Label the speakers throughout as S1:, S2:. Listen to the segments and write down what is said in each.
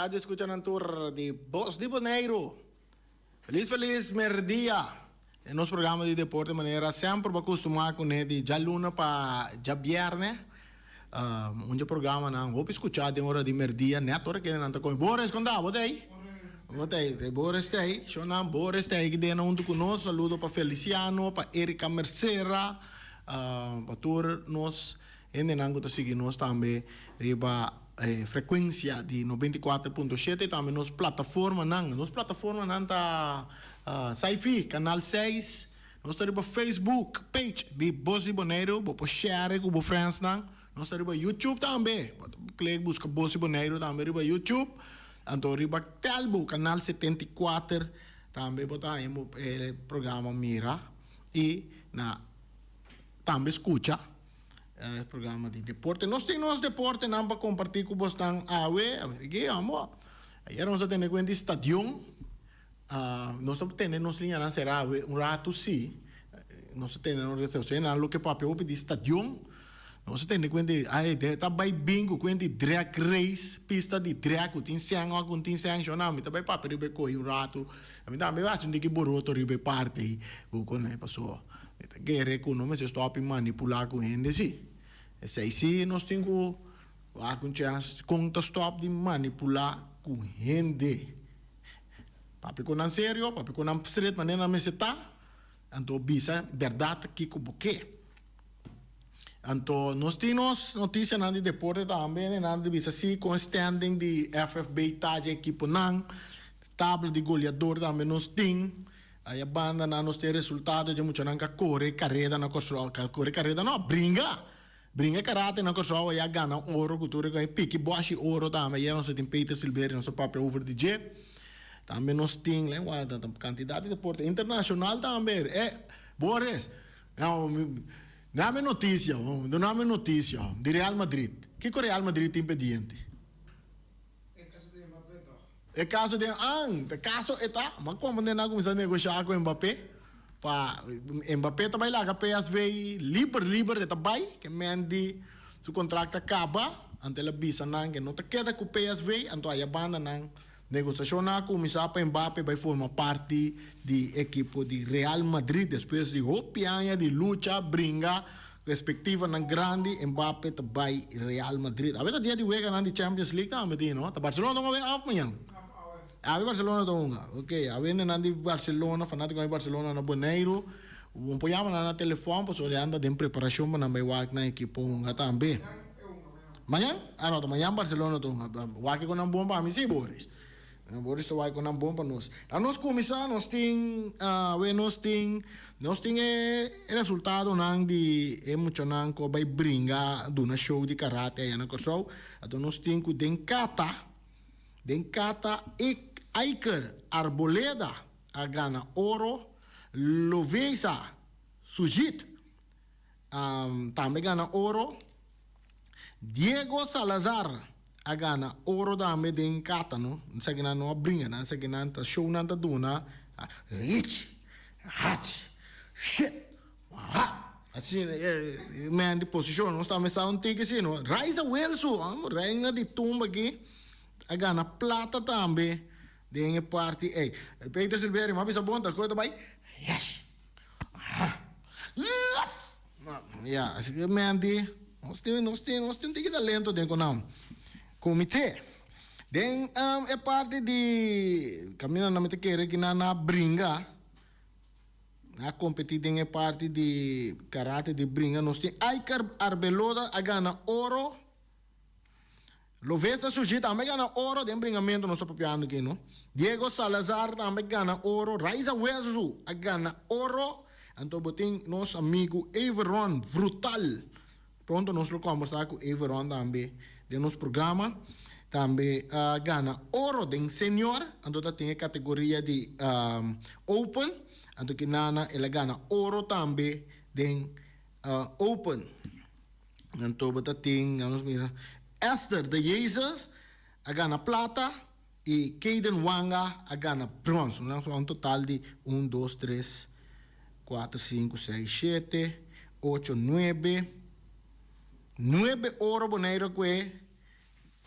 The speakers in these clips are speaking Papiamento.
S1: radio escuchanan tur di Bos di Boneiru. Feliz feliz merdia. Den nos programa di deporte manera semper bo a costuma cune di djaluna pa djabierne. Un dje programanan hopi scucha den ora di merdia net ora kendenan ta come. Boris con ta? Bo ta ey? Bo ta ey? Boris ta ey. Shownan Boris ta ey ki den hunto cu nos. Saludo pa Feliciano, pa Erika Mercera, pa tur nos hendenan cu ta sigui nos tambe riba e frecuencia di 94.7 y tambe nos plataformanan. Nos plataformanan ta Saifi, Canal 6. Nos ta riba Facebook page di Bos di Boneiru, bo por share ku bo friendsnan. Nos ta riba YouTube tambe, bo ta klik buska Bos di Boneiru tambe riba YouTube. Anto riba Telbo kanal 74 tambe bo ta haña e programa mira i na tambe skucha e programa di deporte. Nos tin nos deportenan pa kompartí ku bosnan awe. A ber aki amo. Ayer nos a tene kuenta di stadion. Nos ta tene nos liñanan será awe un ratu sí. Nos ta tene nos recepcionnan loke papia hopi di stadion. Nos ta tene kuenta di ay de ta bai bin ku kuenta di drag race, pista di drag ku tin sèn òf ku no tin sèn. Shona mi ta bai papia riba e kohe un ratu. Mi tambe hasi un tiki boroto riba e parti ei ku konai paso mi ta kere ku no mester stòp di manipulá ku hende sí. Esei sí nos tin ku wak un chèns kon ta stòp di manipulá ku hende. Papia ku nan serio, papia ku nan stret manera nan mester ta, anto bisa bèrdat kiko bo ke. Anto nos tin nos notisianan di deporte tambe, nan ta bisa si kon e standing di FFB ta dje ekiponan, tabla di goleador tambe nos tin, aya banda nan nos tin resultado dje muchanan ka kore kareda na Kòrsou, ka kore kareda no, bringa! Bringa karate na Kòrsou a ya gana oro ku tur e piki bòshi oro tambe ayer nos a tin Peter Silverio nos a papia over di dje tambe nos tin lei warda ta kantidat di deporte internashonal tambe e Boris dame notisia dunami notisia di Real Madrid kiko Real Madrid tin pendiente.
S2: E kaso di Mbappé toch?
S1: E kaso di an, e kaso e ta, ma como den a cuminsa negocia cu Mbappé, pa Mbappé ta bay laga PSV liber liber e ta bay, ke men di su contract a caba, anto el a bisa nan ke no ta keda cu PSV, anto aya banda nan negociacionnan a cuminsa pa Mbappé bay forma parti di ekipo di Real Madrid despues di hopi aña di lucha, bringa. Perspectivanan grandi, Mbappe ta bay Real Madrid. Awe ta dia di weganan di Champions League tambe tin, no? Ta Barcelona ta hunga awe of mañan? Awe Barcelona ta hunga. Ok, awe hendenan di Barcelona, fanaticonan di Barcelona na Boneiru, bo por yama nan na telefon pasobra ya nan ta den preparacion pa nan bay wak nan ekipo hunga tambe. Mañan? Ah no, ta mañan Barcelona ta hunga. Wak cu nan bon pa mi si, Boris. Boris ta wak ku nan bon pa nos. A nos kuminsá nos tin awe nos tin nos tin e resultadonan di e muchanan ku a bai bringa duna show di karate aya na Kòrsou. Anto nos tin ku den kata den kata Iker Arboleda a gana oro, Lovesa Sujit tambe gana oro. Diego Salazar a gana oro tambe den kata no. Esakinan no a bringa nan, esakinan ta show nan ta duna hich, hach, shit, ha. Asina e man di posishon nos tambe sa un tiki asina no. Raiza Wilson, amo reina di tumba aki a gana plata tambe den e parti ey. Peter Silverio, mi a bisa bon ta koe ta bay, yes. Yes! Ya, así que menti, nos tin, nos tin, nos tin tiki talento den konam. Komité. Den um, e parti di kaminda nan mi ta kere ki nan a bringa, a kompetí den e parti di karate di bringa, nos tin Aiker Arbeloda a gana oro. Lovesta Sushi tambe gana oro den bringamento nos ta papiando aki no. Diego Salazar tambe gana oro, Raiza Wezu a gana oro, anto bo tin nos amigu Everon Brutal. Pronto nos lo kombersa ku Everon tambe den nos programa. Tambe a gana oro den senior, anto ta tin e kategoria di open, anto kinana el a gana oro tambe den open. Anto bo ta tin, nos mira, Esther de Jesus a gana plata y Kayden Wanga a gana brons. Nos a un total di un, dos, tres, cuatro, cinco, seis, shete, ocho, nuebe, nuebe oro Bonaire a kue.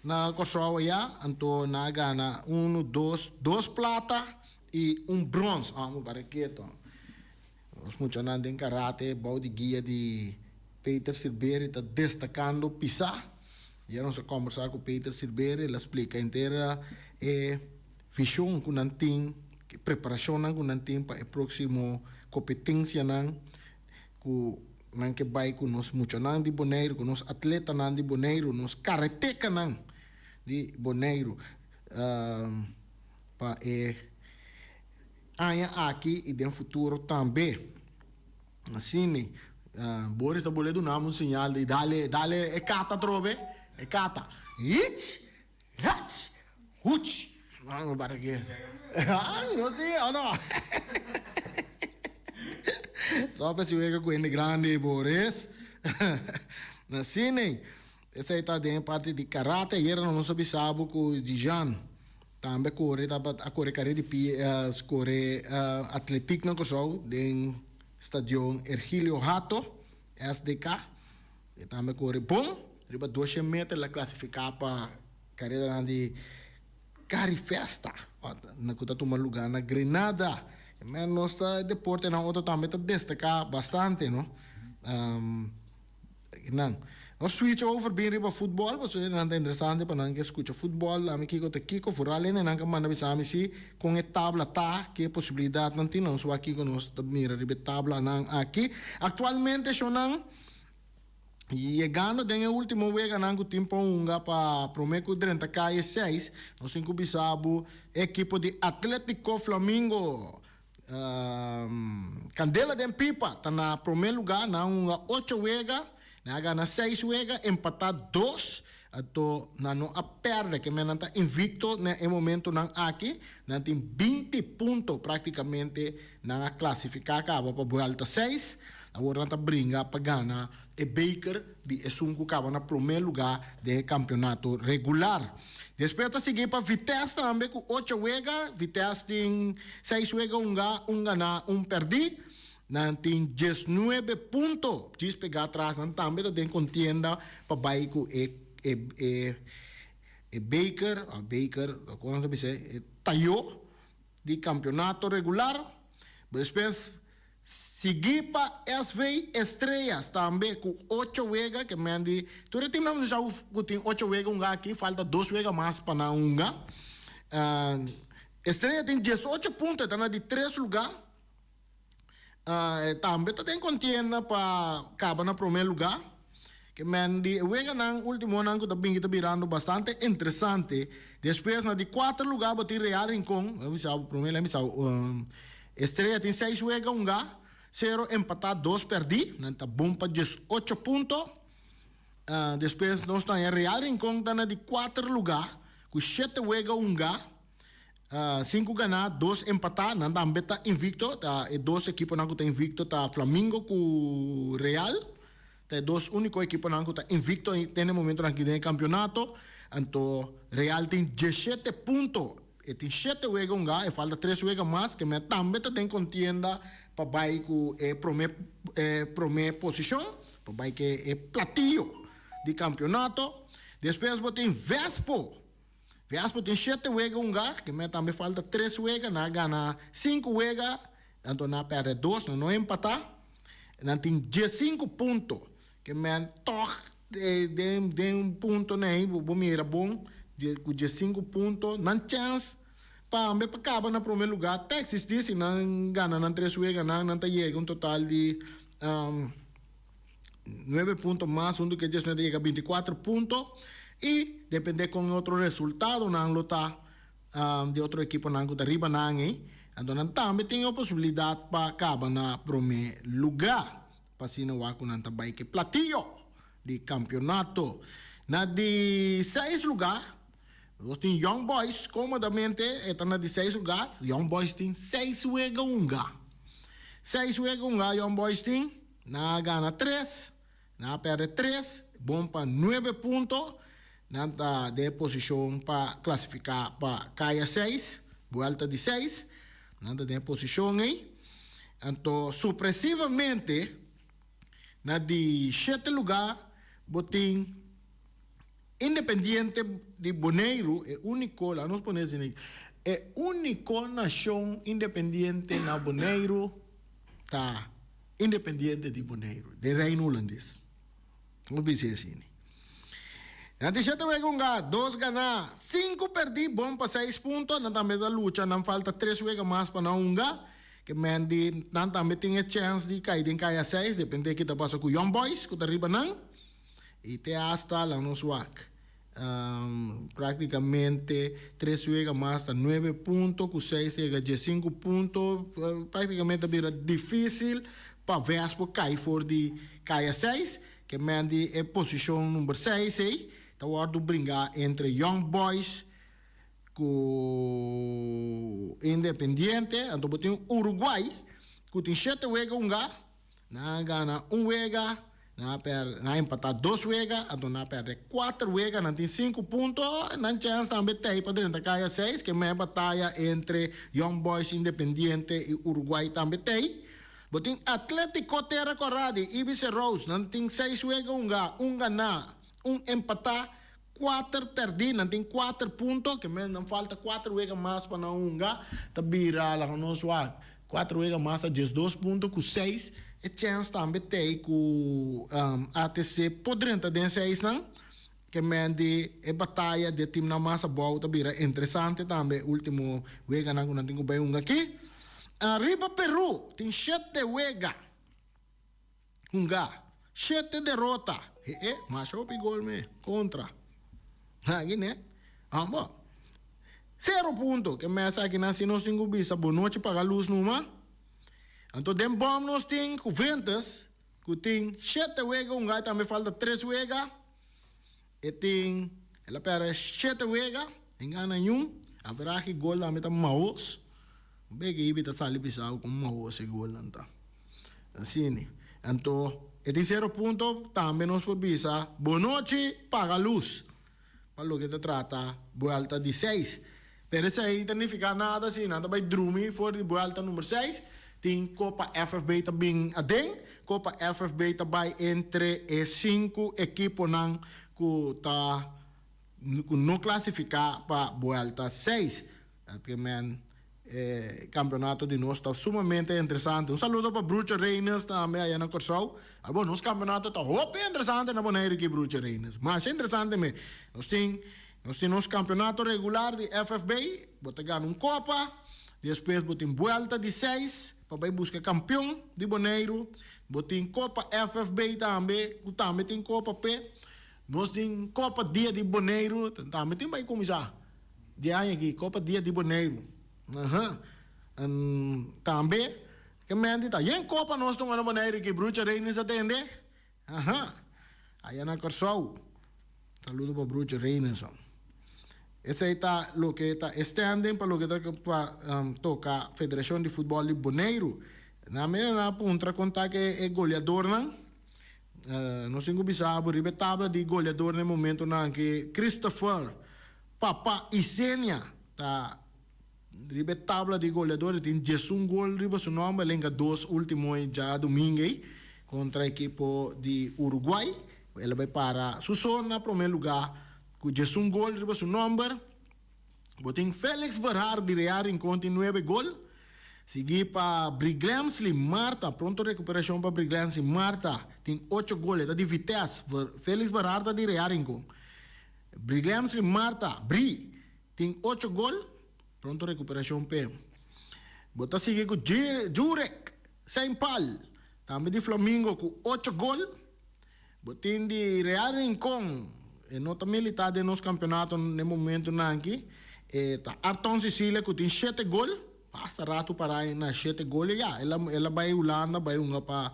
S1: Na Kòrsou ayá, anto nan a gana unu, dos, dos plata i un brons. Amo para keto. Nos muchanan den karate bou di guia di Peter Silberi ta destakando pisá. Ya nos a kòmbersá ku Peter Silberi, el a splika henter e vishon ku nan tin, e preparashonnan ku nan tin pa e próksimo kompetensianan ku nan ke bai ku nos muchanan di Boneiru, ku nos atletanan di Boneiru, nos karatekanan di Boneiru pa e aña aki i den futuro tambe. Asina, Boris ta bolbe duna mi un señal di dale, dale e kata atrobe, e kata. Hich! Hach! Huch! No para ke. Ah, no si o no? Só pa si wega ku hende grandi, Boris. Asina, esei ta den parti di karate. Ayera nos a bisa bo ku Dijan tambe kore tabata a kore kare di pie, kore atletik na Kòrsou den stadion Ergilio Hato, SDK. E tambe kore bon riba doshen meter el a klasifiká pa karedanan di Carifesta ku ta tuma lugá na Grenada. E nos ta deportenan otro tambe ta destaká bastante no. Nan nos switch over bin riba futbòl pasobra nan ta interesante pa nan ke skucha futbòl ami kiko ta kiko foral hende nan ka manda bisa mi si kon e tabla ta ke posibilidatnan tin nos wak kiko nos ta mira riba e tablanan aki aktualmente shownan. Yegando den e ultimo weganan ku tin pa hunga pa prome ku drenta kaye seis, nos tin ku bisa bo e ekipo di Atletico Flamingo kandela den pipa ta na prome luga, nan a hunga ocho wega, nan a gana seis wega, empata dos, anto nan no a perde, ke men nan ta invicto na e momentonan aki, nan tin binti punto praktikamente nan a klasifiká kaba pa buelta seis. Awor nan ta bringa pa gana e beker di esun ku kaba na promé lugá den e kampionato regular. Despues ta sigui pa Vitesse tambe ku ocho wega. Vitesse tin seis wega hungá, un ganá, un pèrdí. Nan tin diesnuebe punto. Djis pegá atras nan tambe ta den kontienda pa bai ku e e e e beker, beker, kon nan ta bisa e tayó di kampionato regular. Despues Sigui pa SV Estrellas tambe ku ocho wega ke men di tur e timnan sa ku tin ocho wega hunga aki falta dos wega mas pa nan hunga. Estrella tin diesocho punto e ta na di tres luga e tambe ta den kontienda pa kaba na prome luga ke men di e weganan ultimonan ku ta bingi ta birando bastante interesante. Despues na di kuater luga bo tin Real Rincon mi bisa bo prome lei mi bisa bo. Estrella tin seis wega hungá, sero empatá, dos pèrdí. Nan ta bon pa diesocho punto. Despues nos ta haña Real Rincon ta na di kuater lugá ku shete wega hungá, sinku ganá, dos empatá. Nan tambe ta invicto. Ta e dos ekiponan ku ta invicto ta Flamingo ku Real. Ta e dos úniko ekiponan ku ta invicto den e momentonan aki den e kampionato. Anto Real tin diesshete punto. E tin shete wega hunga, e falta tres wega mas, ke men tambe ta den kontienda pa bai ku e prome e prome posishon, pa bai ke e platiyo di kampionato. Despues bo tin Vespo. Vespo tin shete wega hunga, ke men tambe falta tres wega, nan a gana sinku wega, anto nan a pèrdè dos, nan no empatá. Nan tin diesinku punto, ke men tòg Den den un punto nei bo mira bon ku diesinku punto nan chèns tambe pa kaba na prome lugá ta eksistí si nan gana nan tres weganan nan ta yega un total di nuebe punto mas huntu ku e diesnuebe ta yega binti kuater punto i depende kon e otro resultadonan lo ta di otro ekiponan ku ta riba nan ei anto nan tambe tin e posibilidat pa kaba na prome lugá. Pa asina wak ku nan ta bai ku e platiyo di kampionato. Na di seis lugá nos tin Young Boys, komodamente e ta na di seis lugá. Young Boys tin seis wega hunga. Seis wega hunga Young Boys tin, nan a gana tres, nan a pèrdè tres, bon pa nuebe punto. Nan ta den e posishon pa klasifiká pa kaya seis, buèlta di seis. Nan ta den e posishon ei. Anto sorpresivamente na di shete lugá bo tin. Independiente di Boneiru, e úniko, laga nos pone asina, e úniko nashon independiente na Boneiru ta Independiente di Boneiru, den Reino Hulandes. Nos bisa asina. Nan tin shete wega hunga, dos ganá, sinku pèrdí, bon pa seis punto. Nan tambe ta lucha, nan falta tres wega mas pa nan hunga. Ke men di nan tambe tin e chèns di kai den kaya seis, depende ke ta pasa ku Young Boys ku ta riba nan. I te asta la nos wak. Práktikamente tres wega mas ta nuebe punto, ku seis yega diesinku punto. Práktikamente ta bira difísil pa Vespo kai for di kaya seis. Ke men di e posishon number seis ei ta wòrdu bringá entre Young Boys ku Independiente. Anto bo tin Uruguay ku tin shete wega hungá. Nan a gana un wega, nan a pèrdè, nan a empatá dos wega, anto nan a pèrdè kuater wega, nan tin sinku punto, nan chèns tambe t'ei pa drenta kaya seis, ke mei bataya entre Young Boys Independiente i Uruguay tambe t'ei. Bo tin Atletico Terra Kòrá di Ibis Rose, nan tin seis wega hungá, un ganá, un empatá, kuater pèrdí, nan tin kuater punto, ke mei nan falta kuater wega mas pa nan hunga, ta bira laga nos wak. Kuater wega mas ta 12 punto ku seis. E chèns tambe t'ei ku ATC por drenta den seisnan. Ke men di e bataya di e timnan mas abou ta bira interesante tambe ultimo weganan ku nan tin ku bai hunga aki. Riba Peru tin shete wega hunga, shete derota. E e, masha hopi gol me kontra. Aki ne. Amo. Sero punto. Ke mesa aki nan si nos tin ku bisa bonochi paga lus numa. Anto den bom nos tin Juventus ku tin shete wega hunga i tambe falta tres wega. E tin el a pèrdè shete wega e gana yun. Averahe gol tambe ta mahos. Un beke ibi ta sali bisa ku mahos e golnan ta. Asina. Anto e tin sero punto tambe nos por bisa bonochi paga lus. Pa loke ta trata buelta di seis. Pero esei ta nifiká nada si nan ta bai drumi for di buelta number seis. Tin Kopa FFB ta bin aden. Kopa FFB ta bai entre e sinku ekiponan ku ta ku no klasifiká pa buelta seis. Dat ke men e campeonato di nos ta sumamente interesante. Un saludo pa Brucho Reynes tambe aya na Kòrsou. Abo nos campeonato ta hopi interesante na Boneiru aki Brucho Reynes. Masha interesante me. Nos tin nos tin nos campeonato regular di FFB, bo ta gana un copa, despues bo tin buelta di seis pa bai busca campeon di Boneiru. Bo tin copa FFB tambe cu tambe tin copa p'e. Nos tin copa dia di Boneiru tambe tin bai cuminsa. Di aña aki, Copa Dia di Boneiru. Aha. En tambe, ke menti ta yen copa nos tuma na Boneiru aki, Brucha Reines a tende. Aha. Aya na Kòrsou. Saludo pa Brucha Reines. Esei ta loke ta e standing pa loke ta pa toka Federashon di Futbòl di Boneiru. Nan mira nan a puntra kon ta ke e goleadornan. Nos tin ku bisa bo riba e tabla di goleador na e momentonan aki Christopher Papa Isenia ta riba e tabla di goleador, e tin 11 gol riba su nomber, el enga dos ultimo djadumingu ei kontra ekipo di Uruguay. El a bai para su so na prome luga ku 11 gol riba su nomber. Bo tin Felix Verhaar di Real Rincon tin nuebe gol, sigui pa Briglemsley Martha, pronto recuperacion pa Briglemsley Martha tin ocho gol, e ta di Vitesse, Felix Verhaar ta di Real Rincon. Briglemsley Martha, Bri, tin ocho gol, pronto recuperacion p'e. Bo ta sigui cu Jurek Saint-Paul, tambe di Flamingo cu ocho gol. Bo tin di Real Rincon, e no ta milita den nos campeonato n'e momentonan aki, e ta Arton Cecilia cu tin shete gol, basta rato para na shete gol e ya, el a bay Hulanda, bay hunga pa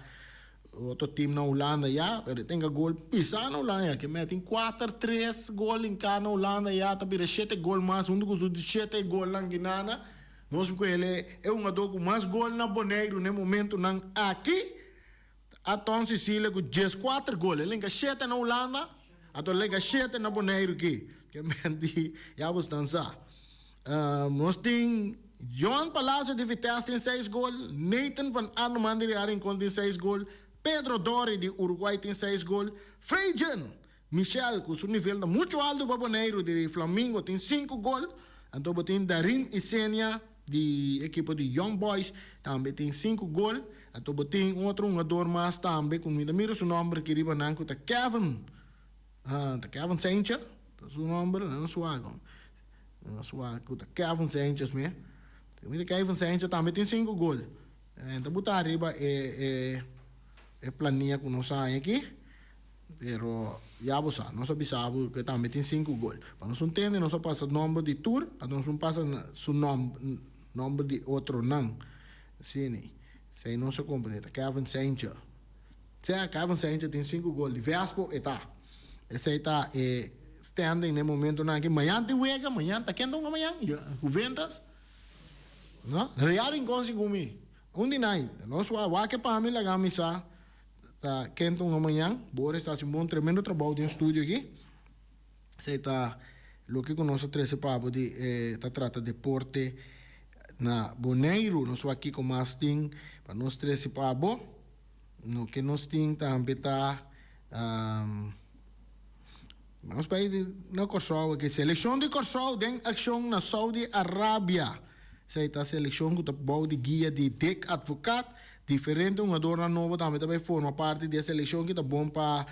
S1: otro team na Hulanda ya, pero e tenga gol pisa na Hulanda ya, ke mei tin kuater, tres gol hinca na Hulanda ya, ta bira shete gol mas, hunto cu su shete golnan ginana, nos cu el e hungador cu mas gol na Boneiru n'e momentonan aki. Aton Cecilia ku 14 gol. E lenga shete na Hulanda, anto e lenga shete na Boneiru aki. Ke men di ya bo stan sa. Nos tin Johan Palacio di Vitesse tin seis gol, Nathan van Arneman di Real Rincon tin seis gol, Pedro Dori di Uruguay tin seis gol, Frejen Michel ku su nivel ta muchu altu pa Boneiru di Flamingo tin sinku gol. Anto bo tin Darin Isenia di ekipo di Young Boys tambe tin sinku gol. Anto bo tin un otro hungador mas tambe ku mi ta mira su nomber aki riba nan ku ta Kevin, ta Kevin Saintje ta su nomber, nan suak, nan suak ku ta Kevin Saintjes mi. Mi ta Kevin Saintje tambe tin sinku gol. Ta buta ariba e e plania ku nos a haña aki. Pero ya bo sa, nos a bisa bo ku e tambe tin sinku gol. Pa nos un tende nos a pasa nomber di tur, anto nos un pasa su nomber di otronan. Asina, esei nos a komprende. Ta Kevin Saintje. Sea, Kevin Saintje tin sinku gol. Di Vespo e ta. Esei ta e standing na e momentonan aki. Mañan tin wega, mañan ta ken ta hunga mañan? Juventus? No? Real Rincon segun mi. Un di nai. Nos wak e pa mi laga mi sa. Ta kenta un mañan. Boris ta hasi un bon tremendo trabou den studio aki. Esei ta loke ku nos a trese pa bo di e ta trata deporte na Boneiru. Nos wak kiko mas tin pa nos trese pa bo. Loke nos tin tambe ta nos bai na Kòrsou aki. Selekshon di Kòrsou den akshon na Saudi Arabia. Esei ta selekshon ku ta bou di guia di Dick Advocaat. Diferente hungadornan nobo tambe ta bai forma parti di e selekshon ki ta bon pa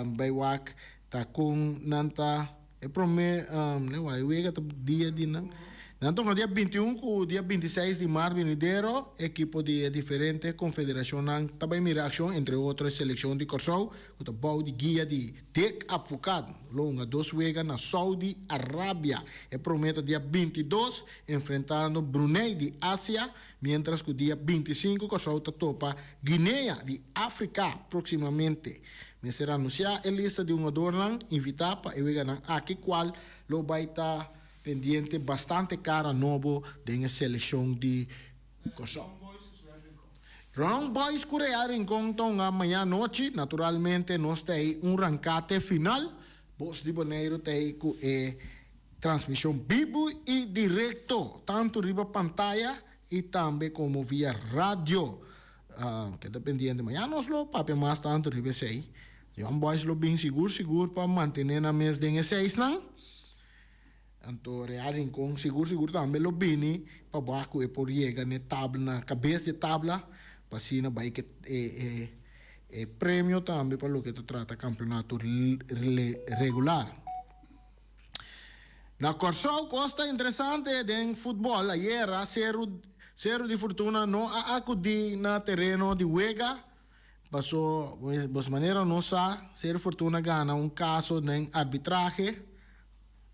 S1: bai wak ta kon nan ta e prome e wega ta dia di nan. Nan ta hunga dia 21 ku dia 26 di mart binidero. E ekipo di e diferente konfederashonnan ta bai mira akshon entre otro e selekshon di Kòrsou ku ta bou di guia di Dick Advocaat lo hunga dos wega na Saudi Arabia. E prome ta dia 22 enfrentando Brunei di Asia Mientras ku dia 25 Kòrsou ta topa Guinea di Afrika próksimamente. Mester anunsiá e lista di hungadornan invitá pa e weganan aki kual lo bai ta pendiente bastante kara nobo den e selekshon di Kòrsou. Round Boys ku Real Rincon ta hunga maña anochi. Naturalmente nos ta ei un rankate final. Bos di Boneiru ta ei ku e Transmishon bibu i direkto, tantu riba pantaya i tambe komo via radio. Keda pendiente, mañana nos lo papia mas tantu riba esei. Young Boys lo bin sigur sigur pa mantené nan mes den e seisnan. Anto Real Rincon sigur sigur tambe lo bini pa wak ku e por yega n'e tabla, na kabes di e tabla, pa asina bai ke e e premio tambe pa loke ta trata kampeonato regular. Na Kòrsou kos ta interesante den futbòl. Ayera Seru Seru di Fortuna no a akudí na tereno di wega paso bos manera nos sa Seru Fortuna gana un kaso den arbitrahe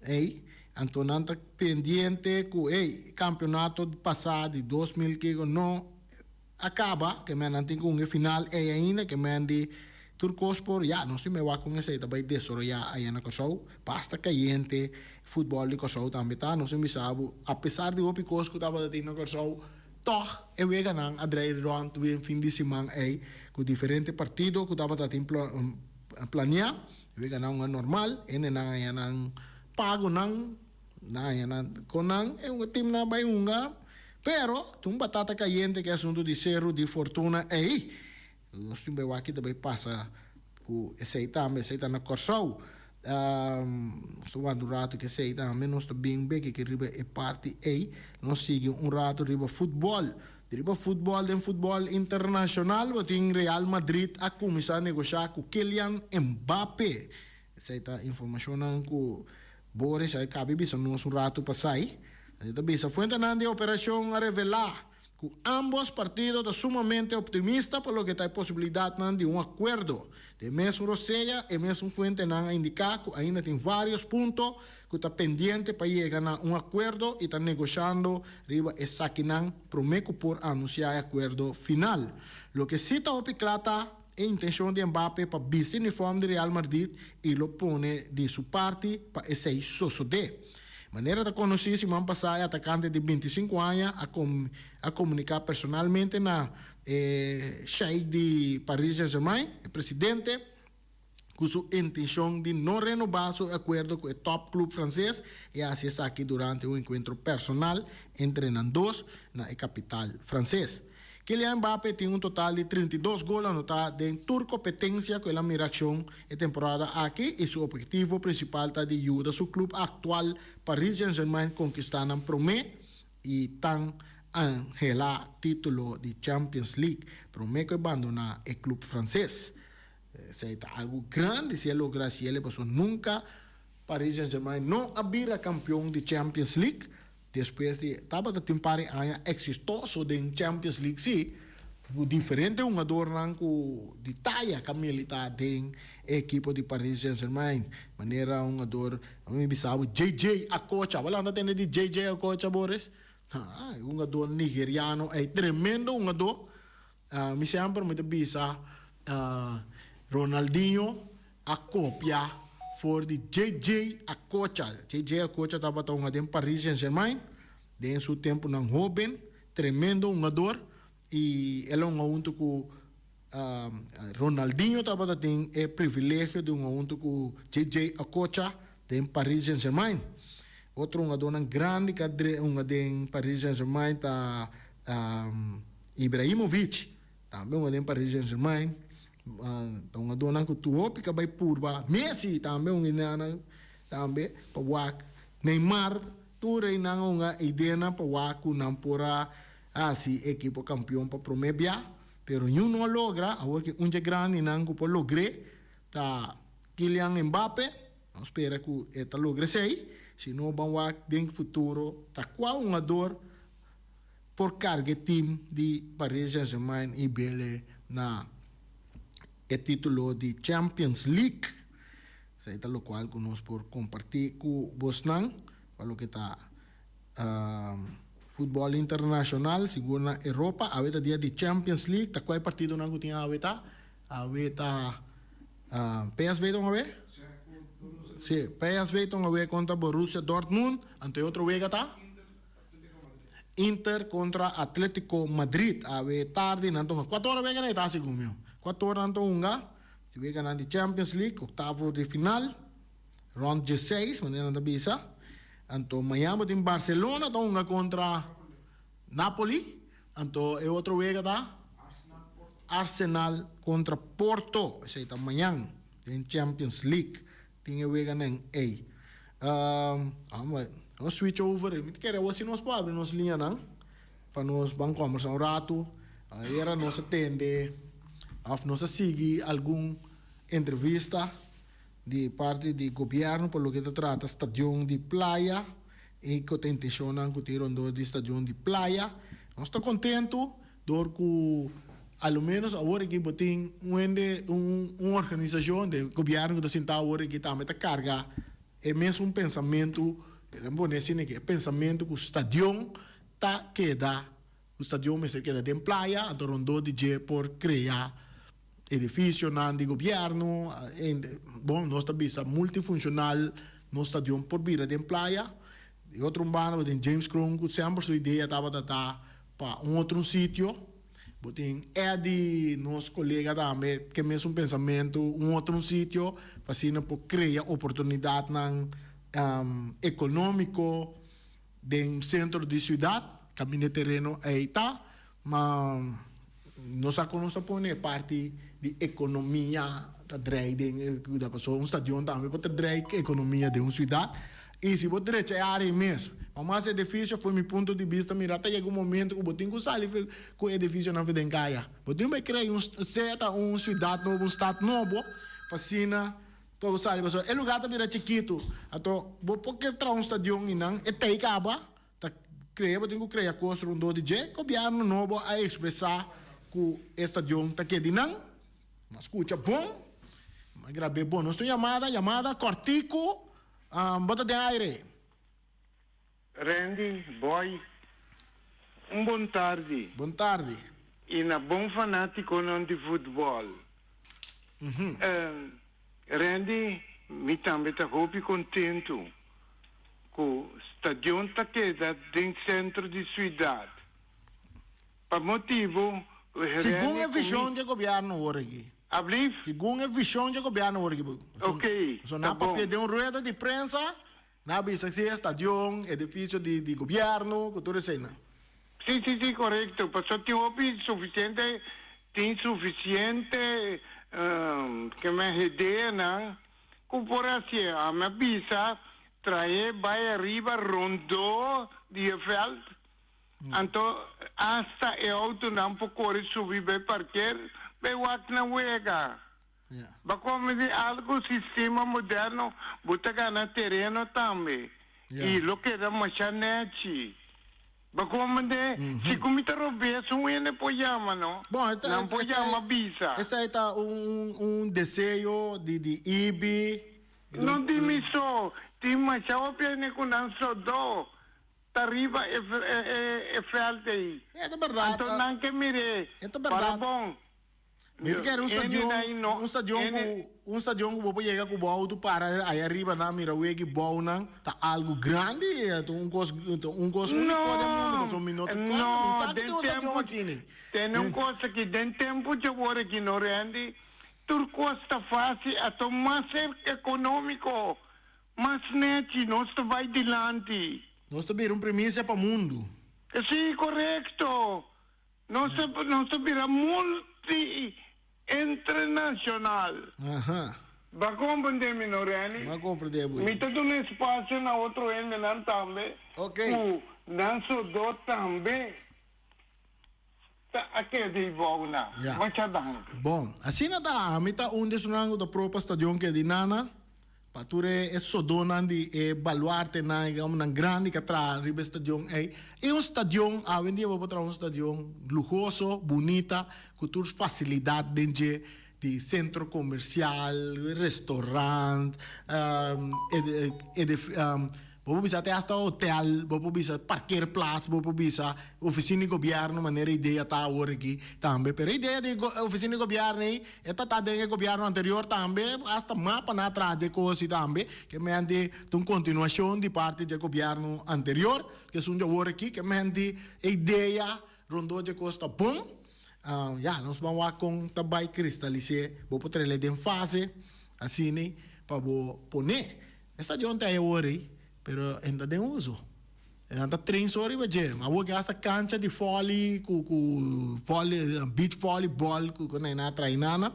S1: ey anto nan ta pendiente ku ey kampeonato pasá di 2000 kiko no a kaba ke men nan tin ku un e final ei ainda ke men di tur kos por ya nos tin mewak kon esei ta bai desaroyá aya na Kòrsou basta kayente futbòl di Kòrsou tambe ta nos tin bisa bo apesar di hopi kos ku tabata tin na Kòrsou tòg e weganan a drei rònt wen fin di siman ei ku diferente partido ku tabata tin planiá e weganan un a normal hendenan aya nan pagonan Nan haña nan kon nan e un tim nan bai hunga, pero tin un batata kayente ku e asuntu di Seru di Fortuna ei. Nos tin bai wak ki ta bai pasa ku esei tambe, esei ta na Kòrsou. Nos ta wanta un ratu ku esei tambe, nos ta bin beke ki riba e parti ei. Nos sigui un ratu riba futbòl. Riba futbòl, den futbòl internashonal bo tin Real Madrid a kuminsá negoshá ku Kylian Mbappé. Esei ta informashonnan ku Boris a kabi bisa nos un ratu pasai. E ta bisa, Fuentenan di e operashon a revelá ku ámbos partido ta sumamente optimista pa loke ta e posibilidatnan di un akuerdo. Den mesun rosea, e mesun fuentenan a indiká ku ainda tin vários punto ku ta pendiente pa yega na un akuerdo i ta negoshando riba esakinan promé ku por anunsiá e akuerdo final. Loke sí ta hopi kla ta, E intencion di Mbappe pa bisti uniform di Real Madrid y lo pone di su parti pa esey sosode. Manera ta conoci, siman pasa e atacante di 25 aña a a comunica personalmente na e sheik di Paris Saint-Germain, e presidente, cu su intencion di no renoba su acuerdo cu e top club frances y a haci esaki durante un encuentro personal entre nan dos na e capital frances. Kylian Mbappe tin un total di 32 gol anotá den tur kompetensia ku el a mira akshon e temporada aki i su ophetivo prinsipal ta di yuda su klup aktual Paris Saint-Germain konkistá nan promé i tan anhelá título di Champions League promé ku e bandoná e klup franses. Esei ta algu grandi si e logra hasiel pasobra nunka Paris Saint-Germain no a bira kampion di Champions League despues di tabata tin par di aña eksistoso den Champions League si, ku diferente hungadornan ku di taya ka milita den e ekipo di Paris Saint-Germain manera hungador mi bisa bo JJ Okocha bo lanta tende di JJ Okocha Boris? Haa e hungador nigeriano ei tremendo hungador. Mi semper mi ta bisa Ronaldinho a copia for di JJ Okocha. JJ Okocha tabata hunga den Paris Saint Germain den su temponan hoben, tremendo hungador y el a hunga hunto cu Ronaldinho tabata tin e privilegio di hunga hunto cu JJ Okocha den Paris Saint Germain. Otro hungadornan grandi cu a hunga den Paris Saint Germain ta Ibrahimovic tambe hunga den Paris Saint Germain ta hungadornan ku tur hopi ka bai purba Messi tambe hunga einan tambe pa wak Neymar tur einan a hunga eidenan pa wak ku nan por a hasi ekipo kampion pa prome bia pero niun no a logra awor ki un dje grandinan ku por logr'é ta Kylian Mbappe nos spera ku e ta logra esei si no ban wak den futuro ta kua hungador por carga e team di Paris Saint-Germain y bele na e titulo di Champions League. Esey ta locual cu nos por comparti cu bosnan pa loke ta futbol internacional, sigur na Europa. Awe ta dia di Champions League. Ta cual partidonan cu tin awe ta? Awe ta PSV ta un awe? Si, PSV ta un awe contra Borussia Dortmund. Anto e otro wega ta? Inter kontra Atletico Madrid awe tardi nan ta hunga kuater ora wega nan e ta segun mi kuater ora nan ta hunga si wega nan di Champions League oktavo di final rond dieseis manera nan ta bisa anto mañan bo tin Barcelona ta hunga kontra Napoli anto e otro wega ta Arsenal kontra Porto esei ta mañan den Champions League. Tin e weganan ey. Nos switch over. Mi ta kere awor si nos por abri nos liñanan pa nos ban kombersa un ratu. Ayera nos a tende of nos a sigui algun entrevista di parti di gobierno pa loke ta trata stadion di playa y ku ta intencionnan ku tin rondó di stadion di playa. Nos ta contento. Dor ku a lo ménos awor aki bo tin un hende, un organisashon di gobièrnu ku ta sintá awor aki tambe ta karga e mesun pensamentu, laga mi pone asina aki, e pensamentu ku stadion ta keda, ku stadion mester keda den playa, anto rondó di dje por krea edifisionan di gobièrnu, bon nos ta bisa multifunshonal nos stadion por bira den playa. Di otro un banda bo tin James Kroon ku semper su idea tabata ta Pa un otro sitio, bo tin Eddy, nos colega tambe, ke mesun pensamentu, un otro sitio, pa asina por crea oportunidadnan economico den centro di ciudad, caminda e tereno ey ta, ma no sa con nos ta pone e parti di economia ta drei den e ciudad, pasobra un stadion tambe por ta drei economia den un ciudad. I si bo drecha e área mes, pa mas edifisio, for mi punto di bista mira ta yega un momento ku bo tin ku sali ku edifisionan for den kaya. Bo tin bai krea un sea ta un siudat nobo, un stat nobo, pa asina pa bo sali pasobra e lugar ta bira chikitu. Anto bo por ke traha un stadion i nan e tei kaba ta krea bo tin ku krea kos rondó di dje. Gobièrnu nobo a ekspresá ku e stadion ta keda di nan. Bo a skucha bon, bo a grab'é bon. Nos tin un yamada, yamada kòrtiku. Bo ta den aire.
S3: Randy, Boy, un bon tardi.
S1: Bon tardi.
S3: I na bon fanatikonan di futbòl. Randy, mi tambe ta hopi kontentu ku stadion ta keda den sentro di siudat. Pa motibu ku
S1: Segun
S3: Randy
S1: e
S3: ku mi.
S1: vishon dje gobièrnu wor aki.
S3: Ablief?
S1: Segun e vision dje gobierno awor aki.
S3: Ok,
S1: So
S3: ta
S1: nan papia
S3: bon.
S1: den un rueda di prensa, nan a bisa si e stadion, edificio di di gobierno, cu tur eseinan.
S3: Si, si, si, korekto. Pasobra tin hopi sufisiente, tin sufisiente ke men ideanan ku por hasié. Ami a bisa trae bai ariba rondó di e vèlt, anto asta e outonan por kore subi bai parker bai wak nan wega. Bo come di algo sistema moderno bo ta gana tereno tambe y lo keda masha nechi. Bo come de si cu mi ta robes un hende por yama no. Nan por yama bisa.
S1: Esai ta un deseo di Ibi.
S3: No di mi so, tin masha hopi hende cu nan sodo ta riba e veld ey.
S1: E ta berdad.
S3: Anto nan ke mire.
S1: E ta berdad.
S3: Para bon.
S1: Mi ta kere un stadion, un stadion ku, un stadion ku bo por yega ku bo auto para aya riba nan mira wegi bou nan ta algu grandi, ta un kos, ta un kos uniko den mundu pasobra mi no ta kòrda, mi sa ku tin un stadion asina.
S3: Tene un kos aki, den tempu djawor aki no Randy, tur kos ta fásil, ato mas ekonómiko, mas nechi, nos ta bai dilanti.
S1: Nos ta bira un primisia pa mundu.
S3: Sí, korekto. Nos ta nos ta bira multi internacional.
S1: Aha.
S3: Ba comprende mi no Renny?
S1: Ba comprende bo.
S3: Mi ta duna espacio na otro hendenan tambe.
S1: Ok.
S3: Cu nan sodó tambe ta a keda igual na.
S1: Ya.
S3: Mucha danki.
S1: Bon, asina ta ami ta un di esunnan cu ta pro pa stadion keda di Nana. Pa tur e sodonan di e baluartenan, e hombernan grandi ku a traha riba e stadion ei. E un stadion, awendia bo por traha un stadion luhoso, bunita, ku tur fasilidat den dje, di sentro komersial, restaurant, Bo por bisa te hasta hotel, bo por bisa parkeerplaats, bo por bisa oficina di gobierno manera idea ta awor aki tambe. Pero e idea di oficina di gobierno ei e ta ta den e gobierno anterior tambe, hasta mapa nan a traha dje cos ei tambe, ke men di ta un continuacion di parti dje gobierno anterior, ke esun dje awor aki, ke men di e idea rondó dje cos ta bon. Ya, nos ban wak con ta bay cristalis'é, bo por trael'é den fase asina pa bo pon'é. E stadion ta ei awor ei, pero e no ta den uso. E nan ta train so riba dje. Awor ke hasta cancha di volley cu cu volley, beach volleyball cu cu nan a trae nana.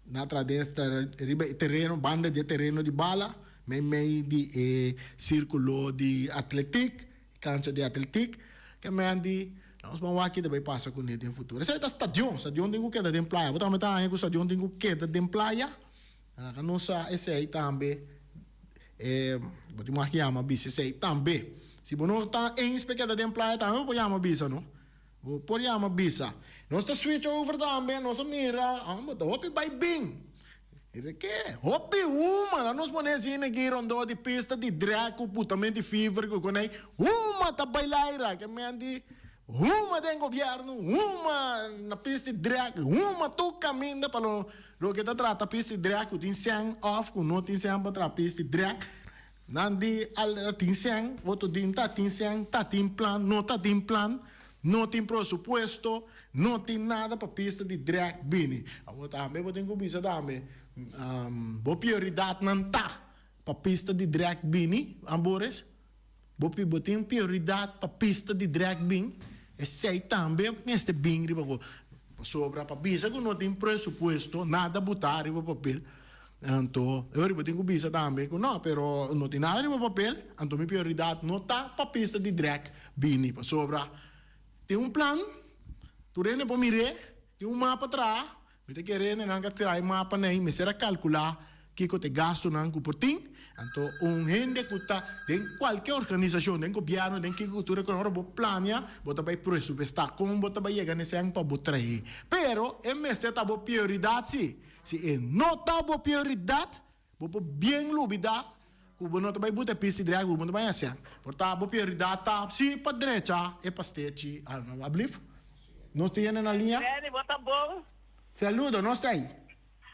S1: Nan a traha den esta riba e tereno, banda di e tereno di bala, mei mei di e circulo di atletiek, cancha di atletiek. Ke men di, nos ban wak ki ta bay pasa cune den futuro. Esei ta stadion. Stadion tin cu keda den playa. Bo tambe ta haña cu stadion tin cu keda den playa? Laga nos sa esei tambe. E bo tin mag yama bisa esei tambe. Si bo no ta eens pa e keda den playa tambe bo por yama bisa no. Bo por yama bisa. Nos ta switch over tambe, nos a mira, bo ta hopi bai bin. Mira ke, hopi huma, laga nos pone asina aki rondó di pista di drag ku putament di fever ku konei, huma ta bai laira, ke men di huma den gobierno, huma na pista di drag, huma tur kaminda pa lo Loke ta trata pis di drag ku tin sèn òf ku no tin sèn pa traha pis di drag, nan di al tin sèn, otro di ta tin sèn, ta tin plan, no ta tin plan, no tin prosupuesto, no tin nada pa pista di drag bini. Awor tambe bo tin ku bisa tambe, bo prioridatnan ta pa pista di drag bini, Ambores? Bo bo tin prioridat pa pista di drag bin, esei tambe mester bin riba bo. Pasobra pa bisa ku no tin presupuesto, nada butá riba papel, anto e ora bo tin ku bisa tambe ku no, pero no tin nada riba papel, anto mi prioridat no ta pa pista di drag bini, pasobra tin un plan, tur hende por mir'é, tin un mapa traha, Mi ta kere nan ka trae mapa nei, mester a kalkulá kiko ta e gastunan ku por tin. Anto un hende ku ta den kualke organisashon, den gobièrnu, den kiko ku tur e ora bo plania, bo ta bai presupuestá kon bo ta bai yega na esei pa bo trae. Pero e mester ta bo prioridat si. Si e no ta bo prioridat, bo por bien lubidá ku bo no ta bai buta e pis di drèk, bo no ta bai hasié. Por ta bo prioridat ta si pa drecha e pastechi. Ablief? Nos ta yendo na liña?
S4: Randy, bo ta bon?
S1: Saludo, nos ta ei.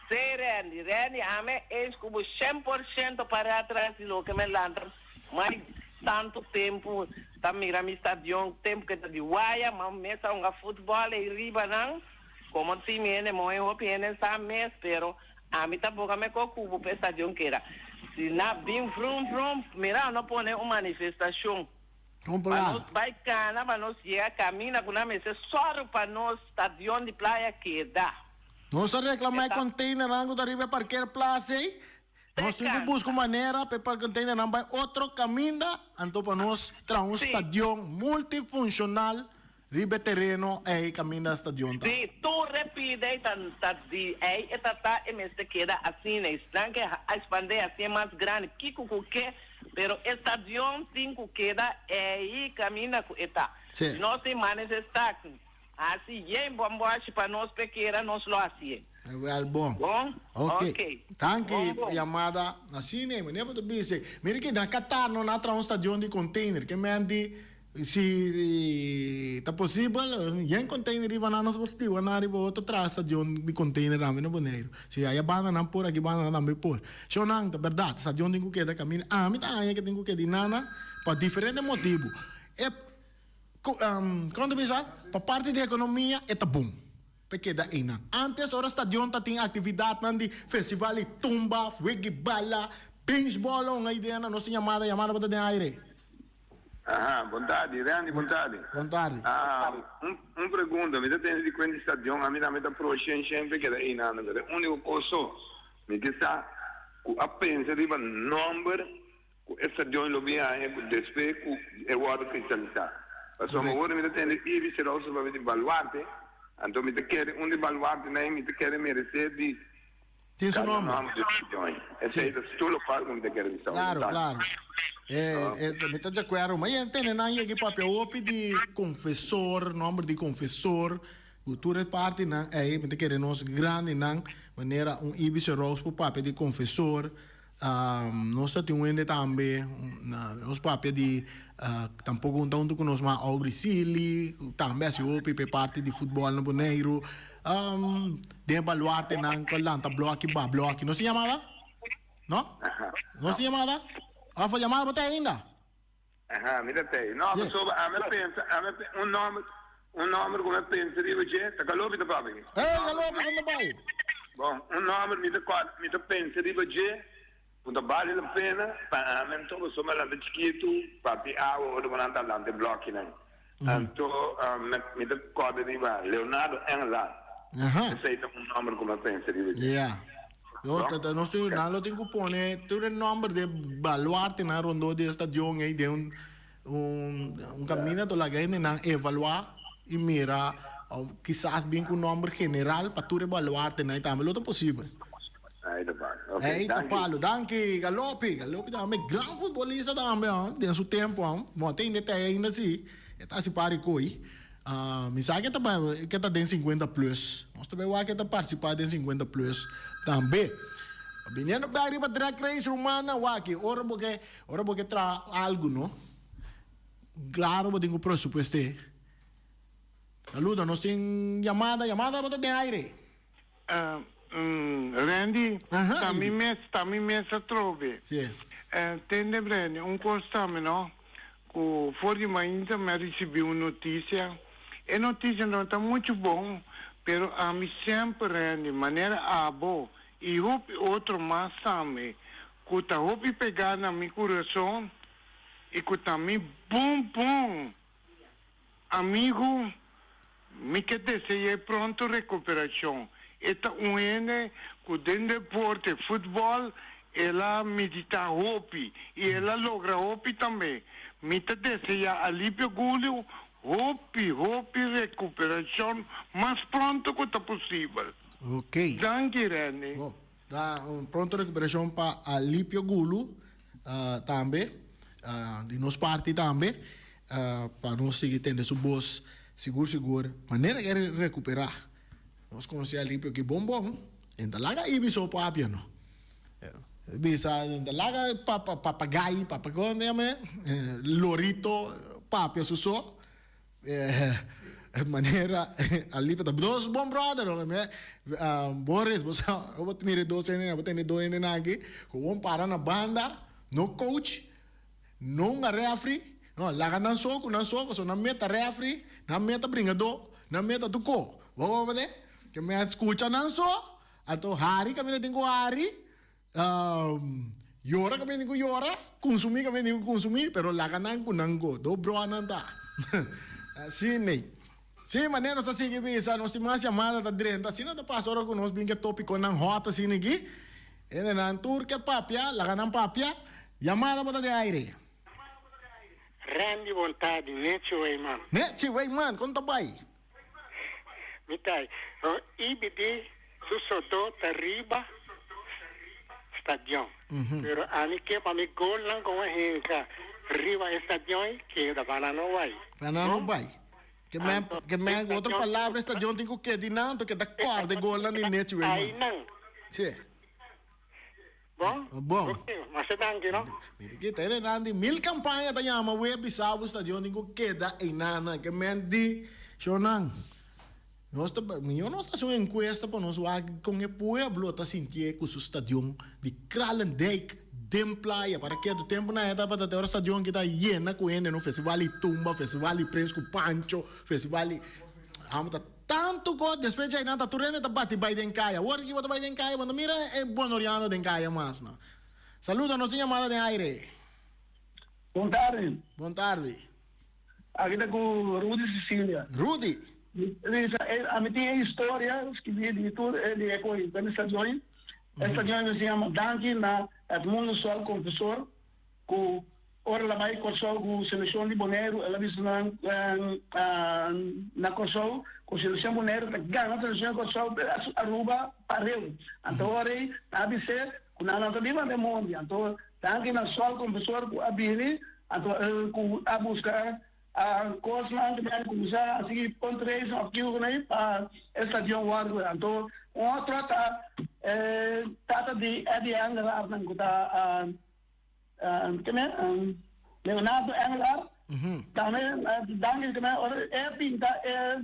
S4: Sí, Randy. Randy, ami eens ku bo 100% para atras di loke mi lanta mai tantu tempu ta mira mi stadion, tempu ke ta di waya, ma mes a hunga futbòl ei riba nan, komo tin mi hende moe hopi hende sa mes, pero Ami ta boga me ko kubo pa e stadion keda. Si na bin vrum vrum, mira no pone un manifestacion. Pa nos bai kana, pa nos yega kaminda ku nan mester sòru pa nos stadion di Playa keda.
S1: Nos a reklamá e konteinernan ku ta riba e parkeerplaats ei. Nos tin ku buska un manera pa e konteinernan bai otro kaminda, anto pa nos traha un stadion multifunshonal riba e tereno ei kaminda stadion ta.
S4: Sí, tur e pida ei ta ta di ei e ta ta e mester keda asina. Esnan ke a expande hacié mas grandi kiko ku ke, pero e stadion tin ku keda ei kaminda ku e ta.
S1: Sí.
S4: Si nos tin manifestá hasi yen bomboshi pa nos pekera nos lo hacié.
S1: Wel bon.
S4: Bon?
S1: Ok.
S4: Ok.
S1: Danki
S4: Bon, bon.
S1: yamada. Asina, meneer bo ta bisa. Mira ki na Qatar no nan a traha un stadion di container. Ke men di si ta posibel yen container riba nan nos por stiwa nan riba otro traha stadion di container tambe na Boneiru. Si aya banda nan por aki banda nan tambe por. Shownan ta berdad stadion tin ku keda kaminda. Ami ta haña ke tin ku keda di nana pa diferente motibu. E kon ta bisa pa parti di ekonomia e ta bon. Ta keda einan. Antes ora stadion ta tin actividadnan di festival di tumba, wiggy bala, baseball un idea na nos tin yamada, yamada bo ta den aire.
S5: Aha, bon tardi Randy, bon tardi.
S1: Bon tardi.
S5: Ah, un un pregunta, mi ta tende di kuenta di stadion, ami tambe ta pro shen shen pe keda einan, pero e unico cos so, mi ke sa cu a pensa riba nomber Ku e stadion lo bin haña ku despues ku e wòrdu kristalisá. Pasobra ora mi ta tende Ibi Seroso papia di baluarte, anto mi ta kere un di baluartenan mi ta kere meresé di
S1: Tin su
S5: karga
S1: nomber.
S5: nòmber di e stadion ei. Esei ta tur lokual ku mi ta kere bisa.
S1: Klaro, klaro. E, mi ta di akuerdo. Ma yen tende nan yegi papia hopi di konfesor, nòmber di konfesor, ku tur e partinan ei mi ta kere nos grandinan manera un Ibi Seroso por papia di konfesor. Nos ta tin un hende tambe, nos papia di tampoco un ta hunto cu nos mas Aubrey Sealy, cu tambe a haci hopi pa e parti di futbol na Boneiru. Den e baluartenan cu a lanta bloki ba bloki. Nos tin yamada? No? Nos tin yamada? Of a yamada bo ta ainda?
S5: Aha, mi ta tei. No, pasobra ami a pensa, ami a pensa, un nomber, un nomber ku mi a pensa riba dje, ta Galopi ta papia aki.
S1: Hey, Galopi, kon ta bai?
S5: Bon, un nomber mi ta kòrda, mi ta pensa riba dje, ku ta bale la pena pa ami anto, pasobra mi a lanta chikitu, papia awa ora ku nan ta lanta e blòkinan. Anto, mi ta kòrda riba Leonardo Engelhardt. Esei ta un nomber ku mi a pensa riba dje.
S1: Ya. No, ta, ta, nos tin, nan lo tin ku pone tur e nomber de baluartenan rondó di e stadion ei den un, un, un kaminda to laga hendenan evaluá i mira, òf kisas bin ku un nomber general pa tur e baluartenan ei tambe lo ta posibel.
S5: Ei ta palo. Ok,
S1: Ei ta
S5: danki.
S1: palo. Danki, Galopi. Galopi tambe gran futbolista tambe, ah, den su tempo, ah. Bon, te hende ta ainda si, e ta hasi par di koi. Mi sa ke ta bai ke ta den sinkuenta plus. Nos ta bai wak ke ta partisipá den sinkuenta plus tambe. Biniendo bek riba drag race rumannan wak ora bo ke ora bo ke traha algu no klaro bo tin ku presupuest'é. Saludo nos tin yamada yamada bo ta den aire.
S3: Randy, ta mi mes, ta mi mes atrobe. Tende Brandy, un kos tambe no, ku for di mainta mi a risibí un notisia. E notisia no ta muchu bon, pero ami semper Randy, manera abo i hopi otro mas tambe, ku ta hopi pegá na mi kurason i ku ta mi bon bon Amigu, mi ke dese'é pronto rekuperashon. E ta un hende ku den deporte futbòl el a meditá hopi i el a logra hopi tambe. Mi ta deseá Alipio Gulio hopi, hopi rekuperashon mas pronto ku ta posibel.
S1: Ok.
S3: Danki Renny.
S1: Bon, ta un pronto rekuperashon pa Alipio Gulu tambe, di nos parti tambe. Pa nos sigui tende su bos sigur sigur manera ke e recupera. Nos conoce Alipio ki bon bon, e ta laga Ibi so papia no. E bisa e ta laga papagai, papa con yama e? Lorito papia su so. Manera Alipio ta dos bon brother no. Boris bo sa bo ta mira e dos hende bo tende e dos hende nan aki gewoon para na banda no coach. No un a refri, no, laga nan so ku nan so, pasobra nan meta refri, nan meta bringadó, nan meta tur ko. Bo comprende? Ke mi a skucha nan so, anto hari kaminda tin ku hari, Yora kaminda ku yora, kunsumí kaminda ku kunsumí, pero laga nan ku nan go. Do broanan ta. Asina. Sí, manera nos ta sigui bisa, nos tin mas yamada ta drenta. Asina ta pasa ora ku nos bin ke topikonan hòt asina aki. Hendenan tur ke papia, laga nan papia. Yamada bo ta den aire.
S6: Randy bon tardi, Nechi Weyman.
S1: Nechi Weyman, kon ta bai?
S6: Mi ta IBD su sodó ta riba stadion. Pero ami ke pa mi golnan ku a hinka riba e stadion keda pa nan no bai.
S1: Pa nan no bai. Ke men, ke men, ku otro palabra e stadion tin ku keda di nan, anto keda kòrda e golnan di Nechi Weyman.
S6: Ainan.
S1: Si.
S6: Bon?
S1: Bon.
S6: Ok, masha danki no.
S1: Mira ki ta einan di mil campaña ta yama we bisa bo stadion tin cu keda einan nan ke men di shonan. Nos ta mijo nos haci un encuesta pa nos wak con e pueblo ta sintié cu su stadion di Kralendijk den playa para ke tu tempo nan e tabata te ora stadion ki ta yena cu hende no festival di tumba festival di prins cu pancho festival di amo ta Tantu ku despues djei nan ta tur hende ta bati bai den kaya. Awor ki bo ta bai den kaya bo no mira e bonoriano den kaya mas no. Saludo nos tin yamada den aire.
S7: Bon tardi.
S1: Bon tardi.
S7: Aki ta ku Rudy Cecilia.
S1: Rudy.
S7: Lisa, ami tin e historia skibí di tur e di e koe den stadion. E stadion mi siña danki na Edmundo Sol Confesor ku Ora el a bai Kòrsou ku selekshon di Boneiru, el a bisa nan na Kòrsou ku selekshon Boneiru ta gana selekshon di Kòrsou Aruba pareu. Anto ora ei nan a bis'é ku nan no ta biba den mondi. Anto danki na Sol Confesor ku a bini anto ku a buska kosnan ku nan kuminsá hasi fundraising òf kiko ku nan pa e stadion wòrdu. Anto un otro ta e tata di Eddie Engelhardt nan ku ta. Keme Leonardo Engelhardt tambe danki keme ora e pinta e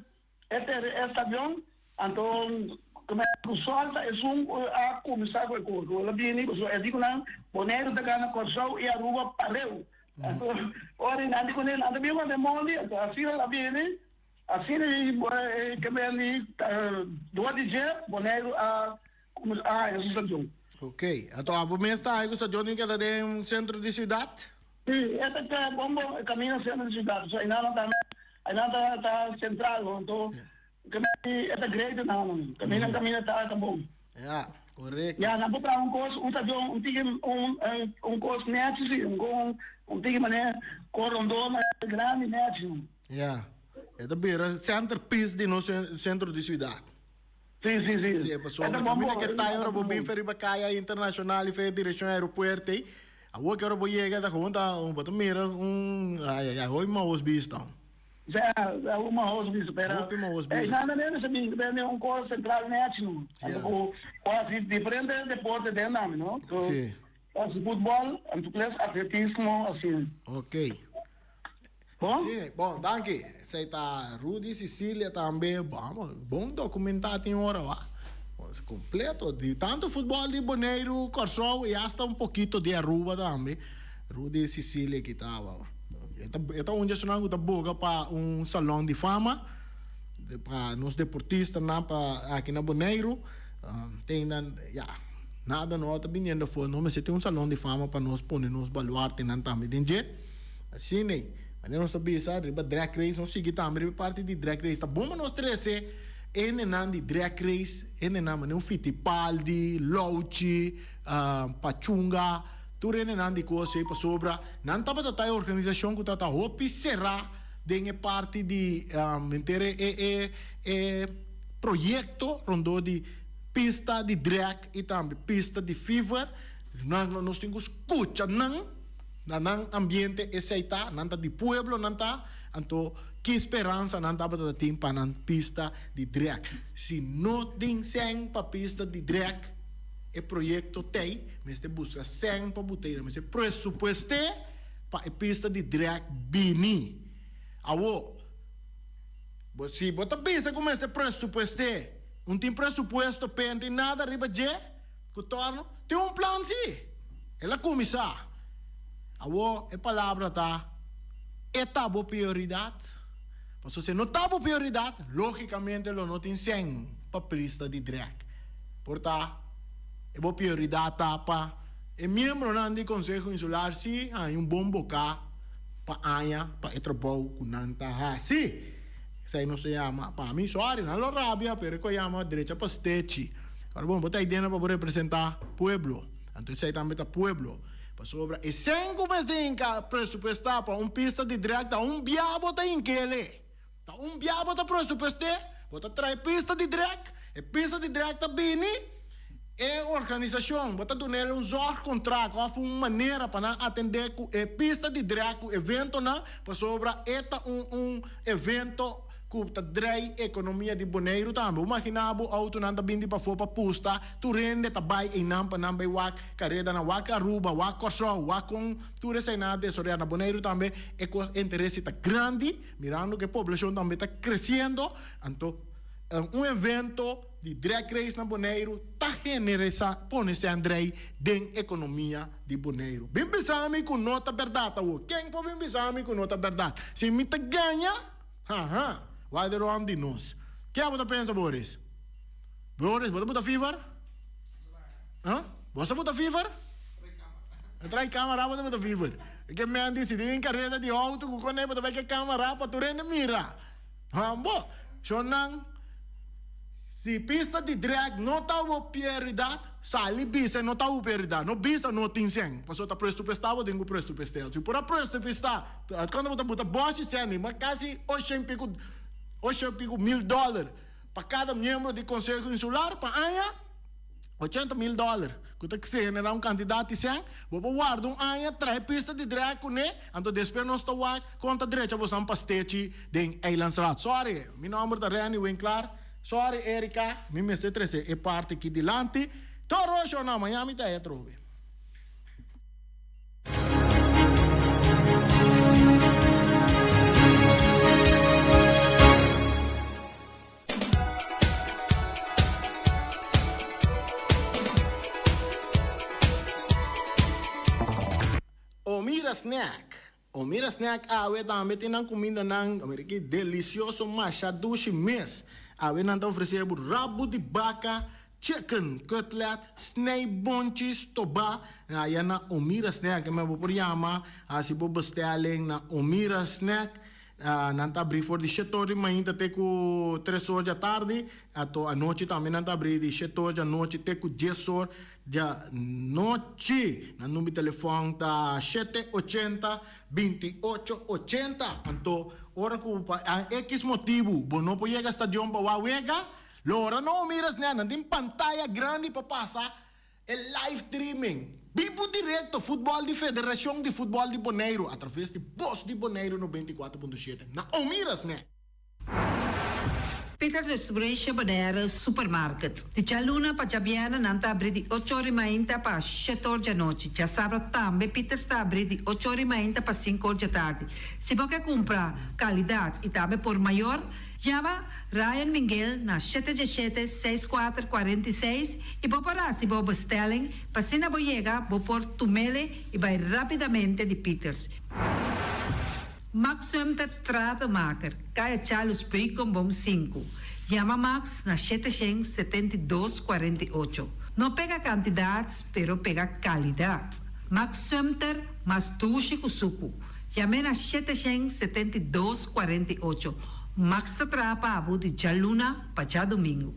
S7: e stadion anto keme ku sol ta esun ku a kuminsá ku e kos ku el a bini pasobra e di ku nan Boneiru ta gana Kòrsou i Aruba pareu anto ora nan di kuné nan ta bin wak den mondi anto asina el a bini asina keme di dor di dje Boneiru a Kuminsá a haña su stadion.
S1: Ok, anto abo mes ta haña ku stadion tin keda den sentro di siudat?
S7: Si, e ta keda bon bon e kaminda sentro di siudat. So einan ta einan ta ta sentral no, anto e ta great einan no. Kaminda kaminda ta ta bon.
S1: Ya, korekto.
S7: Ya, nan por traha un kos, un stadion, un tiki un un kos nèchi si, un kon un tiki manera kon rondó grandi nèchi no.
S1: Ya, e ta bira centerpiece di nos sentro di siudat.
S7: Sí, sí, sí.
S1: Sí, pasobra mi caminda ke ta ora bo bin riba kaya internacional i fe direccion aeropuerto ei, awor ke ora bo yega ta gewoon ta bo ta mira un ai ai ai hopi mahos bista.
S7: Sí, hopi mahos bista, pero
S1: Hopi mahos bista.
S7: Ei nan ta mester bin bende un kos central nèchi no.
S1: Sí.
S7: Anto ku ku hasi diferente deporte den nan, no? So,
S1: Sí.
S7: Hasi futbol, anto plus atletismo, asina.
S1: Oké.
S7: Bon?
S1: Sí, bon, danki. Esei ta Rudy Cicilia tambe. Vamos, bon documentá tin ora wa. Completo. Di tanto futbol di Boneiru, Kòrsou i hasta un pokito di Aruba tambe. Rudy Cicilia ki taba. E ta e ta un di esunnan ku ta boga pa un salon di fama pa nos deportistanan pa aki na Boneiru. Tin nan, ya, nada no ta biniendo afó. Nos mester tin un salon di fama pa nos pone nos baluartenan tambe den dje. Asina ei, manera nos ta bisa riba drag race, nos sigui tambe riba e parti di drag race. Ta bon pa nos trese hendenan di drag race, hendenan manera un Fittipaldi, Louchi, Pachunga, tur hendenan di kos ei, pasobra nan tabata ta e organisashon ku tabata hopi será den e parti di henter e e proyekto rondó di pista di drag i tambe pista di fever. Nan nos tin ku skucha nan. Na nan ambiente esei ta, nan ta di pueblo nan ta, anto ki speransa nan tabata ta tin pa nan pista di drek? Si no tin sèn pa pista di drek, e proyekto tei, mester buska sèn pa but'ei, nan mester presupuest'é pa e pista di drek bini. Awo, bo si bo ta bisa ku mester presupuest'é, un tin presupuesto p'e, no tin nada riba dje, Ku torno tin un plan si. El a kuminsá. Awor e palabra ta, E ta bo prioridat? Pasobra si e no ta bo prioridat, lógikamente lo no tin sèn pa prista di drèk. Por ta, e bo prioridat ta pa E miembronan di Konseho Insular sí haña un bon boká pa aña pa e trabou ku nan ta hasi. Esei nos ta yama, pa mi, sorry, nan lo rabia, pero e ku a yama drecha pastechi. Ora bon, bo ta aidena pa bo representá pueblo. Anto esei tambe ta pueblo. Pasobra e sen ku mester hinka presupuestá pa un pista di drag ta un bia bo ta hink'el. Ta un bia bo ta presupuest'é, bo ta trae pista di drag, e pista di drag ta bini, e organisashon bo ta dun'el un zorgcontract òf un manera pa nan atendé ku e pista di drag, ku eventonan, pasobra e ta un un evento ku ta drei ekonomia di Boneiru tambe. Bo maginá bo outonan ta bin di pafó pa pusta, tur hende ta bai einan pa nan bai wak karedanan, wak Aruba, wak Kòrsou, wak kon tur eseinan a desaroyá. Na Boneiru tambe e kos interesi ta grandi. Mirando ku e poblashon tambe ta kresiendo, anto un evento di drag race na Boneiru ta generesa pone sèn drei den ekonomia di Boneiru. Bin bisa mi ku no ta bèrdat awor. Ken por bin bisa mi ku no ta bèrdat? Si mi ta gaña, haha, wak de rònt di nos. Ke abo ta pensa, Boris? Boris, bo ta buta fever? Huh? Bo sa buta fever? Trai camera bo ta buta fever. Ke men di si tin careda di auto ku kone bo ta bai ke camera pa tur hende mira. Hambo, shonnan, si pista di drag no ta bo prioridad, sali bisa no ta bo prioridad. No bisa no tin sen, pasobra ta presupuesta bo tin ku presupuestea. Si por a presupuesta, kende bo ta buta boshi sen, ma kasi ocho i pico, ocho i pico mil dollar. Pa kada miembro di Konseho Insular pa aña, ochenta mil dòler, ku ta generá un kantidat di sèn. Bo por warda un aña, traha e pista di drag kuné, anto despues nos ta wak kon ta drecha bosan pastechi den Eilandsraad. Sorry, mi nòmber ta Renny Winklaar. Sorry Erika, mi mester trese e parti aki dilanti. Toro shona, mañana mi ta ei atrobe. Omira Snack Omira Snack awe tambe tin nan kumindanan ki delisioso masha dushi mes. Awe nan ta ofresé bo rabu di baka, chicken cutlet, snijboontjes, stobá. Aya na Omira Snack. Bo por yama hasi bo bestelling na Omira Snack. Nan ta abrí for di shete or di mainta te ku tres or djatardi, ato anochi tambe nan ta abrí di shete or djanochi te ku dies or djanochi. Nan number di telefòn ta shete ochenta binti ocho ochenta. Anto ora ku pa ekis motibu bo no por yega stadion pa wak wega, lo ora no mira esnan, nan tin pantaya grandi pa pasa E live streaming, bibu direkto, futbòl di Federashon di Futbòl di Boneiru atraves di Bos di Boneiru 94.7 na Omiras Net.
S8: Peters Distribution Bonaire Supermarket. Di djaluna pa djabièrnè nan ta abrí di ocho or i mainta pa shete or djanochi. Djasabra tambe Peters ta abrí di ocho or i mainta pa sinku or djatardi. Si bo ke kumpra kalidat i tambe por mayor, Yama Ryan Minguel na shete djeshete seis kuater kuarenta i seis i bo por hasi bo bestelling pa asina bo yega bo por tumele i bai rapidamente di Pieters. Max Sumter Stratenmaker, Kaya Charles Beukenboom sinku. Yama Max na shete shen 72 48. No pega kantidat pero pega kalidat. Max Sumter mas dushi ku suku. Yam'é na 772 48. Max ta traha pa abo di djaluna pa djadumingu.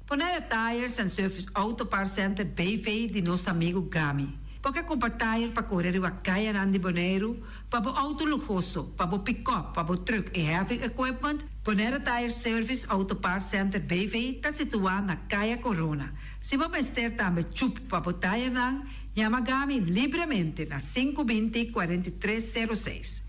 S8: Bonaire Tires and Service Auto Parts Center BV di nos amigu Gami. Bo ke kumpra tire pa kore riba kayanan di Boneiru, pa bo outo luhoso, pa bo pikòp, pa bo trùk i heavy equipment? Bonaire Tire Service Auto Parts Center BV ta situá na Kaya Korona. Si bo mester tambe chup pa bo tayernan, yama Gami libremente na sinku binti 43 sero seis.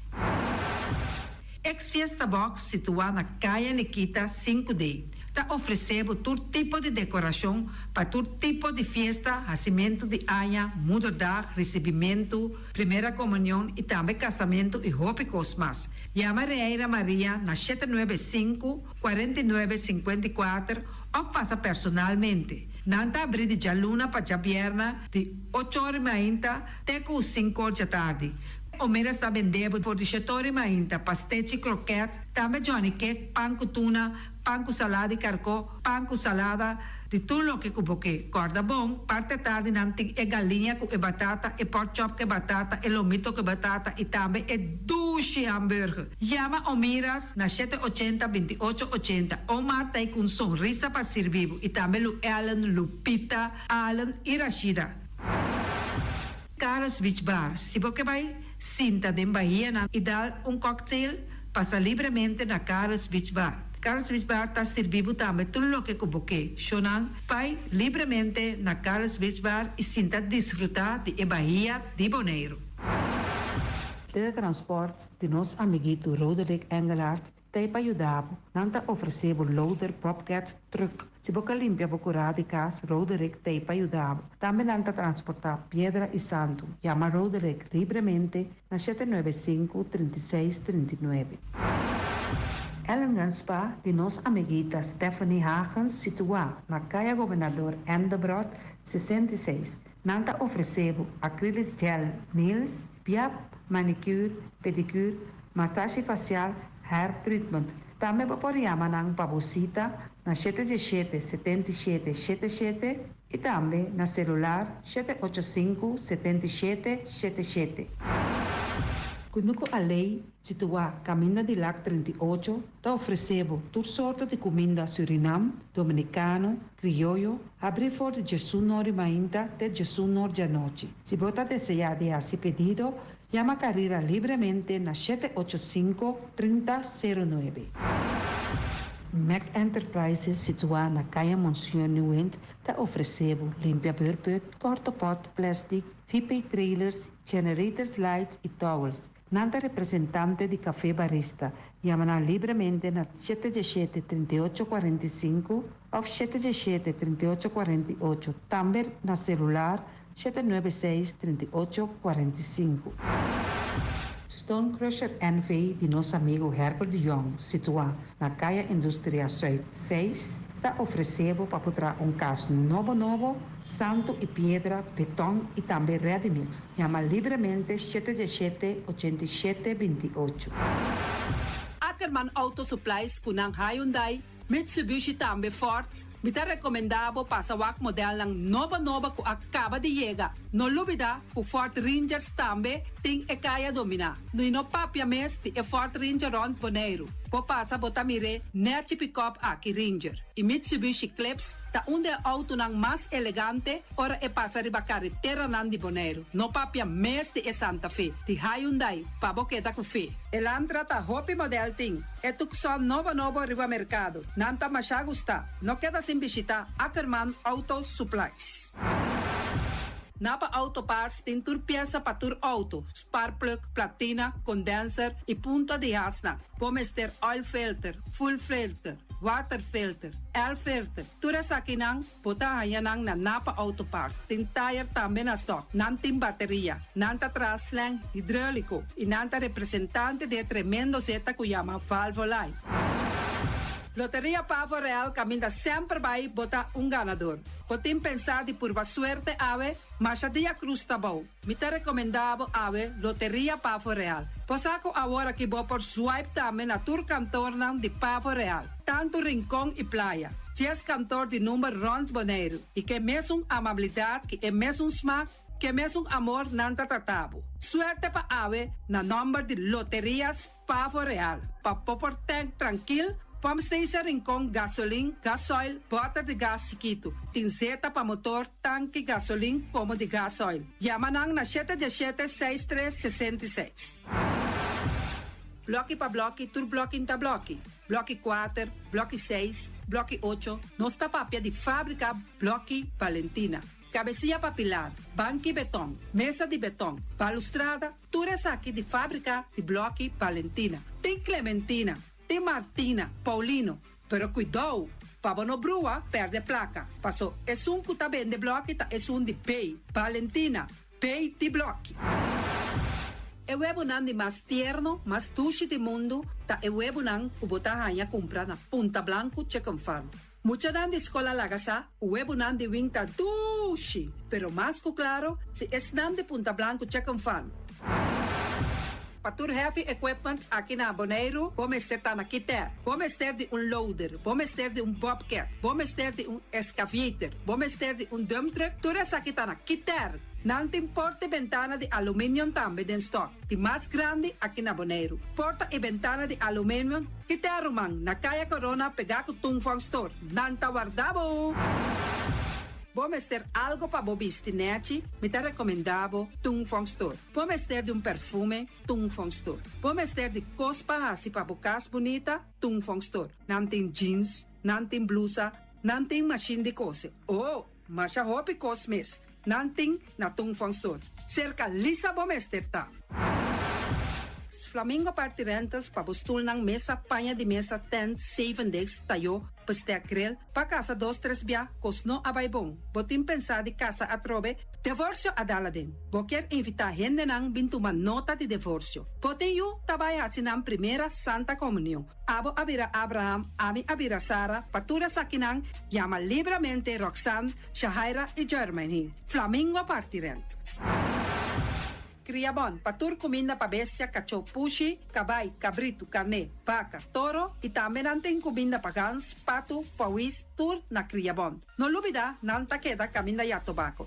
S8: Ex Fiesta Box situá na Kaya Nikita sinku D ta ofresé bo tur tipo di dekorashon pa tur tipo di fiesta, hasimentu di aña, moederdag, risibimentu, primera komunion i tambe kasamentu i hopi kos mas. Yama Reira Maria na shete nuebe sinku, 49 54 òf pasa personalmente. Nan ta abrí di djaluna pa djabièrnè di ocho or mainta te ku sinku or djatardi. Omeras ta bendé bo for di shete or mainta pastechi, krokèt, tambe johnny cake, pan ku tuna, Pan ku salada di karkó, pan ku salada di tur loke ku bo ke. Kòrda bon, parti atardi nan tin e galiña ku e batata, e pork chop ku e batata, e lomito ku e batata i tambe e dushi hamburger. Yama Omiras na shete ochenta, binti ocho ochenta. Omar ta ei ku un sonrisa pa sirbi bo i tambe Lu Ellen, Lupita, Allen i Rashida. Carlos Beach Bar, Si bo ke bai sinta den bahianan i dal un cocktail, pasa libremente na Carlos Beach Bar. Carlos Beach Bar ta sirbi bo tambe tur loke ku bo ke. Shownan, bai libremente na Carlos Beach Bar i sinta disfrutá di e bahia di Boneiru.
S9: Teletransport di nos amiguito Roderick Engelhardt Ta e pa yuda bo. Nan ta ofresé bo loader, bobcat, truck. Si bo ka limpia bo kurá di kas, Roderick ta e pa yuda bo. Tambe nan ta transportá piedra i santu. Yama Roderick libremente na 795, 36, 39. Ellingham Spa di nos amiguita Stephanie Hagens situá na Kaya Gobernador Endebrot 66. Nan ta ofresé bo acrylic gel nails, piap, manicure, pedicure, Masashi fasial, hair treatment. Tambe bo por yama nan pa bo sita na shete diesshete, 77, shete shete i tambe na selular 785, 77, shete shete. Kunuku Alei, situá Kaminda di Lak 38, ta ofresé bo tur sorto di kuminda Surinam, Dominikano, Krioyo, habrí for di diesun or di mainta te 11 or di anochi. Si bo ta deseá di hasi pedido, Yama Carrera libremente na 785, 30 09. Mac Enterprises, situá na Kaya Monsieur Nieuwind, ta ofresé bo limpia beurput, portapot, plastic, VP trailers, generators lights i towels. Nan ta representante di Café Barista. Yama nan libremente na 717, 38, 45 òf 717, 38, 48. Tambe na selular 796, 38, 45. Stone Crusher NV di nos amigu Herbert de Jong, situá na Kaya Industria Zuid 6, ta ofresé bo pa traha un kas nobo nobo, santu i piedra, beton i tambe ready mix. Yama libremente 717, 87, 28.
S8: Ackerman Auto Supplies ku nan Hyundai, Mitsubishi tambe Ford. Mi ta rekomendá bo pasa wak modelnan nobo nobo ku a kaba di yega. No lubidá ku Ford Rangers tambe tin e kaya dominá. No no papia mes di e Ford Ranger rònt Boneiru. Bo pasa bo ta mir'é nèchi pick-up aki Ranger. I Mitsubishi Eclipse ta un di e outonan mas elegante ora e pasa riba kareteranan di Boneiru. No papia mes di e Santa Fe, di Hyundai, pa bo keda ku fe. Elantra ta hopi model tin. E Tucson nobo nobo riba merkado. Nan ta masha gusta. No keda sin bishitá Ackerman Auto Supplies. Napa Auto Parts tin tur piesa pa tur outo, spark plug, platina, condenser i punta di hasnan. Bo mester oil filter, fuel filter, water filter, air filter. Tur esakinan, bo ta haña nan na Napa Auto Parts. Tin tire tambe na stock. Nan tin bateria. Nan ta traha slang hidráuliko. I nan ta representante di e tremendo zeta ku yama Valvoline. Loteria Pavo Real kaminda semper bai bo ta un ganadó. Bo tin pensá di purba suerte awe, masha dia krus ta bou. Mi ta rekomendá bo awe Loteria Pavo Real. Bo sa ku awor aki bo por swipe tambe na tur kantornan di Pavo Real. Tantu Rincon i Playa. 10 kantor di number rònt Boneiru. I ku e mesun amabilidat, ku e mesun smak, ku e mesun amor nan ta trata bo. Suerte pa awe na nòmber di Loterias Pavo Real. Pa bo por tank trankil, pump station Rincon, gasolin, gasoil, bòter di gas chikitu. Tin zeta pa motor, tanki, gasolin, komo di gasoil. Yama nan na 717 63 66. Blòki pa blòki, tur blòki ta blòki. Blòki 4, blòki 6, blòki 8. Nos ta papia di fábrika Blòki Valentina. Kabesia pa pilar, banki beton, mesa di beton, balustrada, tur esaki di fábrika di Blòki Valentina. Tin Clementina, tin Martina, Paulino, pero kuidou, pa no brua, pèrdè plaka. Paso, esun ku ta bende blòki ta esun di B, Valentina, B di blòki. E webunan di mas tierno, mas dushi di mundu, ta e webunan ku bo ta haña kumpra na Punta Blanco Chicken Farm. Muchanan di skol a laga sa, webunan di Wing ta dushi, pero mas ku klaro, si esnan di Punta Blanco Chicken Farm. Pa tur heavy equipment aki na Boneiru, bo mester ta na Kiter. Bo mester di un loader, bo mester di un bobcat, bo mester di un excavator, bo mester di un dump truck, tur esaki ta na Kiter. Nan tin porta i bentana di aluminium tambe den stock, di mas grandi aki na Boneiru. Porta i bentana di aluminium, Kiter ruman, na Kaya Corona pegá ku Tung Fong Store. Nan ta warda bo! Bo mester algo pa bo bisti nèchi? Mi ta rekomendá bo Tung Fong Store. Bo mester di un perfume? Tung Fong Store. Bo mester di kos pa hasi pa bo kas bunita? Tung Fong Store. Nan tin jeans, nan tin blusa, nan tin mashin di kose. Oh, masha hopi kos mes nan tin na Tung Fong Store. Serka Lisa bo mester ta. Flamingo Party Rentals pa bo stulnan, mesa, paña di mesa, tent, zeven deks, tayó, bestek, grill, pa kasa dos tres bia, kos no a bai bon. Bo tin pensá di kasa atrobe? Divorsio a dal aden. Bo kier invitá hendenan bin tuma nota di divorsio. Bo tin yu ta bai hasi nan primera Santa Komunion. Abo a bira Abraham, ami a bira Sara, pa tur esakinan, yama libramente Roxanne, Shahaira i Jermaine. Flamingo Party Rent. Kria bon, pa tur kuminda pa bestia, kachó, pushi, kabai, kabritu, karné, baka, toro i tambe nan tin kuminda pa gans, patu, pawis, tur na Kria Bon. No lubida, nan ta keda kaminda ya tobako.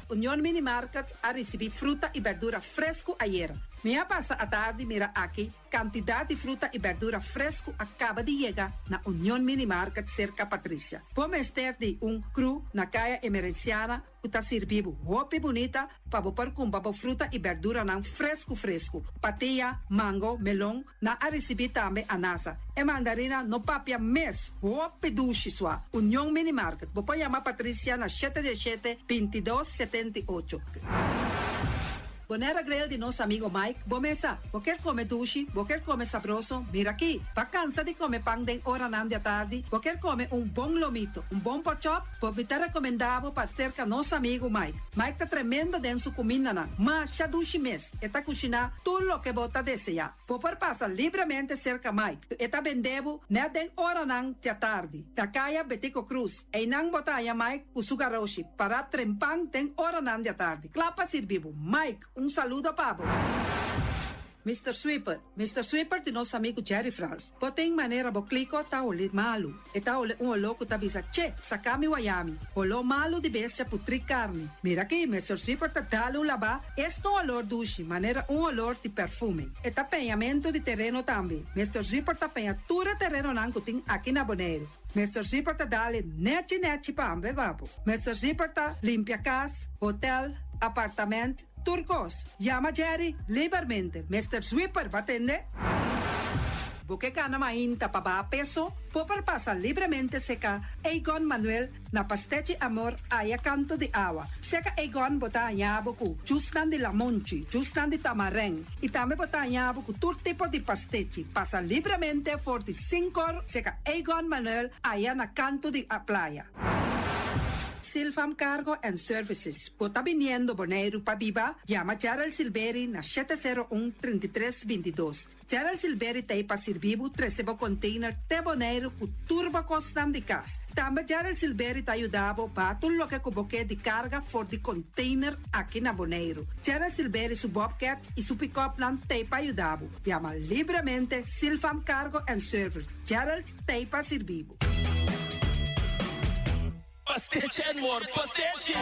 S8: Union Mini Market a risibí fruta i berdura fresku ayera. Mi a pasa atardi mira aki Kantidat di fruta i bèrdura fresku a kaba di yega na Union Mini Market serka Patricia. Bo mester di un kru na Kaya Emerenciana ku ta sirbi bo hopi bunita pa bo por kumpra bo fruta i bèrduranan fresku fresku. Patia, mango, melon, nan a risibí tambe anasa. E mandarina no papia mes, hopi dushi sua. Union Mini Market, bo por yama Patricia na shete diesshete, bintidos, 78. Bonera Grill di nos amigo Mike, bo mesa. Bo kier come dushi, bo kier come sabroso, mira aki. Bo cansa di come pan den oranan di atardi, bo kier come un bon lomito, un bon porkchop, bo mi ta recomenda bo pa cerca nos amigo Mike. Mike ta tremendo den su cumindanan, masha dushi mes, e ta cushina tur loke bo ta desea. Bo por pasa libremente cerca Mike, e ta bende bo net den oranan di atardi. Na caya Betico Cruz. Einan bo ta haña Mike ku su garoshi pará trempan den oranan di atardi, kla pa sirbi bo. Mike, un saludo pa bo. Mister Sweeper, Mister Sweeper di nos amigu Jerry Frans. Bo tin manera bo kliko ta holi malu. E ta holi un holó ku ta bisa, Che, saka mi wayami. Holó malu di bestia putrí karni. Mira aki, Mister Sweeper ta dal un labá, es un olor dushi, manera un olor di perfume. E ta peñamentu di tereno tambe. Mister Sweeper ta peña tur e terenonan ku tin aki na Boneiru. Mister Zipper ta dale nechi nechi pa ambe babo. Mister Zipper ta limpia cas, hotel, apartament, tur cos. Yama Jerry libermente. Mister Zwipper ba tende? Bo ke cana mainta pa baha peso? Bo por pasa libremente seca Egon Manuel na Pastechi Amor aya canto di awa. Seca Egon bo ta haña bo cu jusnan di lamonchi, jusnan di tamareng y tambe bo ta haña bo cu tur tipo di pastechi. Pasa libremente for di Sinkor serka Egon Manuel aya na kanto di a playa. Silfam Cargo and Services, Bo ta biniendo Boneiru pa biba? Yama Gerald Silberi na 701 33 22. Gerald Silberi ta ei pa sirbi bo trese bo container te Boneiru ku tur bo kosnan di kas. Tambe Gerald Silberi ta yuda bo baha tur loke ku bo ke di karga for di container aki na Boneiru. Gerald Silberi su bobcat i su pick-upnan ta ei pa yuda bo. Yama libremente Silfam Cargo and Service. Gerald ta ei pa sirbi bo.
S10: Pastechi and more pastechi!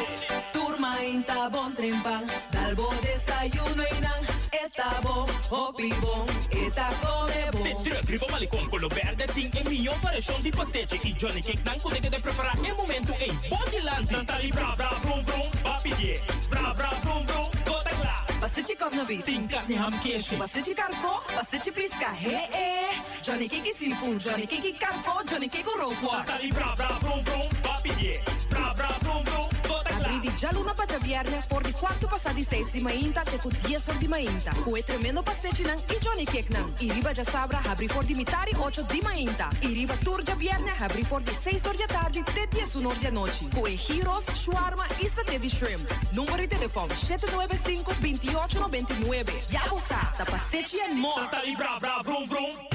S10: Tur mainta bon trempan, dal bo desayuno y nan e ta bo hopi bon, e ta come bon.
S11: De truck riba Malecon Colo Berde tin e mihó variashon di pastechi y Johnny Cake nan ku ta keda prepará e momento ei bo dilanti. Nan ta di bra bra vrum vrum, ba pidié. Bra bra vrum vrum, bo ta kla.
S10: Pastechi kòsna beef.
S11: Tin karni ham keshi.
S10: Pastechi karkó, pastechi piska, he e. Johnny Cake y seafood, Johnny Cake y carco, Johnny Cake cu rookworst.
S11: Ta di bra bra vrum vrum, ba pidié. Bra bra vrum vrum, bo ta kla.
S10: Abrí di djaluna pa djabièrnè for di kuartu pasá di seis di mainta te ku dies or di mainta ku e tremendo pastechinan i Johnny Cakenan. I riba djasabra habrí for di mitar i ocho di mainta. I riba tur djabièrnè habrí for di seis or di atardi te diesun or di anochi ku e gyros, shawarma i saté di shrimp. Number di telefòn, 795 28 99. Ya bo sa, ta pastechi and more!
S11: Ta di bra bra vrum vrum.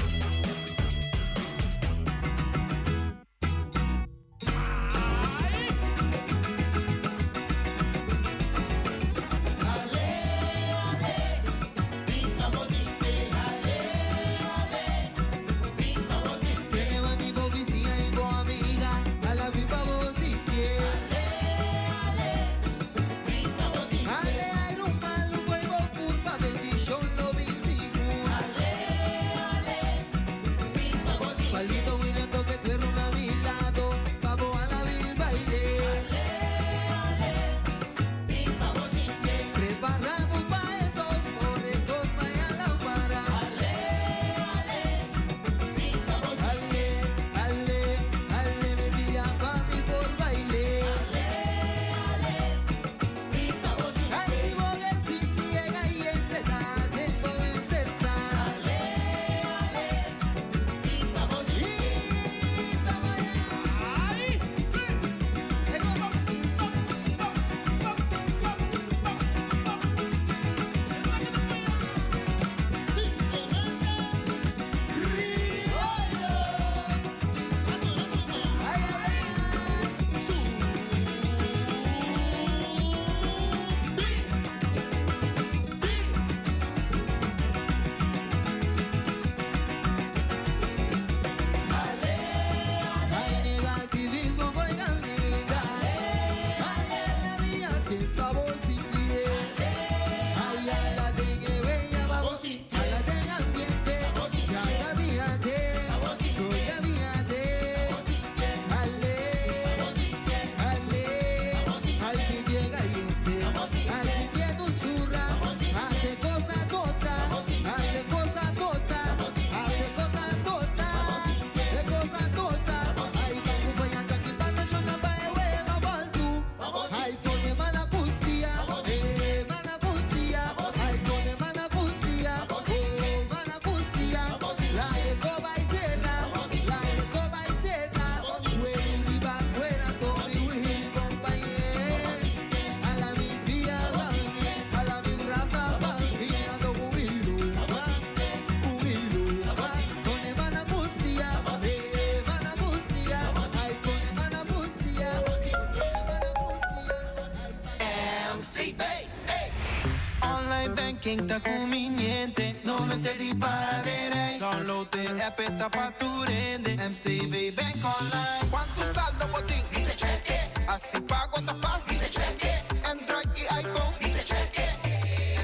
S12: Banking ta conveniente, no mester di para den rij. Download e app e ta pa tur hende, MCB Bank Online.
S13: Cuanto saldo bo tin? Mi ta check e. Haci pago ta facil. Mi ta check e. Android y iPhone. Mi ta check e.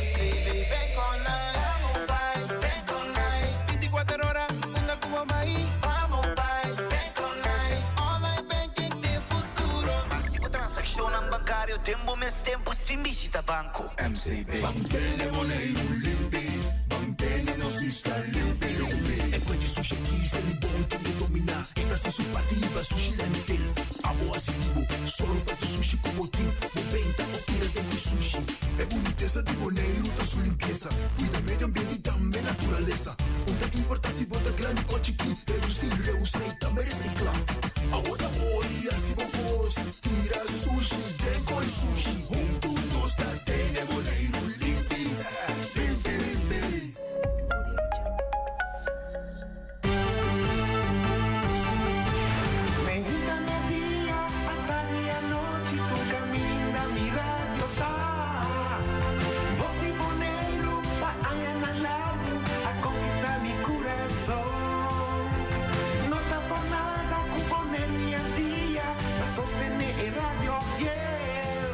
S13: MCB Bank Online. Bamo bai Bank Online. Binticuater ora, unda cu bo bai. Bamo bai Bank Online. Online banking t'e futuro.
S14: Haci bo transaccionnan bancario den bo mes tempo sin bishita banco.
S15: MCB. Ban tene Boneiru limpi, ban tene nos isla limpi limpi. E fuente sushi aki sa mi bon tin di dominá. E ta hasi su parti riba sushi landfill. Abo hasi di bo, sòru pa tur sushi ku bo tin. Bo benta o tira den ku sushi. E bunitesa di Boneiru ta su limpiesa. Kuida medio ambiente i tambe naturalesa. Un ta importá si bo ta grandi o chikí. Redusí, reusá i tambe resiklá. Abo ta hori hasi bo kos. Tira sushi den koi sushi. Huntu nos ta tene Boneiru limpi, limpi, limpi.
S12: Meinta media, atardi anochi tur caminda mi radio ta. Bos di Boneiru pa añanan largu a conquista mi curason. No ta por nada cu Boneiru y Antia ta sostene e radio fiel.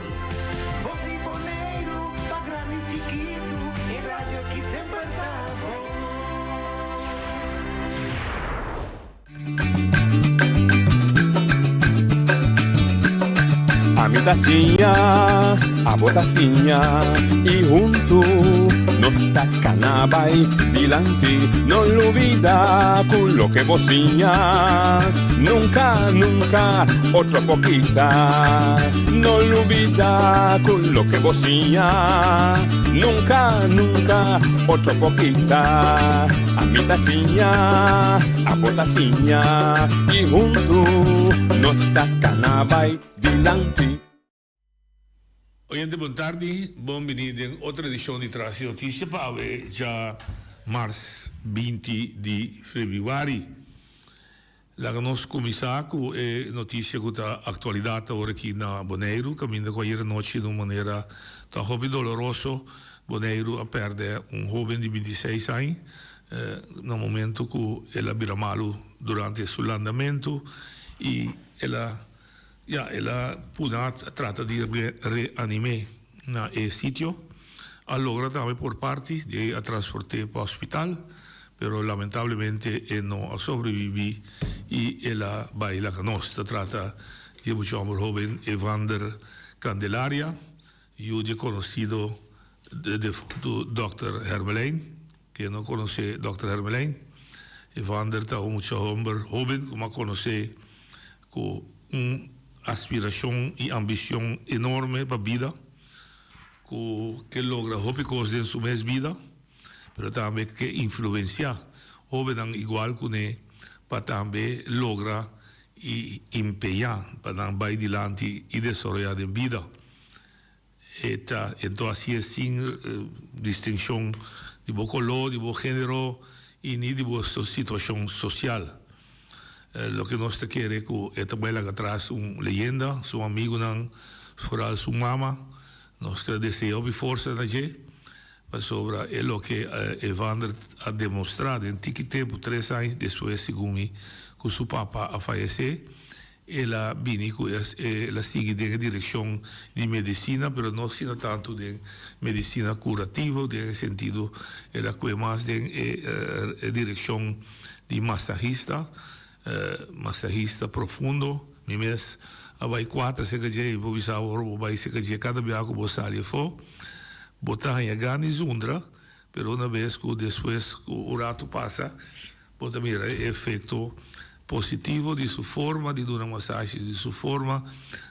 S12: Bos di Boneiru pa grandi y chikitu e radio aki semper ta bon.
S16: Ami ta siña, abo ta siña y huntu nos ta cana bay dilanti. No lubida cu loke bo siña nunca, nunca otro por kita. No lubida cu loke bo siña nunca, nunca otro por kita. Ami ta siña, abo ta siña y huntu nos ta cana bay dilanti.
S17: Oyente bon tardi, bon bini den otro edicion di Tras di Noticia pa awe dja mars 20 di februari. Laga nos cuminsa cu e noticia cu ta actualidad awor aki na Boneiru, caminda cu ayer anochi den un manera ta hopi doloroso Boneiru a perde un hoben di 26 aña na momento cu el a bira malu durante su landamento y el a ya el a puna trata di reanime na e sitio. A logra tambe por parti di a transporte pa hospital pero lamentablemente e no a sobrevivi y el a bay laga nos. Ta trata di e mucha homber hoben Evander Candelaria, yu di e conocido defunto Dòkter Hermelijn. Ken no conoce Dòkter Hermelijn? Evander ta un mucha homber hoben cu mi a conoce cu un aspiracion y ambicion enorme pa bida, cu ke logra hopi cos den su mes bida, pero tambe ke influencia hobennan igual cune pa tambe logra y empeña pa nan bay dilanti y desaroya den bida. E ta ento hacié sin distincion di bo color, di bo genero y ni di bo situacion social. Loke nos ta kere cu e ta bay laga atras un leyenda, su amigunan, foral su mama. Nos ta desea hopi forsa na dje, pasobra e loke Evander a demostra den tiki tempo, tres aña despues segun mi cu su papa a fayece, El a bini ku el a sigui den e direkshon di medisina, pero no asina tantu den medisina kurativo, den e sentido el a kue mas den e direkshon di masahista, masahista profundo. Mi mes a bai kuater serka dje i bo bisa ora bo bai serka dje kada biaha ku bo sali afó bo ta haña gana di zundra, pero una bes ku despues ku un ratu pasa Bo ta mira e efekto positivo di su forma di duna masashi, di su forma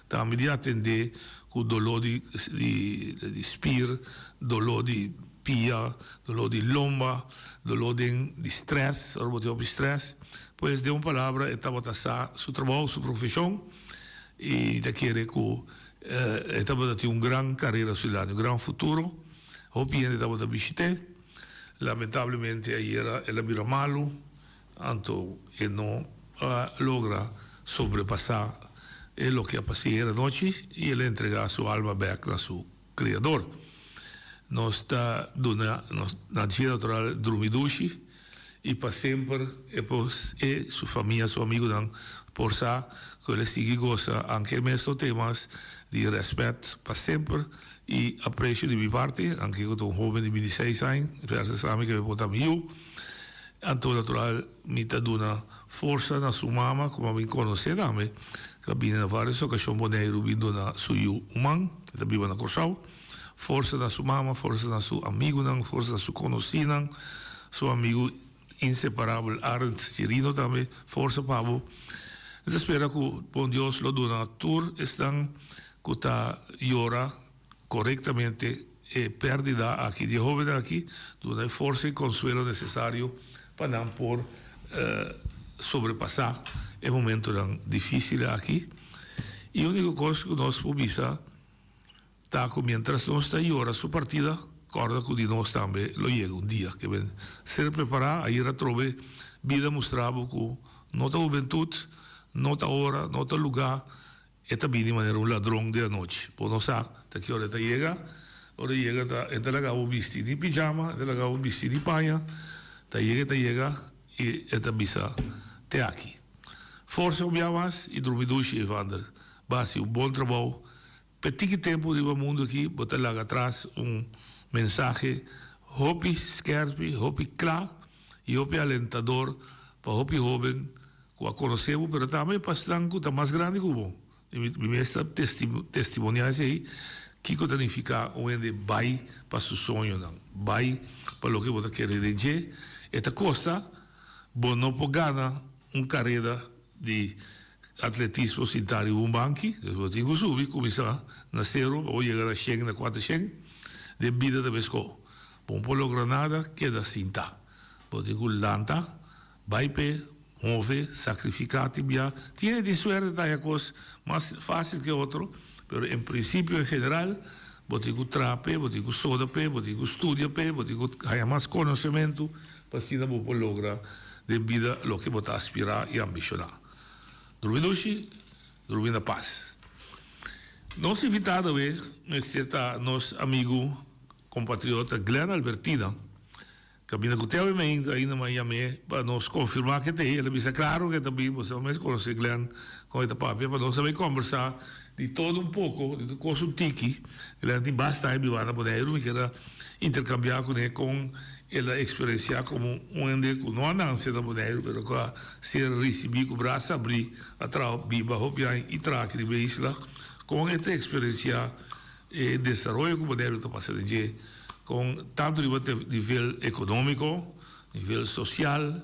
S17: tambe di atendé ku doló di di spir, doló di pia, doló di lomba, doló den di strès, ora bo tin hopi strès. Pues den un palabra e tabata sa su trabou, su profeshon i mi ta kere ku e tabata tin un gran karera su dilanti, un gran futuro. Hopi hende tabata bishit'é. Lamentablemente ayera el a bira malu, anto e no a logra sobrepasá e loke a pas'é ayera nochi i el a entregá su alma bèk na su Kreador. Nos ta duna nos na dje natural drumi dushi i pa semper e por e, su famia, su amigunan por sa ku el a sigui gosa anke e mes no ten mas di rèspèt pa semper i apresio di mi parti, anke ku ta un hoben di bintiseis aña versus ami ke mi por ta mi yu. Anto natural mi ta duna forsa na su mama ku mi a bin konosé tambe, ku a bini na vários okashon Boneiru bin duna su yu un man, e ta biba na Kòrsou. Forsa na su mama, forsa na su amigunan, forsa na su konosínan, su amigu inseparabel Arend Chirino tambe, forsa pa bo. Mi ta spera ku bon Dios lo duna tur esnan ku ta yora korektamente e pèrdida aki di e hóbennan aki, duna e forsa i konsuelo nesesario pa nan por sobrepasá e momentonan difísil aki. I úniko kos ku nos por bisa. Ta ku mientras nos ta yora su partida, kòrda ku di nos tambe lo yega un dia. Ke ben ser prepará, ayer atrobe bida mustra bo ku no ta hubentut, no ta ora, no ta lugá, e ta bini manera un ladron den anochi. Bo no sa ta ki ora e ta yega. Ora e yega ta e ta laga bo bisti ni pijama, e ta laga bo bisti ni paña. Ta yega e ta yega i e ta bisa te aki. Forsa un bia mas i drumi dushi Evander. Bo hasi un bon trabou. P'e tiki tempu riba mundu aki bo ta laga atras un mensahe hopi skerpi, hopi kla i hopi alentador pa hopi hoben ku a konosé bo, pero tambe pa esnan ku ta mas grandi ku bo. I mi mes ta testimoniá esei, kiko ta nifiká un hende bai pa su soñonan, bai pa loke bo ta kere den dje. E ta kosta, bo no por gana un kareda di atletismo sintá riba un banki, dus bo tin ku subi kuminsá na sero pa bo yega na shen, na kuater shen. Den bida ta meskó. Bo no por logra nada keda sintá. Bo tin ku lanta, bai p'e, move, sakrifiká tin bia. Tin hende tin suerte ta haña kos mas fásil ke otro, pero en prinsipio en general bo tin ku traha p'e, bo tin ku soda p'e, bo tin ku studia p'e, bo tin ku haña mas konosementu Pa asina bo por logra den bida loke bo ta aspirá i ambishoná. Drumi dushi, drumi na pas. Nos invitado awe mester ta nos amigu kompatriota Glenn Albertina. Kaminda ku te awe meinta ainda m'a yam'é pa nos konfirmá ke ta ei. El a bisa klaro ke ta bin, bo sa mes konosé Glenn kon e ta papia, pa nos a bai kòmbersá di todo un poko, di tur kos un tiki. Glenn tin basta aña biba na Boneiru, mi kier a interkambiá kuné kon El a eksperensiá komo un hende ku no a nanse na Boneiru pero ku a ser risibí ku brasa abrí, a traha, biba hopi aña i traha aki riba e isla. Kon e ta eksperensiá e desaroyo ku Boneiru ta pasa den dje, kon tantu riba nivel ekonómiko, nivel sosial,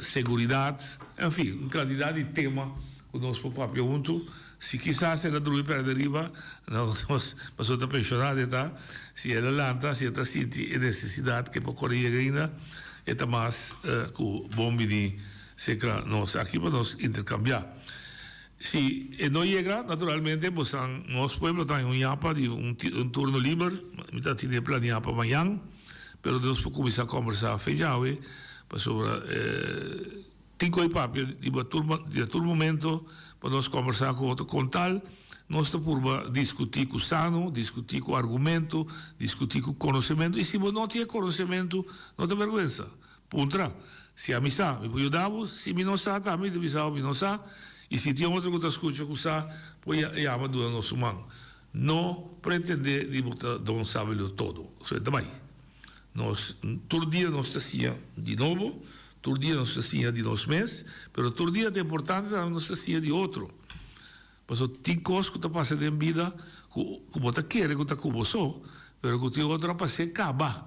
S17: Seguridad, en fin, un cantidad di tema cu nos por papia hunto. Si kisas el a drumi perde riba, nos pasobra ta pensionado e ta, si el a lanta, si e ta sinti e necesidad cu e por core yega ainda, e ta mas cu bon bini cerca nos aki pa nos intercambia. Si e no yega, naturalmente bosan, nos pueblo ta haña un yapa di un turno liber, mi ta tene planea pa mañan. Pero nos por cuminsa combersa fe djawe pasobra tin cu e papia riba tur di tur momento pa nos combersa cu otro con tal nos ta purba discuti cu sano, discuti cu argumento, discuti cu conocemento y si bo no tin e conocemento no ta berguensa puntra si ami sa mi por yuda bo si mi no sa tambe mi ta bisa bo mi no sa y si tin otro cu ta scucha cu sa por yama duna nos un man. No pretendé di bo ta don sabelo todo. So e ta bai. Nos tur dia nos ta siña di nobo, tur dia nos ta siña di nos mes, pero tur dia ta importante tambe nos ta siña di otro. Pasobra tin kos ku ta pasa den bida ku ku bo ta kere ku ta ku bo so, pero ku tin otro a pas'é kaba.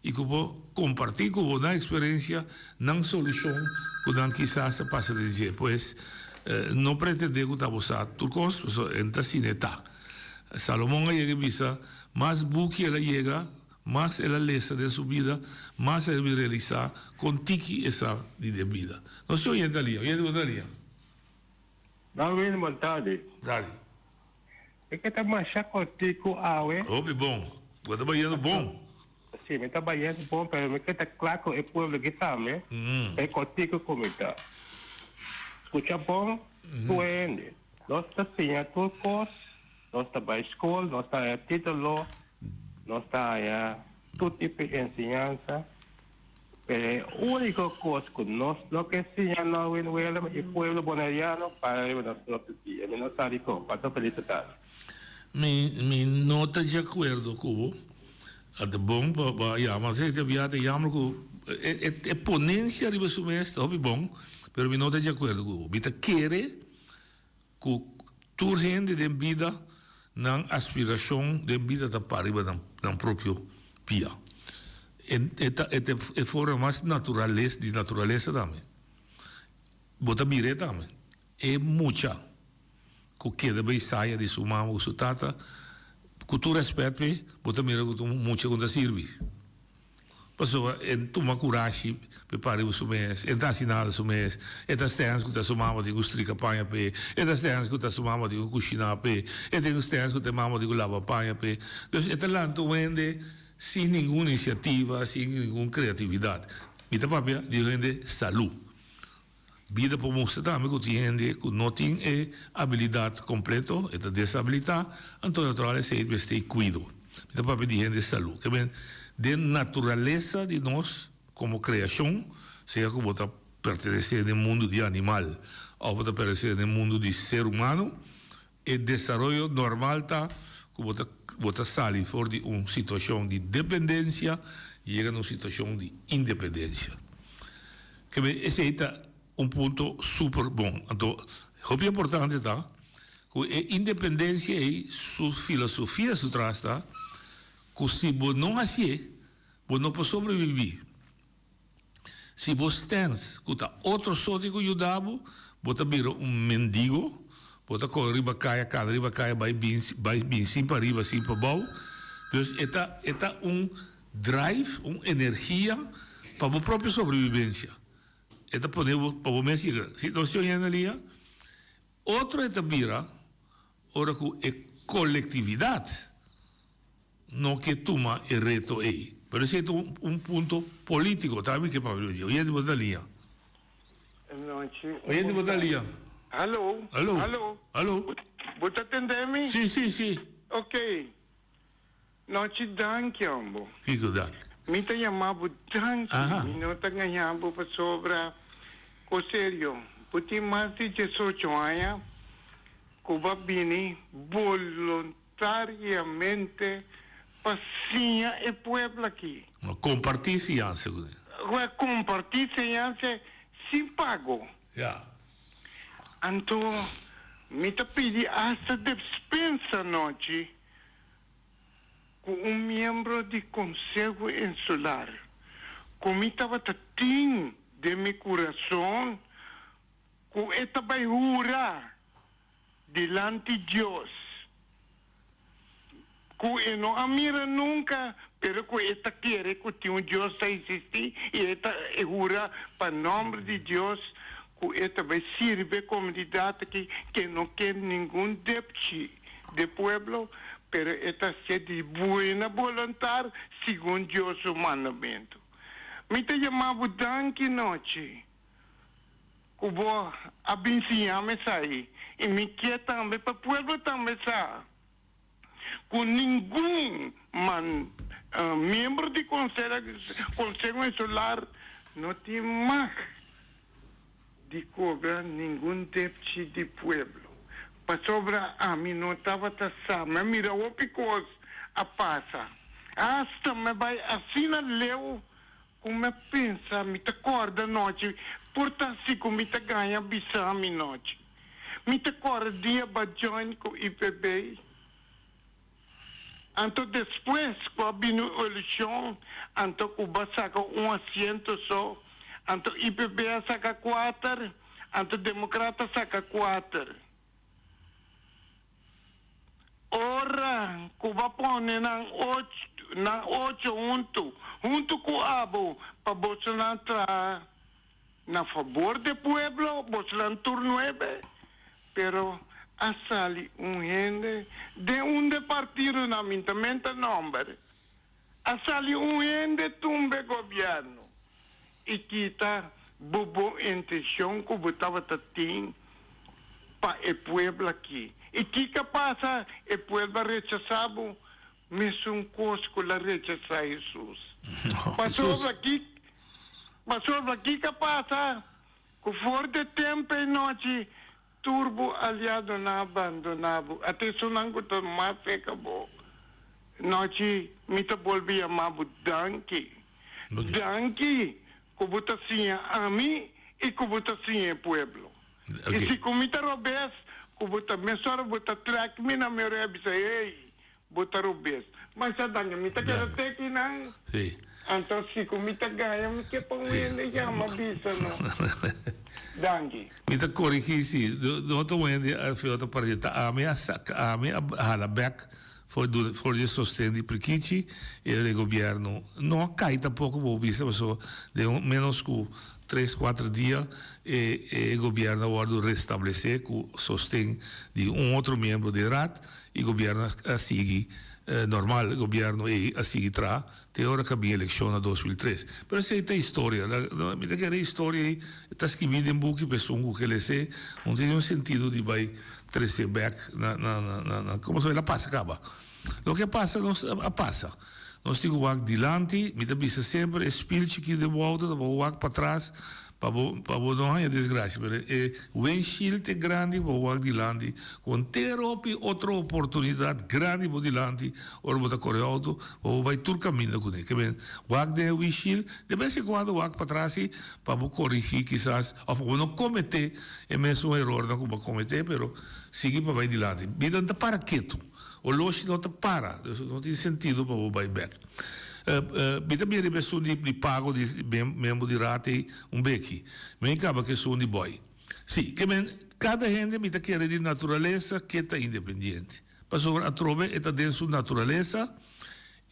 S17: I ku por kompartí ku bo nan eksperensia, nan solushon ku nan kisas a pasa den dje. Pues, no pretendé ku ta bo sa tur kos, pasobra e no ta asina e ta. Salomon a yega i bisa, Mas buki el a yega, mas el a lesa den su bida, mas el a bin realisá kon tiki e sa di den bida. Nos tin oyente na liña. Oyente ku ta na liña?
S18: Darwin, bon tardi.
S17: Tardi.
S18: E ke ta masha kortiku awe.
S17: Hopi bon. Bo ta bayendo bon.
S18: Si, mi ta bayendo bon, pero mi ke ta kla ku e pueblo aki tambe. E kortiku ku mi ta. Skucha bon, tur hende. Nos ta siña tur kos, nos ta bai skol, nos ta haña titulo. Nos ta haña tur tipo di enseñansa, pero e úniko kos ku nos no ke siña Norwin Willem i pueblo boneriano para riba nos propio pia. Mi no sa dikon. Pasa un felis tardi.
S17: Mi mi no ta di akuerdo ku bo. A ta bon pa pa yama. Si ta bia ta yama ku e e e ponensia riba su mes ta hopi bon, pero mi no ta di akuerdo ku bo. Mi ta kere Ku tur hende den bida nan aspirashon den bida ta para riba nan propio pia. E ta e forma mas naturales di naturalesa tambe. Bo ta mir'é tambe. E mucha ku keda bay saya di su mama ku su tata, ku tur rèspèt p'e, bo ta mira ku ta un mucha ku no ta sirbi. Pasobra e tuma kurashi pa e para riba su mes, e no ta hasi nada su mes, e ta stens ku ta su mama tin ku strika paña p'e, e ta stens ku ta su mama tin ku kushiná p'e, e tin ku stens ku ta e mama tin ku laba paña p'e. Dus e ta lanta un hende sin ningun inisiativa, sin ningun kreatividat. Mi ta papia di un hende salú. Bida por mustra tambe ku tin hende ku no tin e abilidat kompleto, e ta desabilitá, anto natural esei mester e kuido. Mi ta papia di hende salú. Ke men, den naturalesa di nos komo kreashon, sea ku bo ta pertenesé den mundu di animal òf bo ta pertenesé den mundu di ser humano, E desaroyo normal ta ku bo ta bo ta sali for di un situashon di dependensia yega na un situashon di independensia. Ke men esei ta un punto super bon. Anto hopi importante ta ku e independensia ei su filosofia su tras ta ku si bo no hasié bo no por sobreviví. Si bo stens ku ta otro so tin ku yuda bo, bo ta bira un mendigo, bo ta kore riba kaya, kana riba kaya bai bin bai bin sin pa riba sin pa bou. Dus e ta e ta un drive, un energia pa bo propio sobrevivencia. E ta pone bo pa bo mes yega. Si nos tin un hende Otro e ta bira ora ku e kolektividat. No ke tuma e reto ei. Pero esei ta un punto politico. Ta mi ke papia di dje. Oyente bo ta liña.
S3: Nochi.
S17: Oyente bo ta liña.
S3: Hallo.
S17: Hallo.
S3: Hallo.
S17: Hallo.
S3: Bo ta tende mi?
S17: Si, si, si.
S3: Ok. Nochi danki hombo.
S17: Kiko danki?
S3: Mi ta yama bo danki.
S17: Aha.
S3: Mi no ta gaña bo pasobra ko serio. Bo tin mas di diesocho aña ku bo a bini boluntariamente. Tariamente pa siña e pueblo aki.
S17: No comparti siñansa cu ne.
S3: Cu e comparti siñansa sin pago.
S17: Ya.
S3: Anto mi ta pidi hasta despensa anochi cu un miembro di Conseho Insular cu mi tabata tin den mi curason cu e ta bay hura dilanti Dios, ku e no a mira nunka, pero ku e ta kere ku tin un Dios ta eksistí, i e ta e hura pa nòmber di Dios ku e ta bai sirbi e komunidat aki, ke no ke ningun depchi di pueblo, pero e ta hasié di buena boluntat segun Dios su mandamentu. Mi ta yama bo danki nochi. Ku bo a bin siña mi esai, i mi ke tambe pa pueblo tambe sa ku ningun man miembro di Konseho Insular no tin mag di kobra ningun depchi di pueblo, pasobra ami no tabata sa, mi a mira hopi kos a pasa, asta mi a bai asina leu Ku mi a pensa, mi ta kòrda nochi, por ta si ku mi ta gaña bisa mi nochi. Mi ta kòrda dia ba join ku IPB. Anto despues ku a bini un elekshon, anto ku ba saka un asiento so, anto IPB a saka kuater, anto Demokrat a saka kuater. Ora ku bo a pone nan ocho, nan ocho huntu, huntu ku abo, pa bosonan traha na fabor di e pueblo, bosonan tur nuebe, pero a sali un hende den un di e partidonan, mi ta menta nomber, a sali un hende tumba e gobièrnu i kita bo bon intenshon ku bo tabata tin pa e pueblo aki. I kiko a pasa? E pueblo a rechasá bo. Mesun kos ku el a rechasá Hesus. Pasobra ki pasobra kiko a pasa? Ku for di e tempu ei nochi tur bo aliadonan a bandoná bo. Ata esunnan ku ta mas serka bo. Nochi mi ta bolbe yama bo danki. Danki ku bo ta siña ami i ku bo ta siña e pueblo. I si ku mi ta robes, ku bo ta mesora bo ta trèk mi na mi orea bisa, Hey, bo ta robes. Masha danki, mi ta keda teki nan. Anto si ku mi ta gaña, mi ke pa un hende yama bisa no. Danki.
S17: Mi ta korigí si, no ta un hende a feo ta parti, ta ami a saka, ami a hala bèk for duna, for di e sosten di Prikichi i e gobièrnu no a kai tampoko bo bisa pasobra den un ménos ku tres kuater dia e e gobièrnu a wòrdu restablesé ku sosten di un otro miembro den Raad i gobièrnu a sigui normal, gobièrnu ei a sigui traha te ora ku a bin elekshon na 2003. Pero esei ta historia, mi ta kere historia ei ta skibí den buki pa esun ku ke les'é, no tin niun sentido di bai tres'é bèk na na na na komo el a pasa kaba. Loke a pasa nos a pasa. Nos tin ku wak dilanti, mi ta bisa semper e spil chikí den bo outo ta pa bo wak patras pa bo pa bo no haña desgrasia, pero e windshield ta grandi pa bo wak dilanti ku henter hopi otro oportunidat grandi bo dilanti ora bo ta kore outo pa bo bai tur kaminda kuné. Ke men wak den e windshield de bes en kuando wak patras si pa bo korigí kisas òf pa bo no kometé e mesun erornan ku bo a kometé pero sigui pa bai dilanti. Bida no ta para ketu. Oloshi no ta para, dus no tin sentido pa bo bai bek. Mi ta bira riba esun di pago di miembro di raad ei un beki. Mi a kaba ku esun di bòi. Si, ke men kada hende mi ta kere di naturalesa ke ta independiente. Pasobra atrobe e ta den su naturalesa,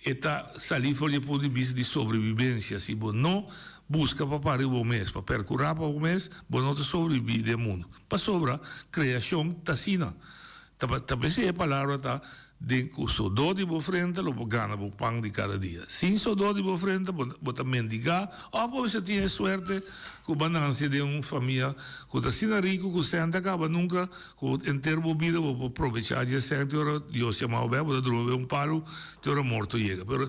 S17: e ta sali for di e punto di bista di sobrebibensia. Si bo no buska pa para riba bo mes, pa perkurá pa bo mes, bo no ta sobrebibí den mundu. Pasobra kreashon ta asina. Ta ta p'esei e palabra ta, Den ku sodó di bo frenta lo bo gana bo pan di kada dia. Sin sodó di bo frenta bo bo ta mendigá òf bo mester tin e suerte ku bo a nanse den un famia ku ta asina riku ku sèn ta kaba nunka ku henter bo bida bo por probechá dje sèn te ora Dios yama bo bèk bo ta drumi den un palu te ora morto yega. Pero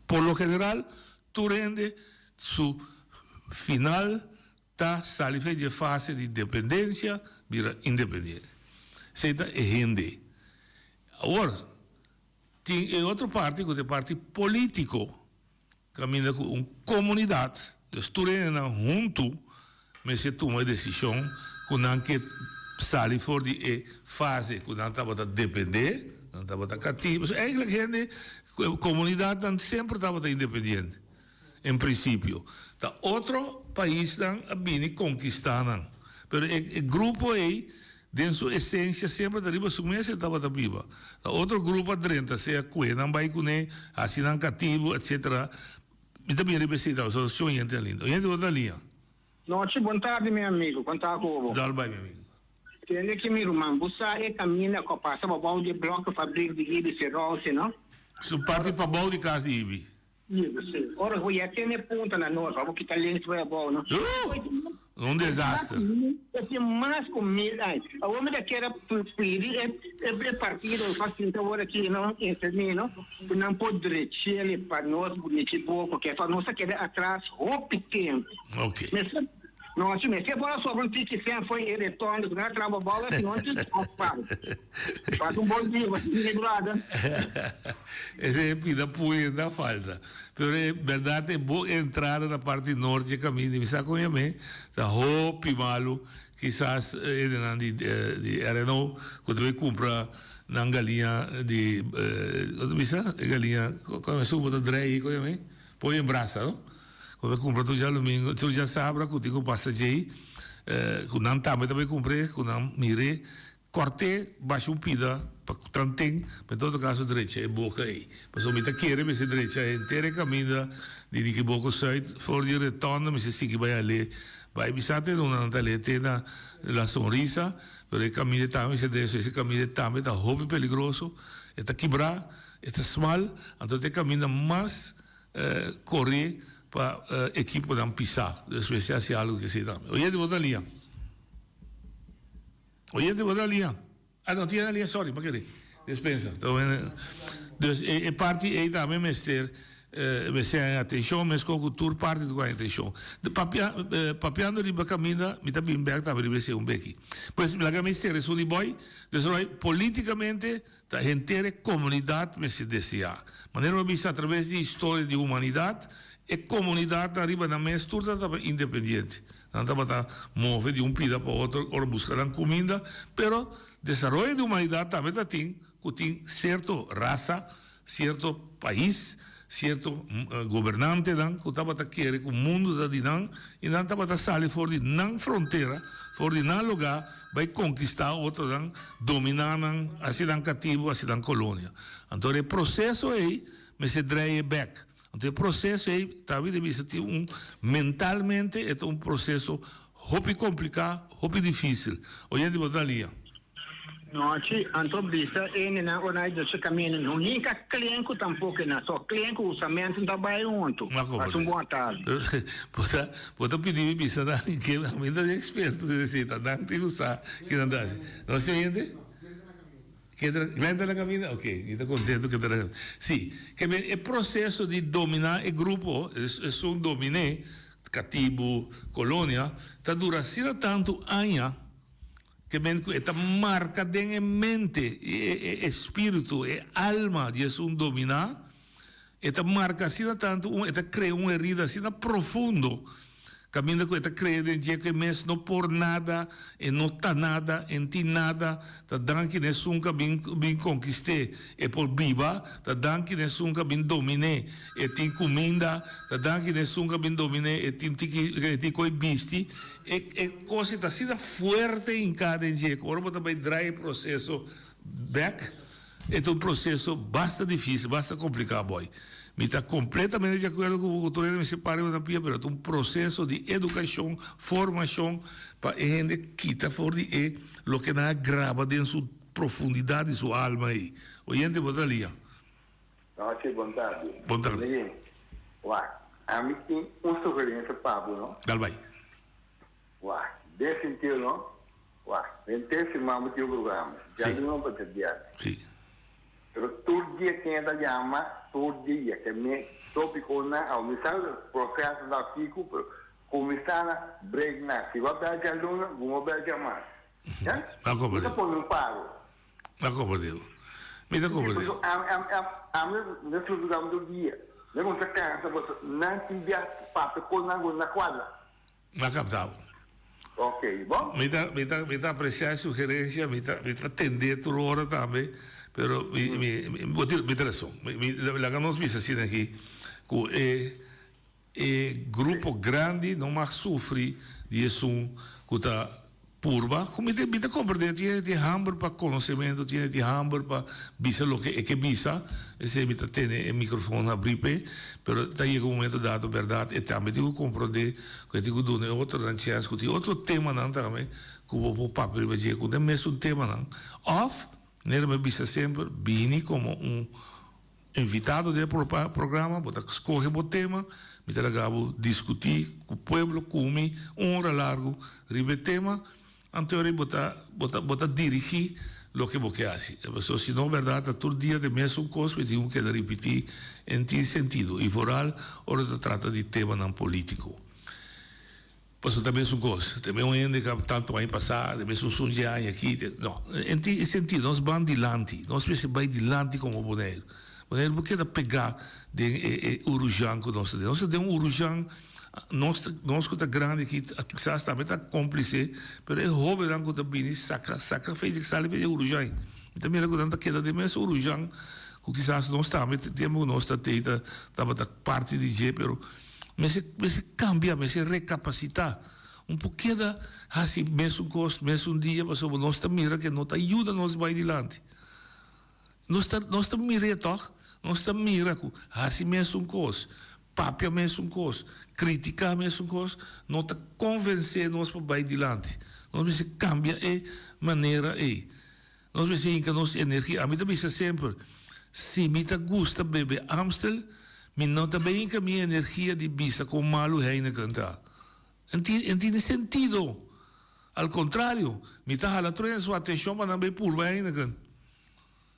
S17: por lo general tur hende su final Ta sali fe di e fase di dependencia bira independiente. Esey ta e hende. Awor, tin e otro parti cu ta e parti politico, caminda cu un comunidad, dus tur hendenan hunto mester tuma e decision cu nan ke sali for di e fase cu nan tabata depende, nan tabata catibo. So eigenlijk hende, comunidadnan semper tabata independiente. En principio, ta otro paisnan a bini conquista nan. Pero e e grupo ey, den su esencia semper ta riba su mes e tabata biba. Ta otro grupo a drenta, sea cue nan bay cune, haci nan catibo, etc. Mi ta bini riba esey tambe, so si oyente a linda. Oyente bo ta liña.
S19: Nochi, bon tardi mi amigo, kon ta ku bo?
S17: Dal bai mi amigo.
S19: Tende ki mi ruman, bo sa e kaminda ku a pasa pabou di e blokke fabrik di Ibi Serolse, no?
S17: Su parti pabou di kas di Ibi.
S19: Sí, ora bo ya tene punta na nos, bo kita links bai abou, no?
S17: Uh! Un desaster.
S19: E tin mas ku mil aña. Awor mi ta kere pidi e e partido ku a sinta awor aki, no, interní, no, ku nan por drech'el pa nos buniki boko, ke pa nos a keda atras hopi tempu.
S17: Ok.
S19: Mester, no, si mester por a sobra un tiki sen fo'i e retorno ku nan a traba abou, si no un tiki asfalt. Pasa un bon dia, mi brother.
S17: Ese pida puya na falta. Pero e berdad e bo entrada na parti norte dje caminda mi sa con yam'e ta hopi malu kisas hendenan di di RNO cu ta bay cumpra nan galiña di con ta bisa e galiña con esun bo ta drei con yam'e poi en brasa no cu ta cumpra tur djadomingo tur djasabra cu tin cu pasa djey cu nan tambe ta bay cumpr'e cu nan mir'e Corte basha un pida pa cu tanten, ma en todo caso drecha e boca ey. Pasobra mi ta kere mester drecha henter e caminda di Nikiboko Zuid for di rotonde mester sigui bay ale bay bisa te unda nan ta ale te na La Sonrisa, pero e caminda tambe mester drecha, ese caminda tambe ta hopi peligroso, e ta kibra, e ta smal, anto ta e caminda mas core pa ekiponan pisa. Dus mester haci algo cu esey tambe. Oyente bo ta lia. Oyente bo ta lia. Ah no, tin a lia, sorry, pa kere. Despensa. Dus e parti ei tambe mester mester haña atenshon meskos ku tur parti ta ku haña atenshon. Papia papiando riba kaminda mi ta bin bèk tambe riba esei un beki. Pues laga mi sera esun di bòi. Dus Roy, politikamente ta henter e komunidat mester deseá. Manera bo a bisa atraves di historia di humanidat e komunidatnan riba nan mes tur ta tabata independiente. Nan tabata move di un pida pa otro ora buska nan kuminda, pero desaroyo di humanidat tambe ta tin ku tin sierto rasa, sierto pais, sierto gobernantenan ku tabata kere ku mundu ta di nan i nan tabata sali for di nan frontera, for di nan lugá bai konkistá otronan, dominá nan, hasi nan katibu, hasi nan kolonia. Anto e proseso ei mester drei e bèk. Anto e proseso ei ta di bisa tin un mentalmente e ta un proseso hopi kompliká, hopi difísil. Oyente bo ta lia.
S19: Nochi, anto bisa e nenan ora nan dje kaminda no hinka klenku tampoko e nan so klenku usamento no ta bai huntu. Pasa un bon tardi.
S17: Bo ta bo ta pidi mi bisa nan ke ami ta eksperto den esei ta nan tin ku sa ke nan ta hasi. Nochi oyente? Glen ta na kaminda? Ok, mi ta kontento ke ta na kaminda. Si, ke men e proseso di dominá e grupo, esun dominé, katibu, kolonia, ta dura asina tantu aña, ke men ku e ta marka den e mente, e espíritu, e alma di esun dominá, E ta marka asina tantu un, e ta krea un herida asina profundo, kaminda ku e ta krea den dje ku e mes no por nada, e no ta nada, e no tin nada, ta danki na esun ku a bin bin konkist'é e por biba, ta danki na esun ku a bin domin'é e tin kuminda, ta danki na esun ku a bin domin'é e tin tiki e tin koi bisti. E e kos ei ta asina fuerte hinká den dje ku ora bo ta bai drai e proseso bèk, E ta un proceso basta dificil, basta complica boy. Mi ta completamente di acuerdo cu bo cu tur hende mester para riba nan pia, pero ta un proceso di educacion, formacion pa e hende kita for di e loke nan a graba den su profundidad di su alma ey. Oyente bo ta lia.
S5: Nochi, bon tardi.
S17: Bon tardi.
S5: Wak, ami tin un sugerencia pa bo, no?
S17: Dal bay.
S5: Wak, den sentido no? Wak, den te siman bo tin un programa, djaluna pa djabièrnè.
S17: Sí.
S5: Pero tur dia ken ta yama, tur dia ke mi tópikonan a kuminsá proseso ta kiko, pero kuminsá na break nan. Si bo a bèl djaluna, bo no bèl djamars. Ya? Mi ta pone un paro.
S17: Mi a komprendé bo. Mi ta komprendé bo.
S5: Ami na su programa tur dia. Mi a kuminsá kansa pasobra nan tin bia papia kon nan ku na kuadra.
S17: Mi a kapta bo.
S5: Ok, bon.
S17: Mi ta, mi ta, mi ta aprecia e sugerencia, mi ta, mi ta tende tur ora tambe, pero mi, mi, mi, bo tin, mi ta razon. Mi, mi, laga nos bisa asina aki, cu e, e grupo grandi no mag sufri di esun cu ta Purba, ku mi ta mi ta komprendé tin tin hamber pa konosementu, tin tin hamber pa bisa loke e ke bisa, esei mi ta tene e mikrofon habrí p'e, pero ta yega un momento dado bèrdat e tambe tin ku komprondé ku e tin ku duna e otronan chèns ku tin otro temanan tambe ku bo por papia riba dje ku ta e mesun temanan òf manera mi a bisa semper bini komo un Invitado den e programa, bo ta scoge bo tema, mi ta laga bo discuti cu pueblo, cu mi, un ora largo riba e tema, anto ora bo ta bo ta bo ta dirigi loke bo ke haci. Pasobra si no berdad ta tur dia ta e mesun cos, mi tin cu keda ripiti en tin sentido, y vooral ora ta trata di temanan politico. Pasobra ta mesun kos, ta mesun hende ku tantu aña pasá, ta mesun sun dje aña aki, no, en tin e sentido, nos ban dilanti, nos mester bai dilanti komo Boneiru. Boneiru por keda pegá den e e urujan ku nos ta den. Nos ta den un urujan, nos ta nos ku ta grandi aki kisas tambe ta kómplise, pero e hóbennan ku ta bini saka saka fe sali fe di e urujan. Mi ta mira ku nan ta keda den mes urujan ku kisas nos tambe tempu ku nos ta tei ta tabata parti di dje, pero. Mester mester cambia, mester recapacita. Un por keda haci mesun cos, mesun dia, pasobra nos ta mira ke no ta yuda nos bay dilanti. Nos ta nos ta mir'é tog, nos ta mira cu haci mesun cos, papia mesun cos, critica mesun cos, no ta convence nos pa bay dilanti. Nos mester cambia e manera ey. Nos mester hinka nos energia. Ami ta bisa semper, si mi ta gusta bebe Amstel, mi no ta bay hinka mi energia di bisa kon malu Heineken ta. En tin, en tini sentido. Al contrario, mi ta hala tur hende su atencion pa nan bay purba Heineken.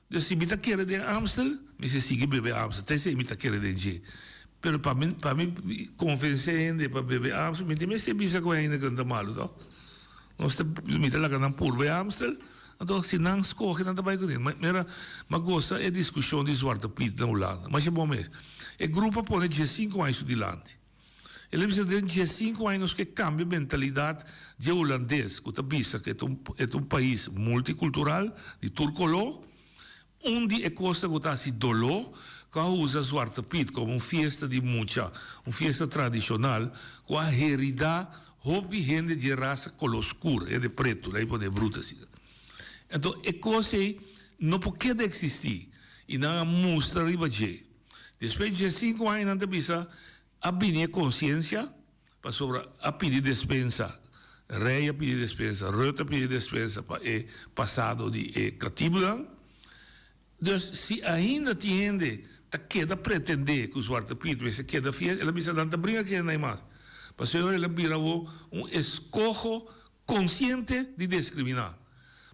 S17: Dus si mi ta kere den Amstel, mi se sigui bebe Amstel. Ta esei mi ta kere den dje. Pero pa mi pa mi konvensé hende pa bebe Amstel, mi tin mester bisa ku Heineken ta malu tòg. Nos ta mi ta laga nan purba e Amstel, anto si nan skohe nan ta bai kuné. Mira, m'a gosa e diskushon di Zwarte Piet na Hulanda. Masha bon mes. E grupo a pone diesinku aña su dilanti. El a bisa den diesinku aña nos ke kambia mentalidat dje hulandes ku ta bisa ku e ta un e ta un pais multikultural di tur koló. Un di e kosnan ku ta hasi doló ku a usa Zwarte Piet komo un fiesta di mucha, un fiesta tradishonal ku a heridá hopi hende dje rasa koló skur, hende pretu, lei pone brutu asina. Anto e kos ei no por keda eksistí i nan a mustra riba dje. Despues di diesinku aña nan ta bisa a bini e konsiensia pasobra a pidi despensa, rei a pidi despensa, Rutte a pidi despensa pa e pasado di e katibunan. Dus si ainda tin hende ta keda pretende ku Zwarte Piet mester keda fiel, el a bisa nan ta bringa kende nai mas. Pasobra el a bira awor un eskoho Konsiente di deskriminá.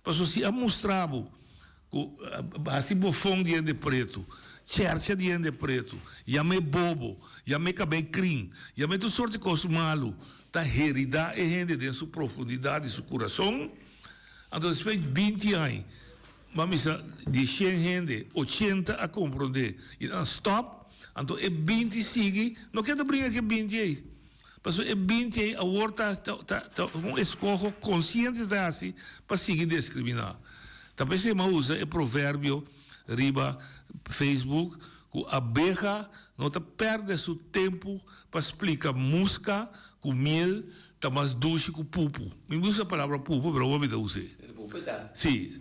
S17: Pasobra si a mustra bo ku hasi bofon di hende pretu, chèrcha di hende pretu, yam'é bobo, yam'é kabei krin, yam'é tur sorti kos malu, ta heridá e hende den su profundidat di su kurason. Anto despues di binti aña, bo a misa di shen hende, ochenta a komprondé i nan a stòp. Anto e binti sigui, no keda bringa ku e binti ei. Pasobra e binti ei awor ta ta un eskoho konsiente ta hasi pa sigui deskriminá. Ta p'esei mi a usa e proverbio riba Facebook ku abeha no ta pèrdè su tempu pa splika muska ku miel ta mas dushi ku pupu. Mi no usa e palabra pupu pero awor mi ta us'é. Sí,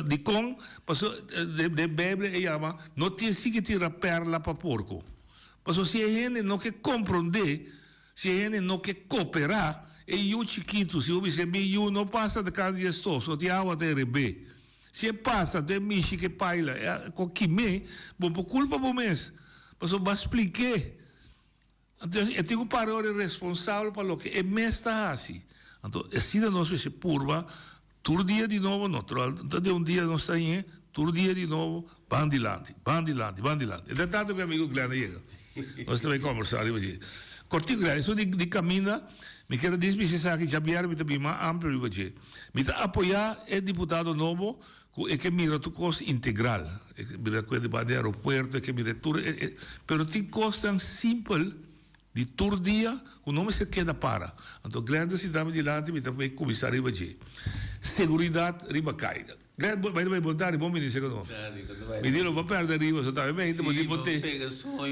S17: dikon? Pasobra den Beibel e yama no tin sigui tira pèrla pa porko. Pasobra si e hende no ke komprondé, si e hende no ke koperá, e yu chikitu, si bo bisa mi yu no pasa de kas di e stof, so tin awa ta herebé. Si e pasa den mishi ke paila, e ko kim'é, bo por kulpa bo mes, pasobra bo a splik'é. Anto e tin ku para ora e responsabel pa loke e mes ta hasi. Anto asina nos mester purba tur dia di nobo, no ta den un dia nos ta h'e, tur dia di nobo ban dilanti, ban dilanti, ban dilanti. Entre tanto mi amigo Glenn a yega. Nos ta bay combersa riba dje. Cortico Glenn, esun di caminda, mi kier a dismisi esaki, djabier mi ta bin mas amplio riba dje. Mi ta apoya e diputado nobo Ku e ke mira tur kos integral, e ke mira ku e di aeropuerto, e ke mira tur e, pero tin kosnan simpel di tur dia ku no mester keda para. Anto Glenn ta sinta mi dilanti, mi ta bai kuminsá riba dje. Seguridat riba kai. Glenn, bo bai bon tardi, bon bini serka nos. Mi di lo bo pèrdè riba, so tambe mi hende bo di bo te.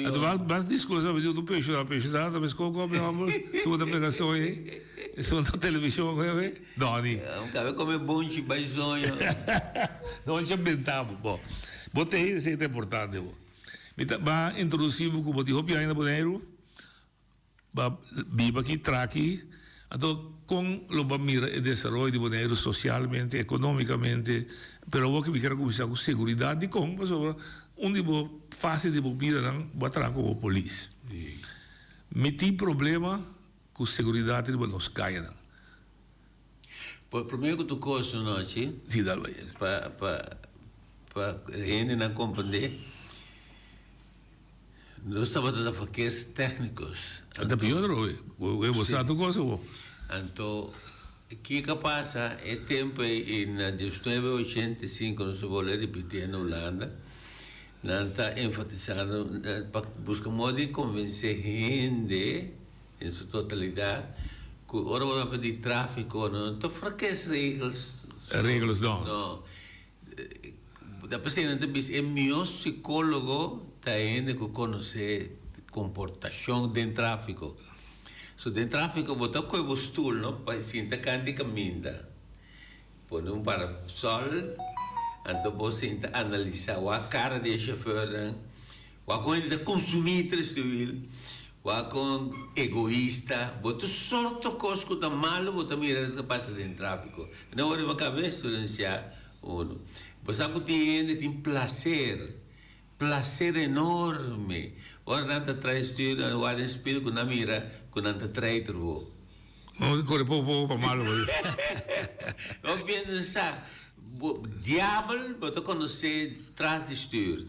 S17: Anto bas diskursa, mi di bo penshonado, penshonado ta meskos ku mi hòmber, si bo ta pega soño. Esun na televishon ku e Donny.
S20: Un kabe kome bonchi bai soño.
S17: Donchi a benta bo. Bo, bo te hende esei ta importante bo. Mi ta ba introdusi bo ku bo tin hopi aña na Boneiru, ba biba aki, tra aki, anto kon lo bo a mira e desaroyo di Boneiru sosialmente, ekonomikamente, pero awor ke mi kier a kuminsá ku seguridat. Dikon? Pasobra un di bo fase di bo bidanan bo a traha komo polis. Mi tin problema. Ku seguridat riba nos kayanan.
S20: Por promé ku tur kos nochi.
S17: Sí, dal bai.
S20: Pa pa pa hendenan komprendé, nos tabata na verkeerstechnicus.
S17: Ta pió otro we, bo sa tur kos awor.
S20: Anto kiko a pasa e tempu ei na diesnuebe ochenta i sinku nos a bolbe ripití na Hulanda, nan ta enfatisando pa buska modo di konvensé hende. En su totalidad, cu ora bo papia di trafico, no ta verkeersregels.
S17: Regels no.
S20: No. Ta p'esei nan ta bisa e mihor psicologo ta e hende cu conoce comportacion den trafico. So den trafico bo ta coge bo stoel no pa sinta canta di caminda. Pone un parasol, anto bo sinta analisa wak cara di e chofernan. Wak kon hende ta konsumí tristuil, wak kon egoista, bo tur sorto kos ku ta malu bo ta mira ta pasa den tráfiko. No wòrdu riba kabes studensiá unu. Bo sa ku tin hende tin plaser, plaser enorme ora nan ta trae stuur nan wak den spil ku nan mira ku nan ta trae tur bo.
S17: No kore poko poko pa malu bo.
S20: No piensa. Diabel bo ta conoce tras di stuur.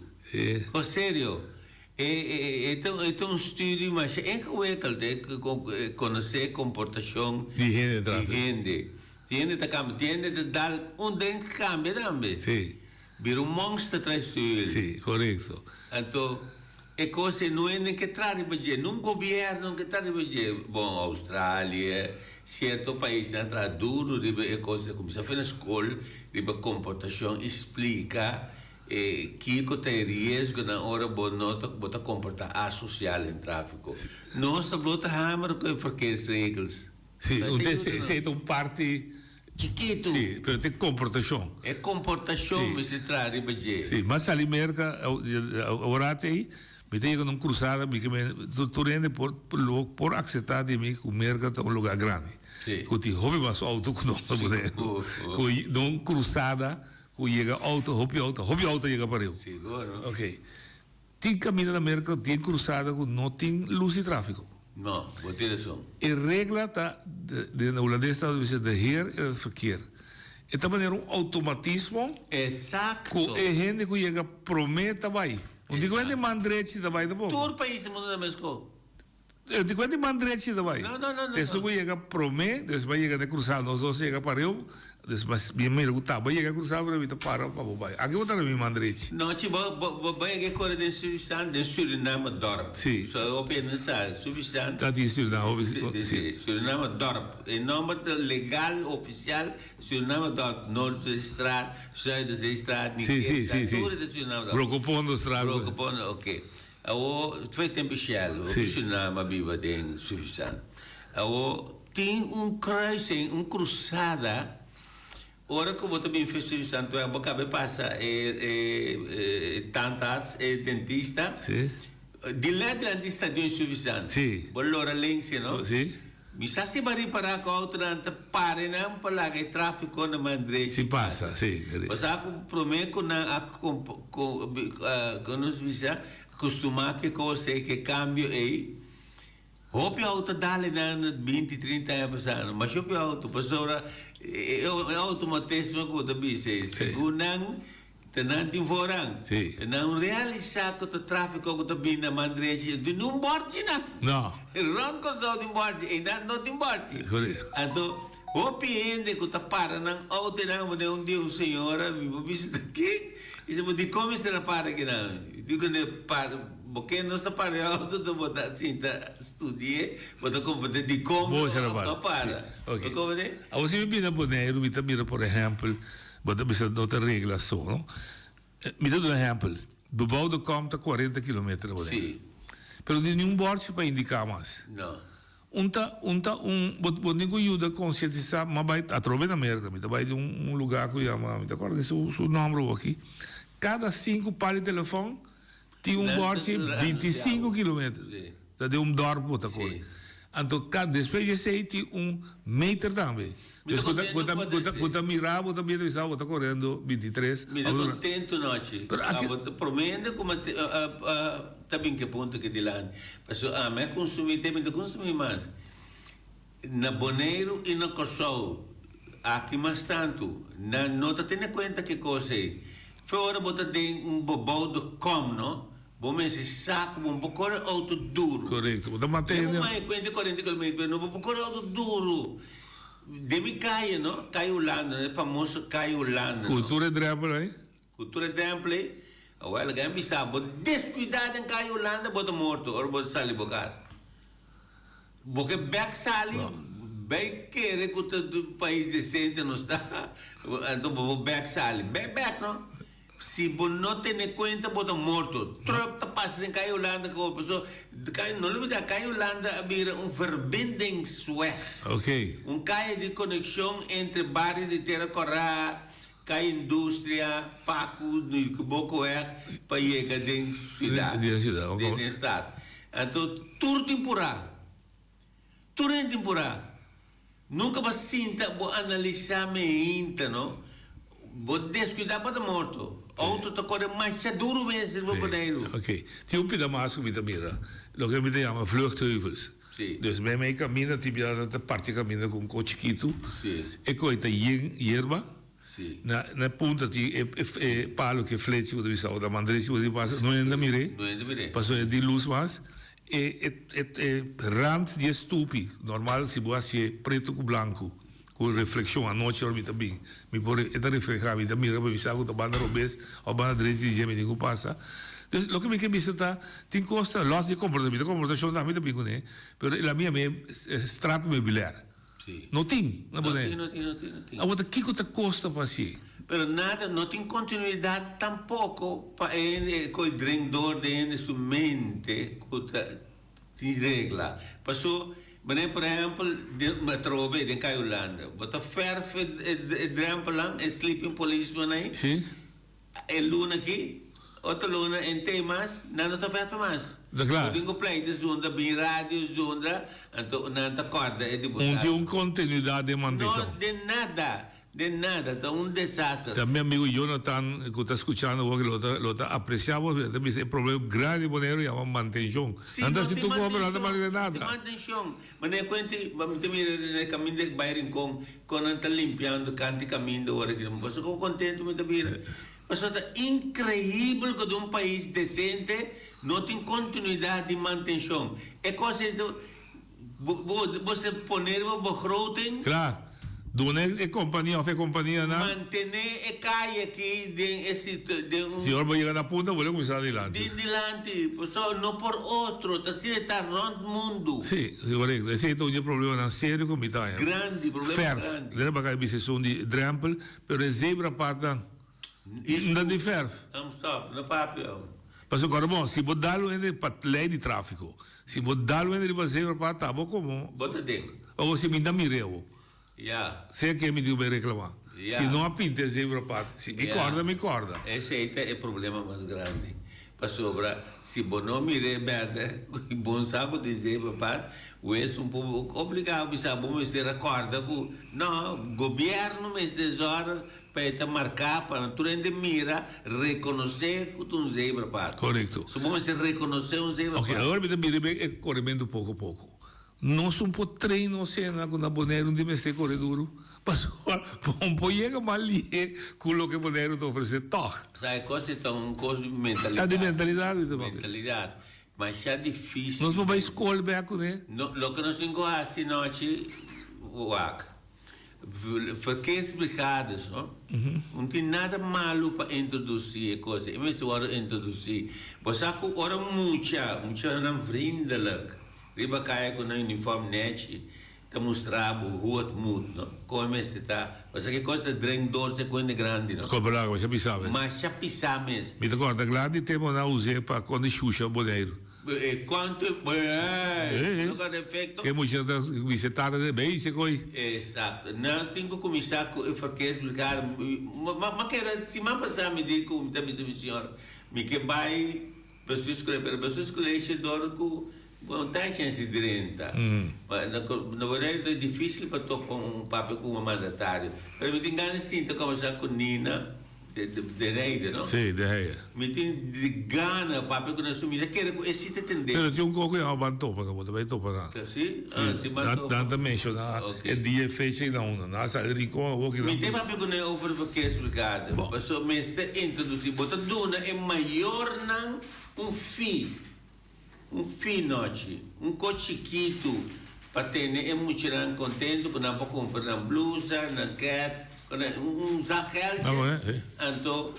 S20: Go serio. E e e ta un studio masha ingewikkeld e conoce comportacion
S17: di hende tras
S20: di hende. Di hende ta cambia, di hende ta dal un drink cambia tambe.
S17: Si.
S20: Bira un monster tras stuur.
S17: Si, corecto.
S20: Anto e cos e no hende ke tra riba dje, nun gobierno ke tra riba dje. Bon Australia, cierto paisnan a traha duro riba e cos e cuminsa for na scol riba comportacion y splica e kico ta e riesgonan ora bo no ta bo ta comporta asocial den trafico. Nos ta blota hamer cu e verkeersregels.
S17: Si, un ta esey ta un parti
S20: Chikitu.
S17: Si, pero ta e comportacion.
S20: E comportacion mester traha riba dje.
S17: Si, mas sali Merca aworat ey, mi ta yega na un cruzada, mi ke men tur hende por lo por acepta di mi cu Merca ta un lugar grandi.
S20: Si.
S17: Cu tin hopi mas auto cu nos na Boneiru. Cu na un cruzada cu yega auto, hopi auto, hopi auto yega pareu.
S20: Sigur.
S17: Ok. Tin caminda na Merca tin cruzada cu no tin luz di trafico.
S20: No, bo tin razon.
S17: E regla ta, den Holandes ta bisa de heer in het verkeer. E ta manera un automatismo.
S20: Exacto.
S17: Cu e hende cu yega prome ta bay. Un di cu hende man drechi ta bay tampoco.
S20: Tur pais di mundo ta mesco.
S17: E di cuenta man drechi ta bay.
S20: No, no, no, no.
S17: Esun cu yega prome, des bay yega na cruzada. Nos dos yega pareu, des mas mi mira cu ta bay yega cruzada pero mi ta para pa bo bay. Aki bo ta na mi man drechi.
S20: No, chi bo bo bo bay yega core den Suffisant, den Suriname dorp.
S17: Si.
S20: So e hopi hende sa, Suffisant.
S17: Ta di Suriname, hopi si.
S20: Si, Suriname dorp. E nomber ta legal, oficial, Suriname dorp. Noordzeestraat, Zuiderzeestraat,
S17: Si, si, si, si.
S20: Tur e ta Suriname dorp.
S17: Brokopondostraat.
S20: Brokopondo, oké. Awor, foi tempu Shell, hopi Suriname a biba den Suffisant. Awor, tin un kruising, un krusada, ora ku bo ta bin for Suffisant wèg, bo kabe pasa e e tandarts, e dentista, di lèt dilanti stadion Suffisant. Bo lora links, no? Mi sa si bo a ripará ku outonan ta pare nan pa laga e tráfiko na man drechi.
S17: Si pasa, si.
S20: Bo sa ku promé ku nan a ku nos bisa kustumá ku e kos ei, ku e kambio ei, hopi outo a dal einan na binti, trinta aña pasá. Masha hopi outo, pasobra e outomatismo ku bo ta bisa ei, segun nan Ta nan tin voorrang.
S17: Sí.
S20: Ta nan realisá ku ta tráfiko ku ta bini na man drechi. No tin un bòrchi nan.
S17: No.
S20: Rònt Kòrsou tin bòrchi, einan no tin bòrchi.
S17: Correcto.
S20: Anto, hopi hende ku ta para nan outo einan, bo den un dia un señora mi por bisa ta ken, i si bo dikon mester a para akinan? Di ku ne para, bo ken nos ta para e outo ta bo ta sinta studi'é, bo ta komprendé dikon
S17: Bo a
S20: a para.
S17: Oké.
S20: Bo komprendé?
S17: Awor si mi bini na Boneiru mi ta mira por ehèmpel Bo ta bisa no ta regla so, no? Mi ta duna ehempel, Bebouw de Kom ta cuarenta kilometer na Bonaire.
S20: Sí.
S17: Pero no tin niun bordje pa indica mas.
S20: No.
S17: Un ta, un ta un, bo, bo tin cu yuda concientisa, m'a bay atrobe na Merca, mi ta bay di un, un lugar cu yama, mi ta acorda di su, su nomber awor aki, cada cinco pal di telefon Tin un bòrchi bintisinco kilometer. Ta den un dòrp bo ta kore. Anto ka despues di esei tin un meter tambe.
S20: Mi ta
S17: Ku ta
S20: contento
S17: ku ta ku ta mira bo ta bira bisa bo ta korendo bintitres.
S20: Mi ta contento nochi.
S17: Pero aki.
S20: Abo ta prome hende ku ta bin ke punto aki dilanti. Pasobra ami a kunsumí te mi ta kunsumí mas. Na Boneiru i na Kòrsou, aki mas tantu, nan no ta tene kuenta ki kos ei. Fe ora bo ta den un bebouw de kom, no, bo mester sa ku bo no por kore outo duru.
S17: Korekto, bo ta mantene.
S20: Bo mai kuenta kuarenta kilometer pero no bo por kore outo duru. Den mi kaya, no, Kaya Hulanda, e famoso Kaya Hulanda, no.
S17: Ku tur e drèmpel ei?
S20: Ku tur e drèmpel ei, awel, laga mi bisa bo, deskuidá den Kaya Hulanda bo ta morto ora bo ta sali bo kas. Bo ke bek sali bay kere ku ta pais decente nos ta anto bo por bek sali bay bek no si bo no tene cuenta bo ta morto truck ta pasa den Kaya Hulanda ku paso no lubida Kaya Hulanda a bira un verbindingsweg un kaya di conexion entre bario di Tera Kora Kaya Industria Paku Bokoweg pa yega den ciudad den stad. Anto tur tin purá. Tur hende tin purá. Nunka bo sinta bo analisá meinta no. Bo deskuidá bo ta morto. Outo ta kore masha duru mes riba Boneiru.
S17: Ok. Tin un pida mas ku mi ta mira. Loke mi ta yama vluchtheuvels.
S20: Si.
S17: Dus meimei kaminda tin bia nan ta parti kaminda ku un ko chikitu.
S20: Si.
S17: E koi ta yen yerba. Na na punta tin e e palo ku e flecha ku ta bisa ota man drechi ku ta pasa no hende a mir'é
S20: No hende a mir'é.
S17: pasobra e di lus mas. E e e e rand di e stupi normal si bo hasié pretu ku blanku ku reflekshon anochi ora mi ta bin mi por e ta reflehá mi ta mira pa mi sa ku ta banda robes òf banda drechi di dje mi tin ku pasa. Dus loke mi ke bisa ta tin kos ta lòs di komportashon komportashon tambe ta bin kuné pero e la mi a mi straatmeubilair.
S20: Sí.
S17: No tin na
S20: No
S17: Bonaire.
S20: tin, no tin, no tin, no tin.
S17: Awor ta kiko ta kosta pa hasié?
S20: Pero nada, no tin continuidad tampoco pa e hende koe dren door den hende su mente ku ta tin regla. Paso, manera por ehempel den atrobe den Kai Hulanda, bo ta verf e e drempelnan, e sleeping policeman ei.
S17: Sí.
S20: E luna aki, otro luna en te mas, nan no ta verfa mas.
S17: Ta kla.
S20: Bo tin ku pleita zundra, bin radio zundra, anto nan ta kòrda e diputado.
S17: Un tin un kontinuidat den mantenshon.
S20: No, den nada, den nada, ta un desaster.
S17: Ta mi amigo Jonathan ku ta skuchando awor lo ta lo ta apresiá bo, ta bisa e problema grandi di Boneiru yama mantenshon.
S20: Si,
S17: Nan ta
S20: no
S17: hasi
S20: tin
S17: tur kos pero nan ta
S20: mantenshon,
S17: mantene nada.
S20: tin mantenshon. Manera kuenti, mi ta mira den e kaminda di bai Rincon, kon nan ta limpiando kanti kaminda ora di Pasobra kon kontentu mi ta bira. Pasobra ta inkreibel ku den un pais desente no tin kontinuidat di mantenshon. E kos ei ta bo bo se pone riba begroting.
S17: Kla, duna e kompania òf e kompanianan.
S20: Mantené e kaya aki den e situ den un.
S17: Si ora bo yega na punta bo lo kuminsá dilanti.
S20: Den dilanti, pasobra no por otro, ta asina e ta rònt mundu.
S17: Sí, sí korekto. Esei ta un di e problemanan serio ku mi ta haña.
S20: Grandi, problema
S17: Fèrf,
S20: grandi.
S17: Dere baka e bisa esun di drèmpel, pero e zebrapatnan no di fèrf.
S20: Am stop, no papia.
S17: Pasobra kòrda bon, si bo dal un hende pa lei di tráfiko, si bo dal un hende riba zebrapad ta bo komo.
S20: Bo ta den.
S17: Abo si mi ta mir'é bo.
S20: Ya.
S17: Sea ke mi tin ku bai reklamá.
S20: Ya.
S17: Si no a pinta e zebrapad, si mi
S20: Ya.
S17: kòrda, mi kòrda.
S20: Esei ta e problema mas grandi. Pasobra si bo no mir'é bèrdè, bon sa ku tin zebrapad, wes un poco obligá bisa bo mester a kòrda ku no, gobièrnu mester zòrg pa e ta marká pa nan tur hende mira, rekonosé ku ta un zebrapad.
S17: Korekto.
S20: So bo mester rekonosé un zebrapad.
S17: Oke, awor mi ta bira e korementu poko poko. Nos un por train nos hende cu na Boneiru un di mester core duro, pasobra bo un por yega mas lihe cu loke Boneiru ta ofrece tog.
S20: Sa e cos ta un cos di mentalidad.
S17: Ta di mentalidad mi ta papia.
S20: Mentalidad. Masha dificil.
S17: Nos por bay scol bek cune.
S20: No, loke nos tin cu haci nochi, wak. Verkeersbrigades, no? No tin nada malu pa introduci e cos ei. E mester wordo introduci. Bo sa cu ora mucha, muchanan vriendelijk, riba caya cu nan uniform nechi, ta mustra bo hoe het moet, no? Con e mester ta. Bo sa cu e cos ta drink door se cu hende grandi, no?
S17: Cobra, masha pisa mes.
S20: Masha pisa mes.
S17: Mi ta corda glad di tempo nan us'e pa con di shusha Boneiru.
S20: Cuanto e no ta efecto.
S17: Ke mucha ta bisa tata de bay se coy.
S20: Exacto. Nan tin cu cuminsa cu e verkeersbrigade. Ma keda siman pasa mi di cu mi ta bisa mi señor mi ke bay bestuurscollege pero bestuurscollege dor cu bon ta chance drenta. Ma na Bonaire ta dificil pa topa un papia cu un mandatario. Pero mi tin gana di sinta conversa cu Nina. De Heide, no?
S17: Sí, de Heide.
S20: Mi tin di gana papia ku nan su mi ta kere ku e si ta tende.
S17: Pero tin un koko yama Ban Topa, no bo ta bai topa nan.
S20: Sí? Ah, tin Ban Topa.
S17: Nan ta menshoná e dia e fecha i nan unda. Nan a sali Rincon awor ki nan.
S20: Mi tin papia ku nan over verkeersbrigade. Pasobra mester introdusí. Bo ta duna e mayornan un fee. Un finochi, un ko chikitu pa tene e muchanan kontentu ku nan por kumpra nan blusa, nan kèts, ku nan un zakgeldje. Anto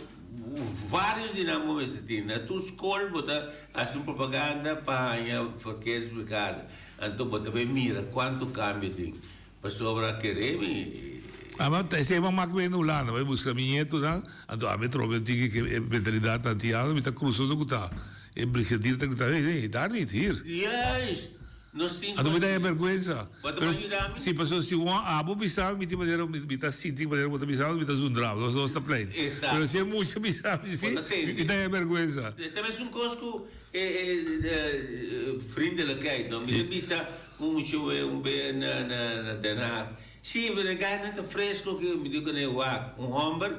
S20: vários di nan bo mester tin. Na tur skol bo ta hasi un propaganda pa haña verkeersbrigade. Anto bo ta bay mira kuantu kambio tin. Pasobra kere mi.
S17: Ama esei bo mak bende Hulanda, bai buska mi ñetonan, anto ami trobe un tiki ke e mentalidat antiano, mi ta krusa unda ku ta e brigadier ta grita, hey, hey, daar niet, hier.
S20: Juist! Nos tin
S17: Anto mi ta haña bergwensa.
S20: Bo ta
S17: Pero
S20: bai yuda mi?
S17: si, pasobra si un abo bisa mi, mi tin manera, mi ta sinti manera bo ta bisa mi, mi ta zundra bo, nos nos ta pleit.
S20: Exacto.
S17: Pero si e mucha bisa mi si,
S20: Bo ta tende.
S17: mi ta haña bergwensa.
S20: Ta mes un kos ku e e vriendelijkheid, no? Mi ta bisa Un mucha wee un be na na Den Haag. Sí, pero e gainan ta fresco ki mi di ku nan e wak. Un homber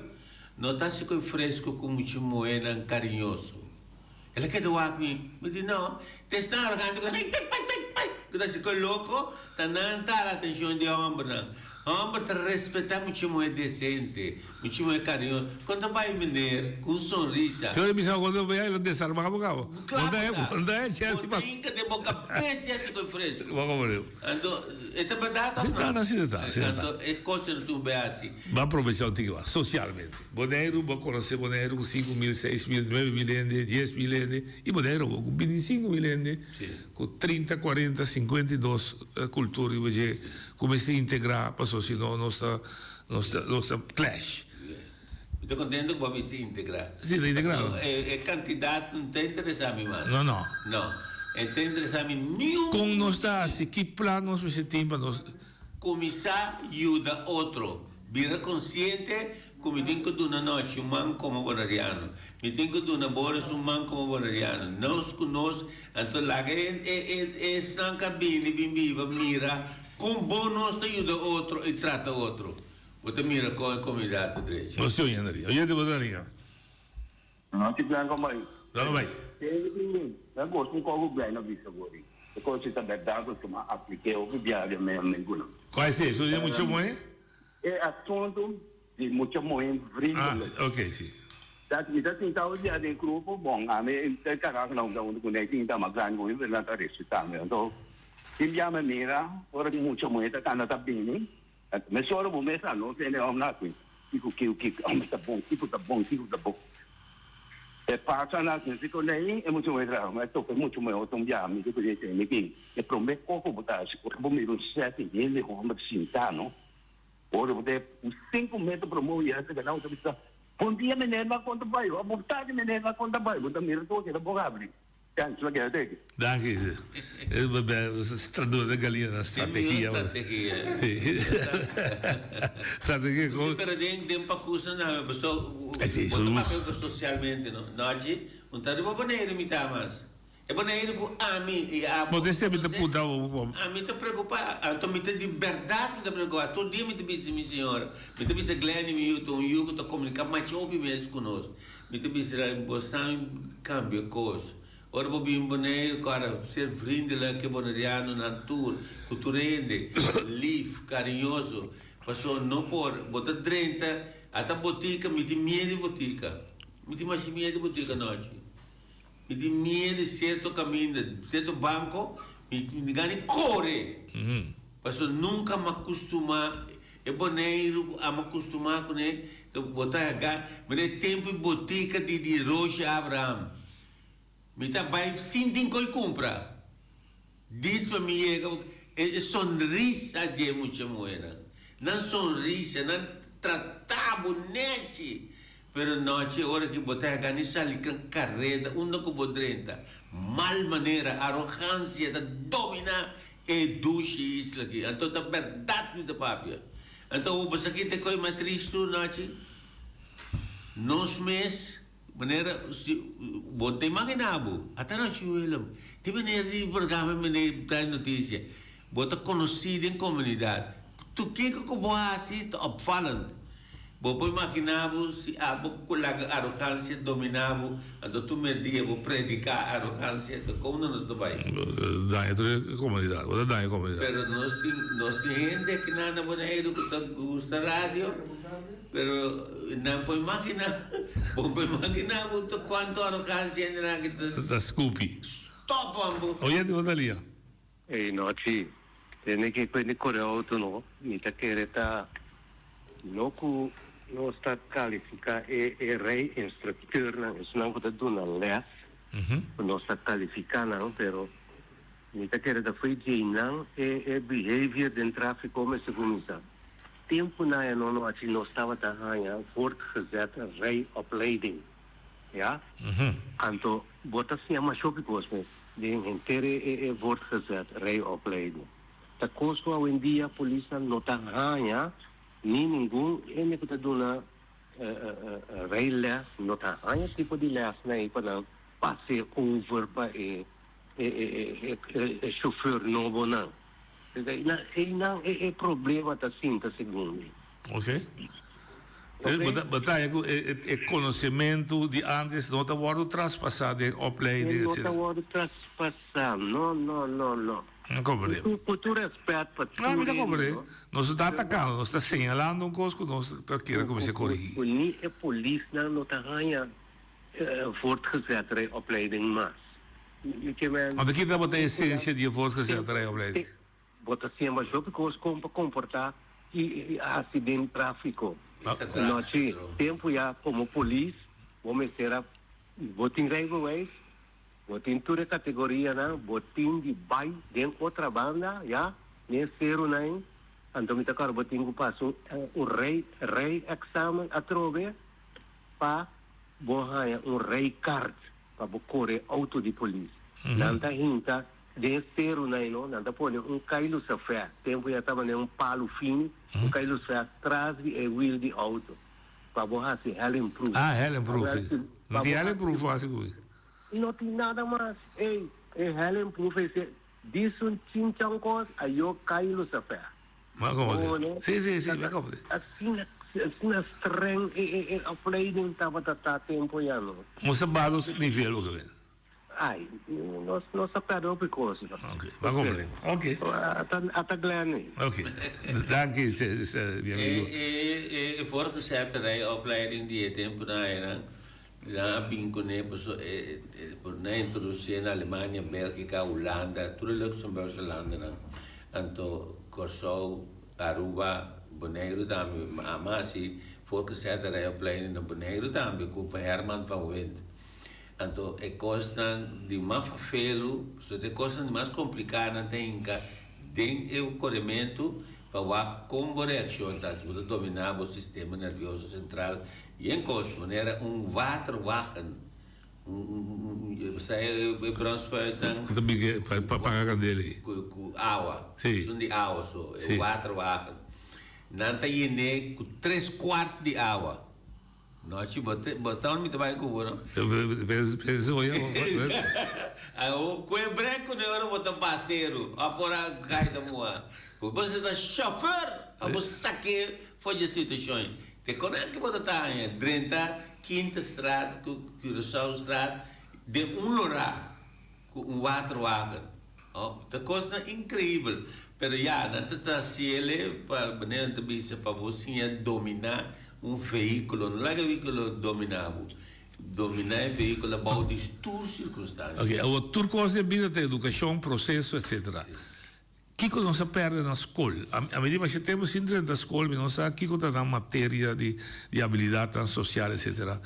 S20: no ta hasi koe fresco ku mucha muhenan cariñoso. El a keda wak mi. Mi di no. Ta esnan arogante ku ta pai pai pai pai ku ta hasi koe loko ta nan ta hala atencion di e hombernan. Homber ta respetá mucha muhé decente, mucha muhé cariñoso. Con ta bai meneer cu un sonrisa.
S17: Si bo ta bisa cu bo ya lo desarmá bo cabo.
S20: Claro
S17: Bo ta
S20: ta.
S17: bo ta echa
S20: Bo
S17: así
S20: ta
S17: pa.
S20: hinca den bo cabeza así cu e fresco.
S17: Bo como riba.
S20: Anto e ta berdad of
S17: Si
S20: no?
S17: ta, así ta, así ta.
S20: Anto e cos no tin un be así.
S17: Bo a probecha un tiki mas socialmente. Boneiru, bo conoce Boneiru cu 5000, 6000, 9000 hende, 10000 hende y Boneiru awor cu 25000 hende. Ku trinta, kuarenta, sinkuenta i dos kultur riba dje ku mester integrá pasobra si no nos ta nos ta nos ta clash.
S20: Mi ta kontento ku bo a bisa integrá.
S17: Si, ta integrá.
S20: Pasobra e kantidat no ta interesá mi mas.
S17: No, no.
S20: No. E ta interesá mi niun.
S17: Kon nos ta hasi? Ki plan nos mester tin pa nos.
S20: Kuminsá yuda otro. Bira konsiente Ku mi tin ku duna Nochi un man komo boneriano. Mi tin ku duna Boris un man komo boneriano. Nos ku nos, anto laga e e e esnan ku a bini bin biba mira kon bon nos ta yuda otro i trata otro. Bo ta mira kon e komunidat ta drecha.
S17: Nos tin oyente ria. Oyente bo ta ria.
S21: Nochi blanco bai.
S17: Blanco bai.
S21: Mi gosta un kogo blai na bisa gori. E kos ta berdad ku mi a aplike hopi biaha den mi amigunan.
S17: Kua esei? Esun di mucha muhé?
S21: E asuntu di mucha muhé vriendelijk.
S17: Ah, ok, si.
S21: Dat mi ta sinta hopi bia den grupo, bon, ami e karaku nan unda ku nei sinta mas grandi ku mi, pero nan ta respetá mi. Anto, tin bia mi mira ora ku mucha muhé ta kanda ta bini, mesora bo mes a no tende òf na ku kiko kiko kiko, òf ta bon, kiko ta bon, kiko ta bon. E pasa na sinti ku nei e mucha muhé traha, mi a topa e mucha muhé otro un bia, mi di ku dje tende ki e promé kos ku bo ta hasi ora bo mira un sèt di hende hòmber sintá no. Ora bo ta un sinku metro promé bo yega serka nan, bo ta bisa, Bon dia meneer, nan kon ta bai? Of bon tardi meneer, nan kon ta bai? Bo ta mira tur keda boka abri. Thanks, lo keda teki.
S17: Danki. Traduna galiña na strategia.
S20: Strategia.
S17: Strategia kon.
S20: Pero den den pakusa na paso bo ta papia socialmente no. Nochi, un ta riba Boneiru mi ta mas. E Boneiru ku ami i abo
S17: Bo ta sebe ta
S20: konosé,
S17: puntra bo bo.
S20: ami ta preokupá. Anto mi ta di bèrdat mi ta preokupá. Tur dia mi ta bisa mi señora, mi ta bisa Glenny mi yu, ta un yu ku ta komuniká masha hopi mes ku nos. Mi ta bisa el, bo sa mi kambia kos. Ora bo bin Boneiru, kòrda ser vriendelijk ku e bonerianonan tur, ku tur hende, lif, kariñoso. Pasobra no por, bo ta drenta ata botika, mi tin miedu di botika. Mi tin masha miedu di botika anochi. Mi tin miedu di sierto kaminda, sierto banko, mi mi gana di kore. Pasobra nunka mi a kustumá e Boneiru ku ami a kustumá kuné, bo ta haga, mi na e tempu e botika di di Roosje Abraham. Mi ta bai sin tin koi kumpra. Dis pa mi yega, e sonrisa di e mucha muhénan, nan sonrisa, nan trata bo nèchi. Pero nochi ora ki bo ta yega ni sali kan kareda unda ku bo drenta, mal manera, arogansia ta dominá e dushi isla aki. Anto ta bèrdat mi ta papia. Anto bo sa ki ta e koi mas tristu nochi? Nos mes. Manera si bo ta imagina bo, ata nochi Willem, tin manera di programa manera trae noticia, bo ta conoci den comunidad, tur kico cu bo haci ta opvallend. Bo por imagina bo si abo cu laga arogancia domina bo, anto tur merdia bo predica arogancia, anto con nos ta bay?
S17: Daña tur e comunidad, bo ta daña e comunidad.
S20: Pero nos tin, nos tin hende aki na Boneiru cu ta gusta radio. Pero nan por imagina, bo por imagina bo ta cuanto arrogancia hende nan aki ta.
S17: Ta scupi.
S20: Stop ambo.
S17: Oyente bo ta lia.
S18: Ey nochi, tende ki kuende kore auto no, mi ta kere ta no ku nos ta kalifiká e e rei instrukteurnan, esnan ku ta duna les, ku nos ta kalifiká nan, pero mi ta kere ta fo'i djeinan e e behavior den trafiko mester kuminsá. Tempu na e nono achi nos tabata haña voortgezet rijopleiding, ya. Anto bo ta siña masha hopi kos mes den henter e e voortgezet rijopleiding. Ta kos ku awendia polisnan no ta haña ni ningun hende ku ta duna rijles no ta haña tipo di lesnan ei pa nan pase over pa e e e chauffeur nobonan. Einan e problema ta sinta segun mi.
S17: Ok. Bo ta haña ku e konosementu di antes no ta wòrdu traspasá den opleiding
S18: No ta wòrdu traspasá, no, no, no, no.
S17: No comprende.
S18: Ku tur respet pa tur
S17: No, mi ta
S18: hende,
S17: comprende.
S18: no.
S17: Nos no ta atacando, nos ta señalando un cos cu nos ta kere cuminsa corigi.
S18: Ku ni e polisnan no ta haña voortgezet rijopleiding mas. Mi ke men.
S17: Anto kita bo ta esencia di e voortgezet rijopleiding?
S18: Bo ta siña hopi kos kon pa komportá i hasi den tráfiko. Nochi tempu ya komo polis bo mester a bo tin rijbewijs, bo tin tur e kategorianan, bo tin di bai den otra banda ya den serunan, anto mi ta kòrda bo tin ku pasa un rij rijexamen atrobe pa bo haña un rijkaart pa bo kore outo di polis. Nan ta hinta Den e serunan ei no, nan ta pone un kai lusafè, tempu ya tabata den un palu fini, un kai lusafè tras di e wiel di outo, pa bo hasi helmproof.
S17: Ah, helmproof, si. No tin helmproof hasi ku ei?
S18: No tin nada mas. Ey, e helmproof ei se dis un chinchan kos, ayo kai lusafè.
S17: Ma komo di? Si, si, si, mi a komo di.
S18: Asina, asina streng e, e, e opleiding tabata ta tempu ya no.
S17: Mosta bados nivel bo ke wen.
S18: Ai, nos nos ta perde hopi cos.
S17: Ok, ba comprende. Ok.
S18: Ata ata Glenn.
S17: Ok. Danki, mi amigo.
S20: E e e voortgezette rijopleiding di e temponan einan, nan a bin kuné paso e e por nan a introdusié na Alemania, Bélgika, Hulanda, tur e Luxemburgse landenan. Anto Kòrsou, Aruba, Boneiru tambe, ama hasi voortgezette rijopleiding na Boneiru tambe ku Herman van Wind. Anto e kosnan di mas fafelu, pasobra e kosnan di mas kompliká nan ta hinka den e korementu pa wak kon bo reakshon ta, si bo ta dominá bo sistema nervioso sentral yen kos, manera un waterwagen, un sa e brandspùitnan.
S17: Ku ta bini pa paga kandela ei.
S20: Ku awa, esun di awa so, e waterwagen. Nan ta yen'é ku tres kuart di awa. Nochi bo te bo sta mi ta bai ku bo no.
S17: Pensa oye.
S20: Awo ku e brek ku ne ora bo ta baseru a por a kai ta mua. Bo bo ta chauffeur a bo sake for dje situashon. Te konan ke bo ta ta haña drenta Quinta straat ku Curaçao straat den un lora ku un waterwagen. Oh ta kosnan inkreibel. Pero ya nan ta ta hasiele pa manera nan ta bisa pa bo siña domina Un vehíkulo, no laga e vehíkulo dominá bo. Dominá e vehíkulo bou di tur sirkunstansia.
S17: Ok, awor tur kos den bida ta edukashon, proseso, etsetera. Kiko nos a pèrdè na skol? A mi di masha tempu sin drenta skol mi no sa kiko ta nan materia di di abilidatnan sosial, etsetera.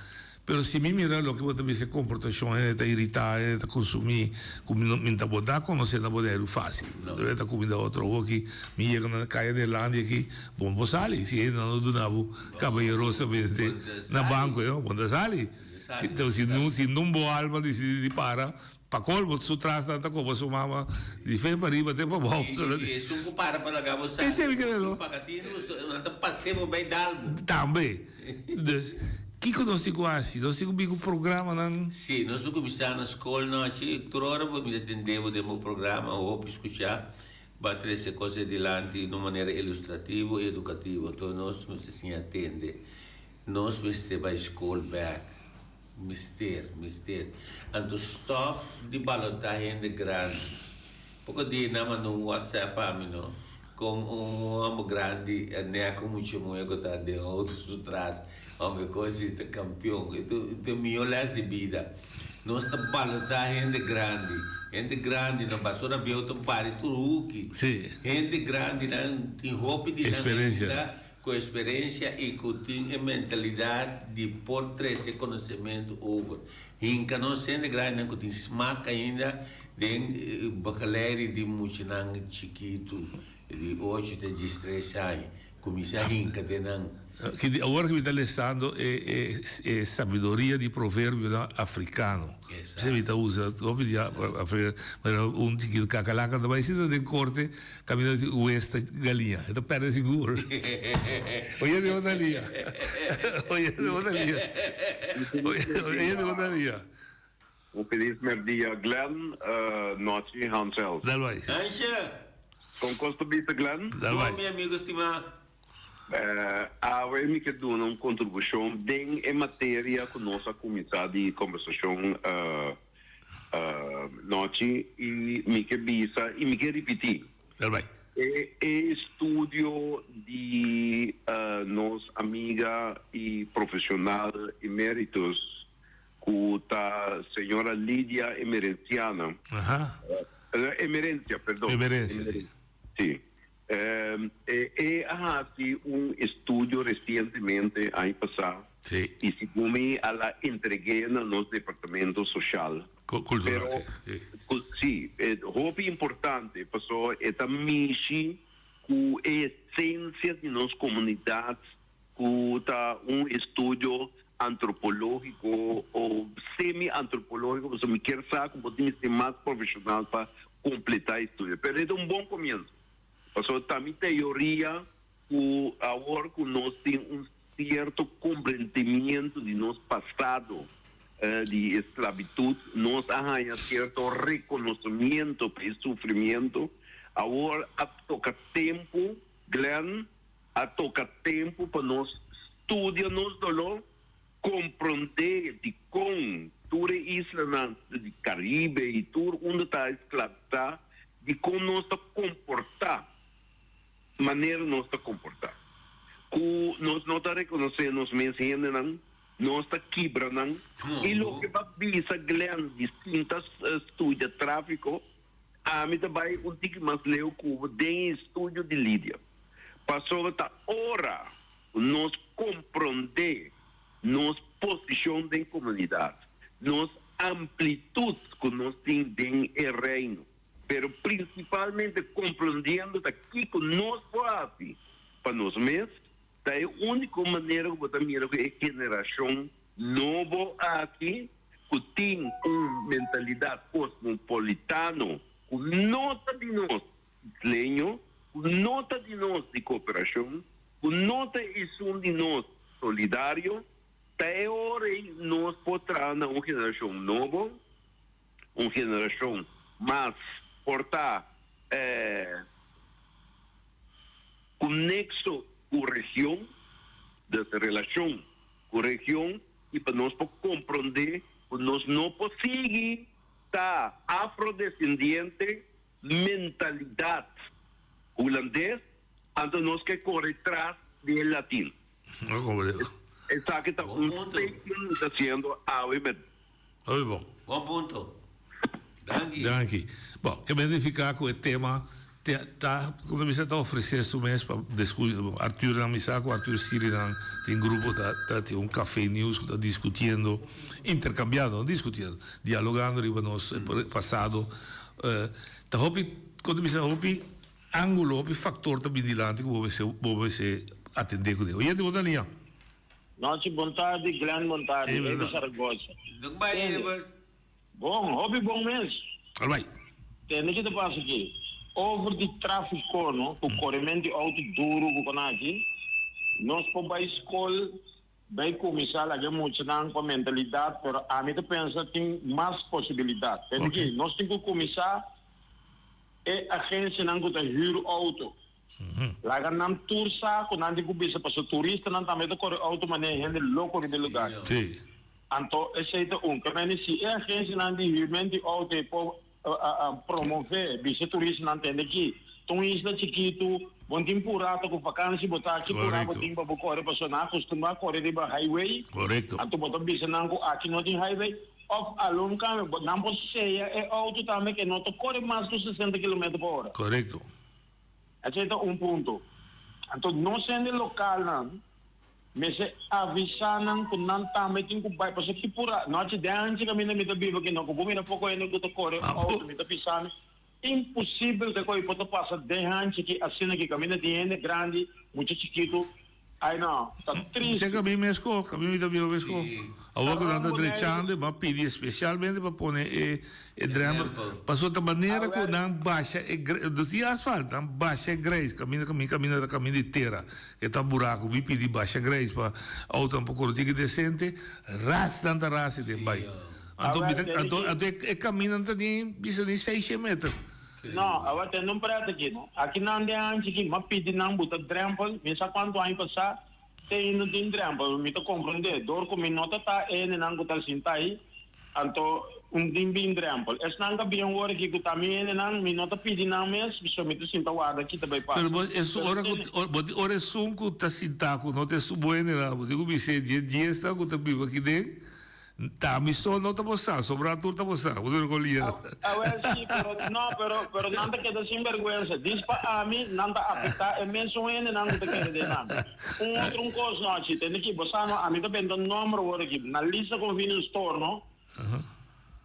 S17: Pero si mi mira loke bo ta bisa e komportashon, hende ta iritá, hende ta konsumí, ku mi no mi ta bo da konosé na Boneiru fásil. Hende ta kuminda otro hoki, mi yega na Kaya Neerlandia aki, bon bo sali. Si hende no duna bo kabayerosamente na banko, bon ta sali. Si si nun bo alma disidí di para, Pa colmo su tras nan ta como su mama di fe pa riba te pa bou.
S20: Y esun cu para pa laga bo sa.
S17: Esey mi kere no.
S20: Paga tinu nan ta pase bo bay dal bo.
S17: Tambe. Dus kico nos tin cu haci? Nos tin cu bin cu programanan.
S20: Si, nos lo cuminsa na scol nochi. Tur ora bo mi ta tende bo den bo programa, hopi scucha. Bo a trece cos e dilanti na un manera ilustrativo y educativo. Enton nos mester siña tende. Nos mester bay scol bek. Mister, mister. Anto stop di balotá hende grandi. Poko dia nan manda un whatsapp pa mi no, kon un homber grandi a nèk un mucha muhé ku ta den outo su tras. Homber e kos ta kampion. E ta e mihó lès di bida. Nos ta balotá hende grandi. Hende grandi no basora bieu ta bari tur huki. Hende grandi nan tin hopi di nan ainda. Ku eksperensia i ku tin e mentalidat di por trese konosementu over. Hinka nos hende grandinan ku tin smak ainda den begeleiding di muchanan chikitu di ocho te diestres aña. Kuminsá hinka den nan.
S17: Awor ku mi ta lesando e e sabiduria di proverbionan afrikano. Esei mi ta usa hopi di afrika. Manera un chikitu kakalaka ta bai sinta den korte. Caminda di hues ta galiña, e ta perde sigur. Oye di bo ta lia. Oye di bo ta lia. Oye di bo ta lia.
S5: Un feliz merdia Glenn, nochi Hansel.
S17: Dal bai.
S20: Hansje!
S5: Con cos ta bisa Glenn?
S17: Dal bai.
S20: Bon mi amigo stima.
S5: Awe mi ke duna un contribucion den e materia cu nos a cuminsa di conversacion.
S2: Nochi i mi ke bisa i mi ke ripití. E e estudio di nos amiga i profesional emeritus ku ta señora Lidia Emerenciana, Emerencia, perdon.
S17: Emerencia, si.
S2: Si. E e a hasi un estudio resientemente aña pasá i segun mi a la entreg'é na nos departamento soshal.
S17: Kultural, si.
S2: Pero si, hopi importante pasobra e ta mishi ku e esensia di nos komunidat ku ta un estudio antropológiko o semi-antropológiko pasobra mi kier sa ku bo tin mester mas profeshonal pa kompletá e estudio. Pero e ta un bon komienso. Pasobra ta mi teoria ku awor ku nos tin un sierto komprendimiento di nos pasado di esklabitut, nos a haña sierto rekonosimiento pa e sufrimiento. Awor a toka tempu, Glenn, a toka tempu pa nos studia nos doló, komprondé dikon tur e islanan di Karibe i tur unda ta esklabisá, dikon nos ta komportá manera nos ta komportá. Ku nos no ta rekonosé nos mes hendenan, nos ta kibra nan. I loke bo a bisa Glenn di sinta studia tráfiko, ami ta bai un tiki mas leu ku bo den e estudio di Lidia. Pasobra ta ora ku nos komprondé nos posishon den komunidat, nos amplitut ku nos tin den e Reino, pero prinsipalmente komprondiendo ta kiko nos por hasi pa nos mes, ta e úniko manera ku bo ta mira ku e generashon nobo aki ku tin un mentalidat kosmopolitano ku no ta di nos isleño, ku no ta di nos di kooperashon, ku no ta esun di nos solidario, ta e ora ei nos por traha na un generashon nobo. Un generashon mas por ta ku nexo ku region, dus relashon ku region i pa nos por komprondé ku nos no por sigui ta afrodescendiente mentalidat hulandes anto nos ke kore tras di e latin. Esaki ta un statement mi ta hasiendo awe met.
S17: Hopi bon.
S20: Bon punto. Danki.
S17: Danki. Bon, ke men nifiká ku e tema te ta, komo ta bisa, ta ofresé su mes pa diskuti. Bon, Arthur nan mi sa ku Arthur Siri nan tin grupo ta ta tin un Café News ku ta diskutiendo, interkambiando, no diskutiendo, dialogando riba nos pasado. Ta hopi, komo ta bisa, hopi ángulo, hopi faktor ta bini dilanti ku bo mester bo mester atendé kuné. Oyente, bo ta liña?
S22: Nochi bon tardi Glenn bon tardi Eber Zaragoza.
S20: Dok bai Eber.
S22: Bon hopi bon mes.
S17: Al bai.
S22: Tende ki ta pasa aki over di trafico no cu corement di auto duro cu con aki nos por bai scol bai cuminsa laga e muchanan pa mentalidad pero ami ta pensa tin mas posibilidad tende ki nos tin cu cuminsa e agencianan cu ta huur auto Laga nan tur sa ku nan tin ku bisa pasobra turistanan tambe ta kore outo manera hende loko riba e lugar.
S17: Sí.
S22: Anto esei ta un. Ke mende si e agensianan di hürment di outo ei por promové bisa turistanan tende aki ta un isla chikitu, bo no tin purá ta ku vakansi bo ta aki purá bo tin pa bo kore pasobra nan a kustumbrá kore riba highway.
S17: Korekto.
S22: Anto bo ta bisa nan ku aki no tin highway òf algun kambio nan por seya e outo tambe ke no ta kore mas ku sesenta kilometer pa ora.
S17: Korekto.
S22: Esei ta un punto. Anto nos hende lokalnan mester avisá nan ku nan tambe tin ku bai. Pasobra ki pura nochi den anchi kaminda mi ta biba aki no ku bo mira poko hende ku ta kore outo mi ta bisa mi imposibel ku e koi por ta pasa den hanchi aki asina aki kaminda tin hende grandi mucha chikitu. Ai no, ta triste.
S17: Seka mi mesko, ka mi ta biba mesko. Awor ku nan ta drechando, bo a pidi espesialmente pa pone e e drempel. Pasobra ta manera ku nan basha e gre, no tin asfalt, nan basha e greis, kaminda mi kaminda ta kaminda di tera, e ta buraku, mi pidi basha greis pa outonan por kore tiki desente, ras nan ta rasi den bai. Anto mi ta, anto anto e kaminda no ta ni bisa ni seishen meter.
S22: No, awor tende un pret aki no. Aki nan den hanchi aki, m'a pidi nan buta drempel, mi sa cuanto aña pasá, te ainda no tin drempel. Mi ta comprende, door cu mi no ta ta e hendenan cu ta sinta ahi, anto. Un tin bin drempel. Esnan ta bien wor aki ku ta mi hendenan, mi no ta pidi nan mes, so mi ta sinta warda kita bai pasa.
S17: Pero bo esun ora ku bo tin ora esun ku ta sinta ku no ta esun bo hendenan, bo tin ku bis'é dje diesnan ku ta biba aki den, ta mi so no ta bo sa, sobrá tur ta bo sa. Bo ta kon lia.
S22: Awel si, pero no, pero pero nan ta keda sin bergwensa. Dis pa ami nan ta afektá e mesun hendenan ku ta kere den nan. Un otro un kos no, si tende ki bo sa no, ami ta benta nomber wor aki na Lisa Convenience Store no.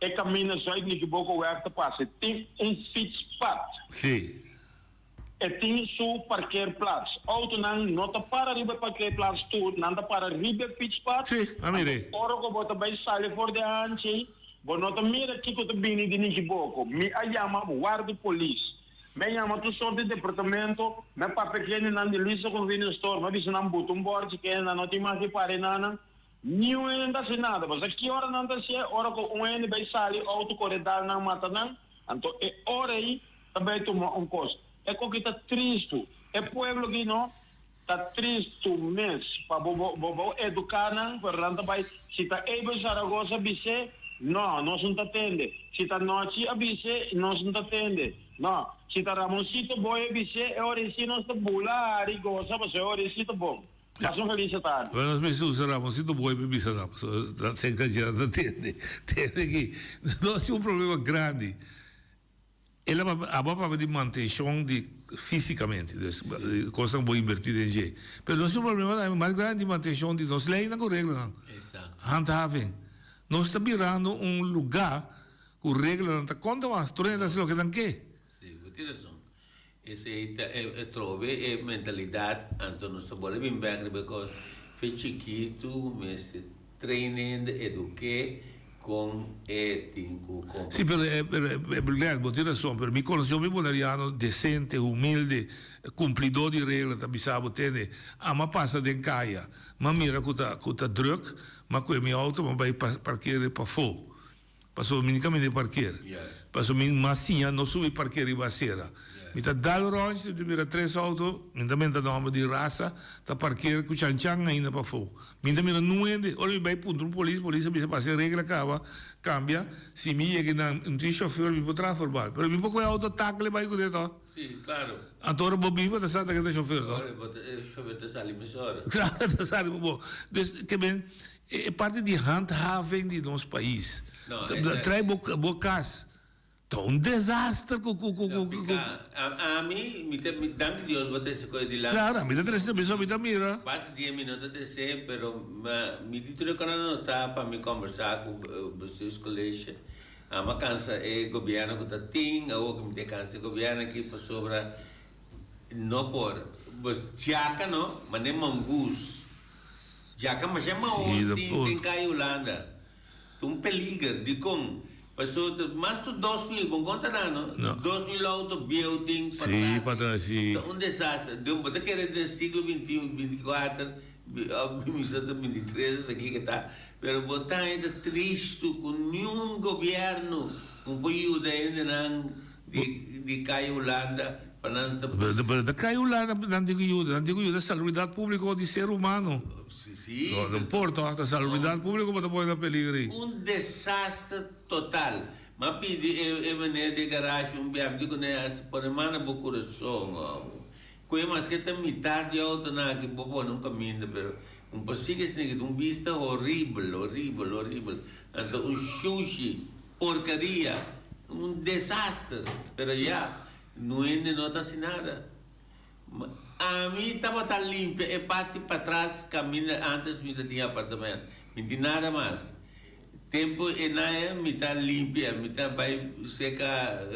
S22: E kaminda Zuid Nikibokoweg ta pasa e tin un fietspad.
S17: Sí.
S22: E tin su parkeerplaats. Autonan no ta para riba e parkeerplaats tur, nan ta para riba e fietspad.
S17: Sí, a mir'é.
S22: Anto ora ku bo ta bai sali for di hanchi, bo no ta mira kiko ta bini di Nikiboko. Mi a yama warda polis. Mi a yama tur sort di departamento. Mi a papia kendenan di Lisa Convenience Store. Mi a bisa nan buta un bòrchi kendenan no tin mas di para enanan. Niun hende ta hasi nada. Pasobra ki ora nan ta hasié? Ora ku un hende bai sali outo kore dal nan mata nan, anto e ora ei ta bai tuma un kos. E koki ta tristu. E pueblo aki no ta tristu mes. Pa bo bo bo eduká nan, pero nan ta bai, si ta Abel Zaragoza bis'é, no, nos no ta tende. Si ta Nochi a bis'é, nos no ta tende. No. Si ta Ramoncito Boy a bis'é, e ora ei si nos ta bula, hari, gosa, pasobra e ora ei si ta bon.
S17: Pasa
S22: un feliz tardi.
S17: Bueno, nos mester usa Ramoncito Boy pa bisa nan, pasobra nan ta exagera ta tende. Tende aki nos tin un problema grandi. El a papia, abo a papia di mantencion di fisicamente, dus cosnan bo inverti den dje. Pero nos tin un problema tambe mas grandi di mantencion di nos leynan cu reglanan. Handhaving. Nos ta birando un lugar cu reglanan ta conta mas, tur hende ta haci loke nan ke.
S20: Si, bo tin razon. Esei ta e trobe e mentalidat anto nos ta bole bin bek riba e kos fe chikitu mester train hende eduke kon e tin ku komporta.
S17: Si pero e Glenn bo tin rason pero mi konosé hopi boneriano desente humilde kumplidó di regla ta bisa bo tende ama pasa den kaya m'a mira ku ta ku ta druk m'a kue mi outo m'a bai parkere pafó. Pasobra mi ni caminda e parkeer. Pasobra mi mas siña no subi parkeer riba acera. Mi ta dal rondje, mi ta mira tres auto, mi ta menta nomber di raza, ta parkeer cu chan chan ainda pafo. Mi ta mira nun hende. Ora mi bay puntra un polis, polis a bisa pasa e regla caba, cambia, si mi yega nan, un tin chauffeur mi por traha verbal. Pero mi por coge auto tackle bay cune to.
S20: Si, claro.
S17: Anto ora bo bin bo ta sa ta kende chauffeur to.
S20: Ora bo ta, e chauffeur ta sali mesora.
S17: Claro, ta sali pa bo. Dus, ke men, E parti di handhaving di nos pais.
S20: No, e ta.
S17: Trae bo bo cas. Ta un desaster cu cu cu cu.
S20: Pica. Ami, mi ta, danki Dios bo trece coe dilanti.
S17: Claro, ami ta trece mi so mi ta mira.
S20: Basta dia mi no ta trece, pero mi di tur e con a nota pa mi combersa cu bestuurscollege. Ami a cansa e gobierno cu ta tin, awor cu mi ta cansa e gobierno aki pasobra no por. Bos djaca no, mane mangoes. Djaka masha maos tin den kai Hulanda. Ta un peliger. Dikon? Paso ta mas ku 2000, bon konta nan no? 2000 auto bieu tin patras. Ta un desaster. Bo ta kere den siglo bintiun, bintikuater, òf mi sa ta bintitres òf kiko ta. Pero bo ta haña ta tristu ku niun gobièrnu no por yuda hendenan di kai Hulanda pa nan ta.
S17: Pero ta kai Hulanda nan tin ku yuda, nan tin ku yuda salubridat públiko di ser humano.
S20: Si.
S17: No, no importa, ta salubridat públiko bo ta pone na peligro ei.
S20: Un desaster total. M'a pidi e meneer di e garage un bia, mi di kuné a pone man na bo kurason, omo. Koe maske ta mitar di autonan aki bo pone un kaminda, pero un por sigui esaki ta un bista horibel, horibel, horibel. Anto un shushi. Porcaria, un desaster, pero ya, no hende no ta haci nada. Ami tabata limpia e parti patras caminda antes mi ta tin apartamento, mi tin nada mas. Tempo e nae mi ta limpia, mi ta bay seca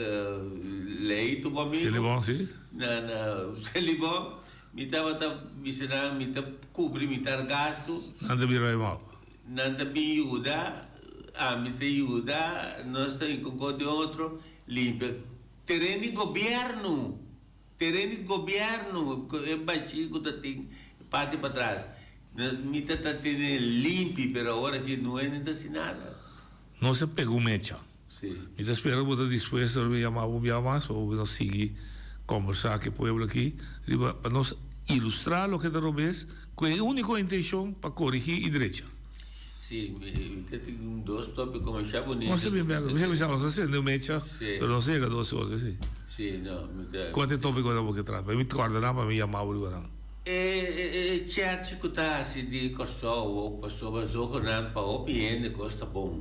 S20: Leito bo amigo.
S17: Selibon, si.
S20: Na na Selibon, mi tabata bisa nan mi ta cubri mitar gasto.
S17: Nan ta bira e mop.
S20: Nan ta bin yuda, ami ta yuda, nos ta bin con di otro limpia teren di gobierno, teren di gobierno, e bashi cu ta tin parti patras, nos mi ta ta tene limpi, pero awor aki no hende ta haci nada.
S17: Nos a pega un mecha.
S20: Si.
S17: Mi ta spera cu bo ta dispuesto ora mi yama bo un bia mas pa bo nos sigui combersa cu e pueblo aki riba pa nos ilustra loke ta robes cu e unico intencion pa corigi y drecha.
S20: Sí, mi ta tin dos tópiko masha bunita.
S17: Nos ta bin bèk. Mi sa bisa nos a sende un mecha, pero nos a yega dos ora, sí.
S20: Sí, no, mi ta.
S17: Kua ta e tópikonan bo ke trata? Mi kòrda nan pa mi yama bo riba nan.
S20: E chèrchi ku ta hasi di Kòrsou pasobra zogenaamd pa hopi hende kos ta bon.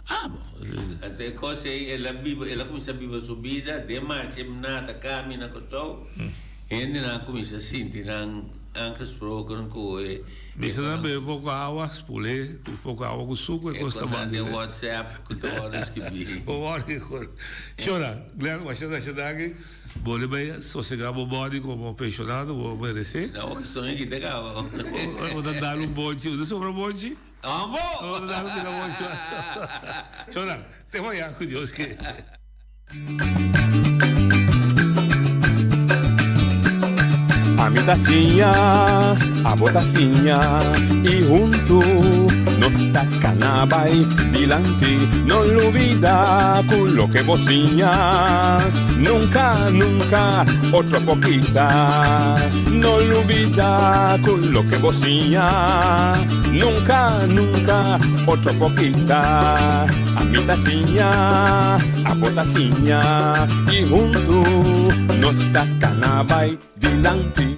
S17: Ah, bon.
S20: Anto e kos ei el a biba, el a kuminsá biba su bida den marcha e nata kami na Kòrsou. Hendenan a kuminsá sinti nan aangesproken ku e.
S17: Bisa nan bebe poko awa, spul'é ku poko awa ku suku e kos ta banda.
S20: E konan den WhatsApp ku ta wòrdu skibí.
S17: Bo wòrdu ku. Shona, Glenn, masha masha danki. Bo lo bai sosegá bo bòdi komo penshonado, bo meresé.
S20: Na bo soño ki ta kaba.
S17: Bo ta dal un bonchi. Bo ta sobra bonchi?
S20: Amo!
S17: Bo ta dal un pida bonchi. Shona, te mañana ku Dios ke.
S16: Ami ta siña, abo ta siña y huntu nos ta cana bai dilanti. No lubida cu loke bo siña nunca, nunca otro por kita. No lubida cu loke bo siña nunca, nunca otro por kita. Ami ta siña, abo ta siña y huntu nos ta cana bai dilanti.